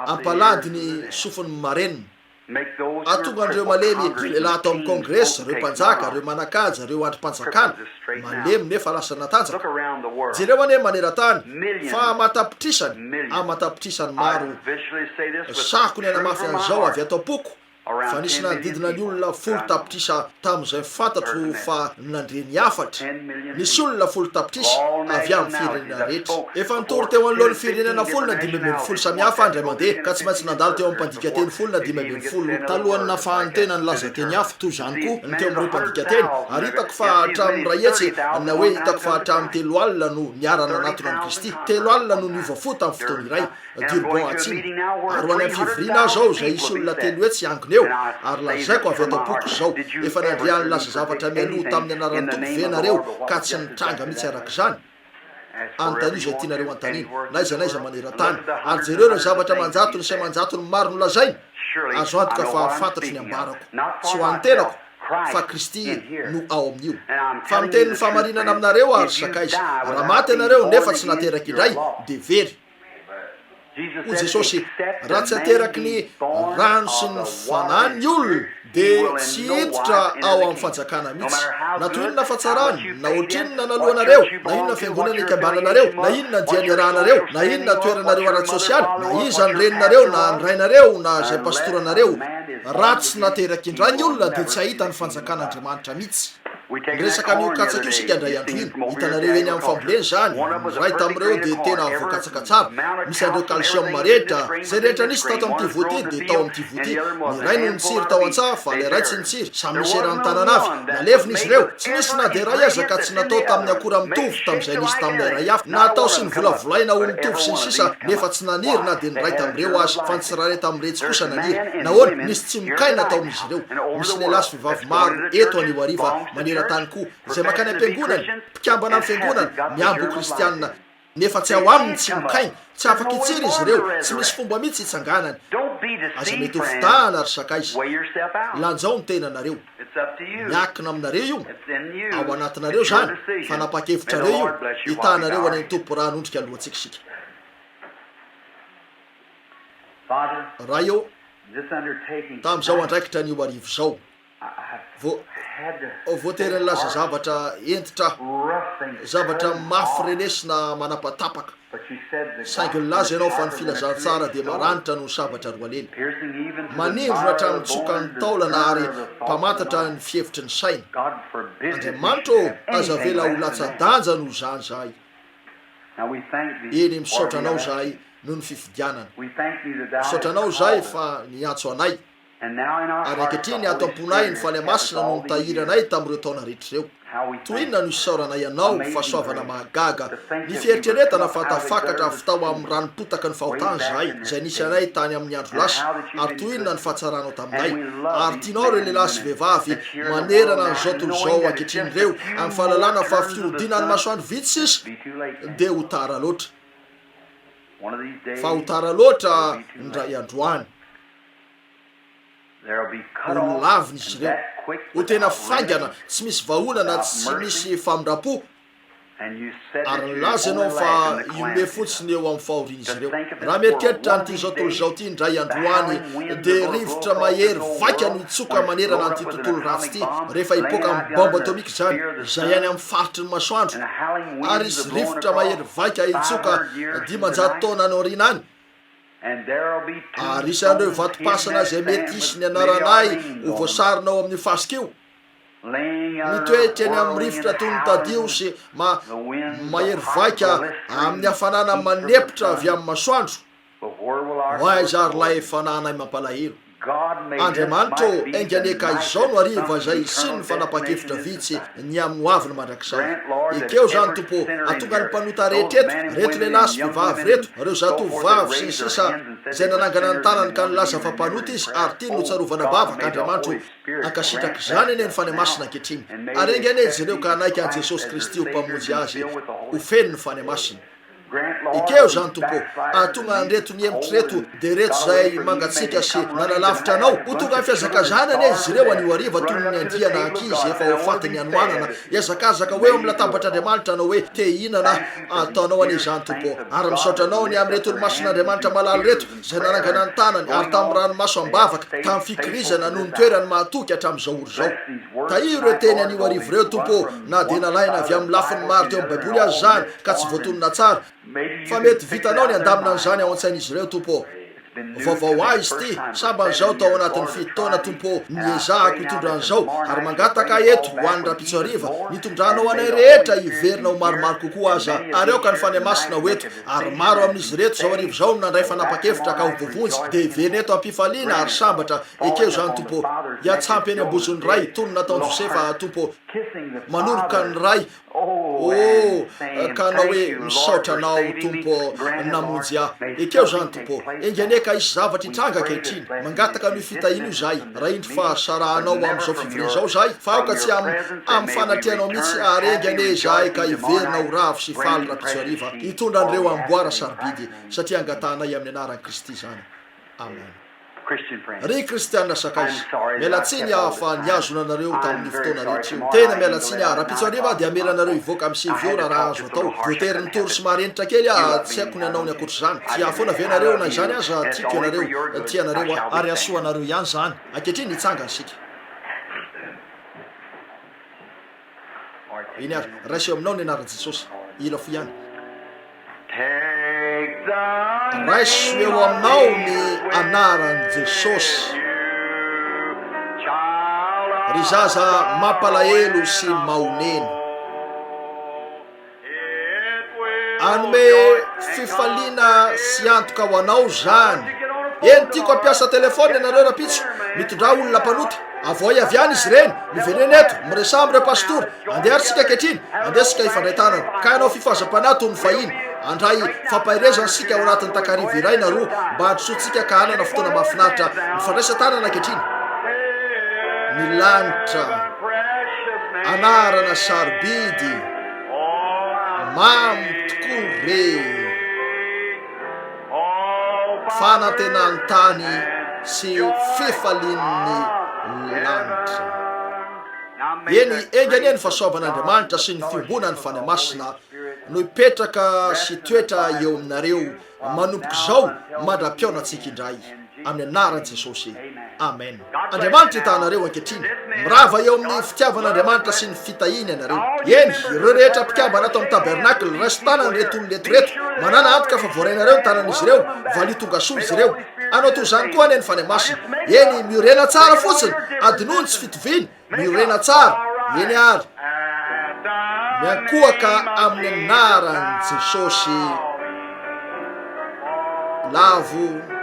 Hampalady ny sofin'ny marenina. Hahatonga an'ireo malemy, ireo lehilahy ato amin'ny Kongresy, ireo mpanjaka, ireo manan-kaja, ireo andrim-panjakana, malemy nefa lasa natanjaka. Jereo anie maneran-tany fa aman-tapitrisany, aman-tapitrisany maro. Sahiko ny hanamafy an'izao avy ato am-poko. Fa nisy nanodidina ny olona 10 tapitrisa tamin'izay fantatro fa nandre ny hafatra. Nisy olona 10 tapitrisa avy amin'ny firenena rehetra. Efa nitory teo anoloan'ny firenena 10 na 15 samihafa aho indray mandeha, ka tsy maintsy nandalo teo amin'ny mpandika teny 10 na 15 talohan'ny nahafahan'ny tena nilaza teny hafa. Toy izany koa ny teo amin'ireo mpandika teny. Ary hitako fa hatramin'ny 100, na hoe hitako fa hatramin'ny 30 no niara-nanatona an'i Kristy. 30 no niova fo tamin'ny fotoana iray. Durban atsimo. Ary ho any amin'ny fivoriana aho izao, izay hisy olona 300 hiangona eo, ary lazaiko avy ato am-poko izao, efa nandre ahy nilaza zavatra mialoha tamin'ny anaran'ny Tompo ve ianareo, ka tsy nitranga mihitsy araka izany? Anontanio izay tianareo anontaniana, na aiza na aiza maneran-tany, ary jereo ireo zavatra aman-jatony sy aman-jatony maro nolazainy. Azo antoka fa fantatro ny ambarako. Tsy ho an'ny tenako, fa Kristy no ao amin'io. Fa miteny ny fahamarinana aminareo aho, ry sakaiza, raha maty ianareo nefa tsy nateraka indray, dia very. Hoy Jesosy, Raha tsy ateraky ny rano sy ny Fanahy ny olona, dia tsy hiditra ao amin'ny fanjakana mihitsy. Na toy inona fahatsarany, na ohatrinona naloanareo, na inona fiangonana ikambananareo, na inona dia niarahanareo, na inona toeranareo ara-tsosialy, na iza ny reninareo na ny rainareo na izay pastoranareo, raha tsy nateraky indray ny olona dia tsy hahita ny fanjakan'Andriamanitra mihitsy. Niresaka an'io katsaka io isika indray andro iny. Hitanareo eny amin'ny fambolena izany. Ny iray tamin'ireo dia tena voakatsaka tsara. Misy an'ireo calcium rehetra. Izay rehetra nisy tato amin'ity voa ity dia tao amin'ity voa ity. Ny iray no nitsiry tao an-tsaha fa ilay iray tsy nitsiry. Samy nisy eran'ny tanana avy. Nalevina izy ireo. Tsy nisy na dia iray aza ka tsy natao tamin'ny akora mitovy tamin'izay nisy tamin'ilay iray hafa. Natao sy novolavolaina ho mitovy sy ny sisa nefa tsy naniry na dia ny iray tamin'ireo aza fa ny tsirairay tamin'iretsy kosa naniry. Nahoana? Nisy tsimokaina tao amin'izy ireo. Misy lehilahy sy vehivavy maro eto anio hariva maneran-tany koa izay mankany am-piangonana, mpikambana amin'ny fiangonana, mihambo ho kristiana, nefa tsy ao aminy tsimokaina, tsy afaka hitsiry izy ireo, tsy misy fomba mihitsy hitsanganany. Aza mety ho fitahana ry sakaiza. Lanjao ny tenanareo. Miankina aminareo io, ao anatinareo izany, fanapahan-kevitrareo io, hitahanareo any amin'ny Tompo raha hanondrika lohantsika isika. Ray ô, tamin'izao andraikitra anio hariva izao, Vo, voatery nilaza zavatra hentitra aho, zavatra mafy renesina manapatapaka, saingy nilaza ianao fa ny filazantsara dia maranitra noho ny sabatra roalela, manindrona hatramin'ny tsokan'ny taolana ary mpamantatra ny fihevitry ny saina. Andriamanitra ô, aza avela ho latsa-danja noho izany izahay. Eny, misaotra Anao izahay noho ny fifidianana. Misaotra Anao izahay fa niantso anay. Ary ankehitriny ato am-ponay ny Fanahy Masina no nitahiry anay tamin'ireo taona rehetra ireo. Toy inona no isaoranay Anao, fahasoavana mahagaga, ny fieritreretana fa tafakatra avy tao amin'ny ranom-potaka ny fahotana izahay, izay nisy anay tany amin'ny andro lasa, ary toy inona ny fahatsaranao taminay. Ary tianao ireo lehilahy sy vehivavy manerana an'izao tontolo izao ankehitriny ireo, amin'ny fahalalana fa fihodinan'ny masoandro vitsy sisa dia ho tara loatra. Fa ho tara loatra indray androany. Ho lavina izy ireo. Ho tena faingana, tsy misy vahaolana, tsy misy famindram-po. Ary nilaza ianao fa hihomehy fotsiny eo amin'ny fahorian'izy ireo. Raha mieritreritra an'ity izao tontolo izao ity indray androany, dia rivotra mahery vaika no hitsoka manerana an'ity tontolo ratsy ity, rehefa hipoaka amin'ny baomba atomika izany, izay any amin'ny faritry ny masoandro, ary hisy rivotra mahery vaika hitsoka 500 taona any aoriana any, Ary isan'ireo vatom-pasana izay mety hisy ny anaranay ho voasarona ao amin'io fasika io. Mitoetra eny amin'ny rivotra toy ny tadio sy ma mahery vaika amin'ny hafanana manepotra avy amin'ny masoandro. Ho aiza ary ilay fananay mampalahelo? Andriamanitra ô, enga anie ka izao no hariva izay hisian'ny fanapahan-kevitra vitsy ny amin'ny hoaviny mandrakizay. Ekeo izany, Tompo ô, hahatonga ny mpanota rehetra eto, ireto lehilahy sy vehivavy ireto, ireo zatovovavy, sy ny sisa, izay nanangana ny tanany ka nilaza fa mpanota izy ary tiany hotsarovana am-bavaka, Andriamanitra ô, hankasitraka izany anie ny Fanahy Masina ankehitriny. Ary enga anie izy ireo ka hanaiky an'i Jesosy Kristy ho Mpamonjy azy, ho feno ny Fanahy Masina. Ekeo izany, Tompo ô. Hahatonga an'ireto nihemotra ireto, dia ireto izay mangatsiaka sy nanalavitra Anao, ho tonga amin'ny fihazakazahana anie izy ireo anio hariva toy ny andiana ankizy efa ho fatin'ny hanoanana, hihazakazaka ho eo amin'ny latabatr'Andriamanitra hanao hoe, Te hihinana aho. Ataonao anie izany, Tompo ô. Ary misaotra Anao ny amin'ireto olomasin'Andriamanitra malala ireto, izay nanangana ny tanany, ary tamin'ny ranomaso am-bavaka, tamin'ny fikirizana noho ny toerany mahatoky hatramin'izao ora izao. Tahio ireo teny anio hariva ireo, Tompo ô, na dia nalaina avy amin'ny lafiny maro teo amin'ny Baiboly aza izany, ka tsy voatonona tsara, fa mety vitanao ny handamina an'izany ao an-tsain'izy ireo, Tompo ô. Vaovao ahy izy ity, sambany izao tao anatin'ny fito taona, Tompo ô, niezahako hitondra an'izao, ary mangataka aho eto, ho an'ny rahampitso hariva, nitondranao anay rehetra hiverina ho maromaro kokoa aza, ary aoka ny Fanahy Masina ho eto, ary maro amin'izy ireto izao hariva izao no nandray fanapan-kevitra ka ho voavonjy, dia hiverina eto am-pifaliana ary sambatra, ekeo izany, Tompo ô. Hiantsampy eny am-bozon'ny Ray, toy ny nataon'i Josefa, Tompo ô, manoroka ny Ray, Oh, ka hanao hoe, Misaotra Anao, Tompo ô, namonjy ahy. Ekeo izany, Tompo ô. Enga anie ka hisy zavatra hitranga ankehitriny. Mangataka an'io fitahiana io izahay, raha indro fa sarahanao amin'izao fivoriana izao izahay, fa aoka tsy amin'ny, amin'ny fanatrehanao mihitsy, ary enga anie izahay ka hiverina ho ravo sy faly rahampitso hariva, hitondra an'ireo amboara sarobidy, satria angatahanay amin'ny anaran'i Kristy izany. Amen. Ry Kristiana sakaiza, miala tsiny aho fa nihazona anareo tamin'io fotoana rehetra io. Tena miala tsiny aho. Rahampitso hariva aho dia hamela anareo hivoaka amin'ny 9 ora raha azo atao. Voatery nitory somary hentitra kely aho, tsy haiko ny hanao ny ankoatr'izany. Tia ahy foana ve ianareo? Na izany aza, tiako ianareo. Tia anareo aho. Ary hahasoa anareo ihany izany. Ankehitriny, hitsangana isika. Eny ary, raiso eo aminao ny anaran'i Jesosy. Hila fo ihany. Raiso eo aminao ny anaran'i Jesosy. Ry zaza mampalahelo sy mahonena. Hanome fifaliana sy antoka ho anao izany. Eny, tiako hampiasa telefaonina ianareo rahampitso. Mitondrà olona mpanota. Avoahy avy any izy ireny. Miverena eto. Miresaha amin'ireo pastora. Andeha ary isika ankehitriny. Andeha isika hifandray tanana. Ka hanao fifazam-panahy toy ny fahiny. Handray fampaherezana isika ao anatin'ny takariva iray na roa, mba handrosoantsika ka hanana fotoana mahafinaritra. Mifandraisa tanana ankehitriny. Ny lanitra. Anarana sarobidy. Mamy tokoa re! Fanantenan'ny tany sy fifalian'ny lanitra. Eny, enga anie ny fahasoavan'Andriamanitra sy ny fiombonan'ny Fanahy Masina no hipetraka sy hitoetra eo aminareo manomboka izao mandra-pihaonantsika indray. Amin'ny anaran'i Jesosy. Amen. Andriamanitra hitaha anareo ankehitriny. Mirava eo amin'ny fitiavan'Andriamanitra sy ny fitahiany ianareo. Eny, ireo rehetra mpikambana ato amin'ny tabernakla, raiso tanana ireto olona eto ireto. Manàna antoka fa voarainareo ny tanan'izy ireo. Valio tongasoa izy ireo. Hanao toy izany koa anie ny Fanahy Masina. Eny, miorena tsara fotsiny. Adinoy ny tsy fitoviana. Miorena tsara. Eny àry. Miankohoka amin'ny anaran'i Jesosy. Lavo.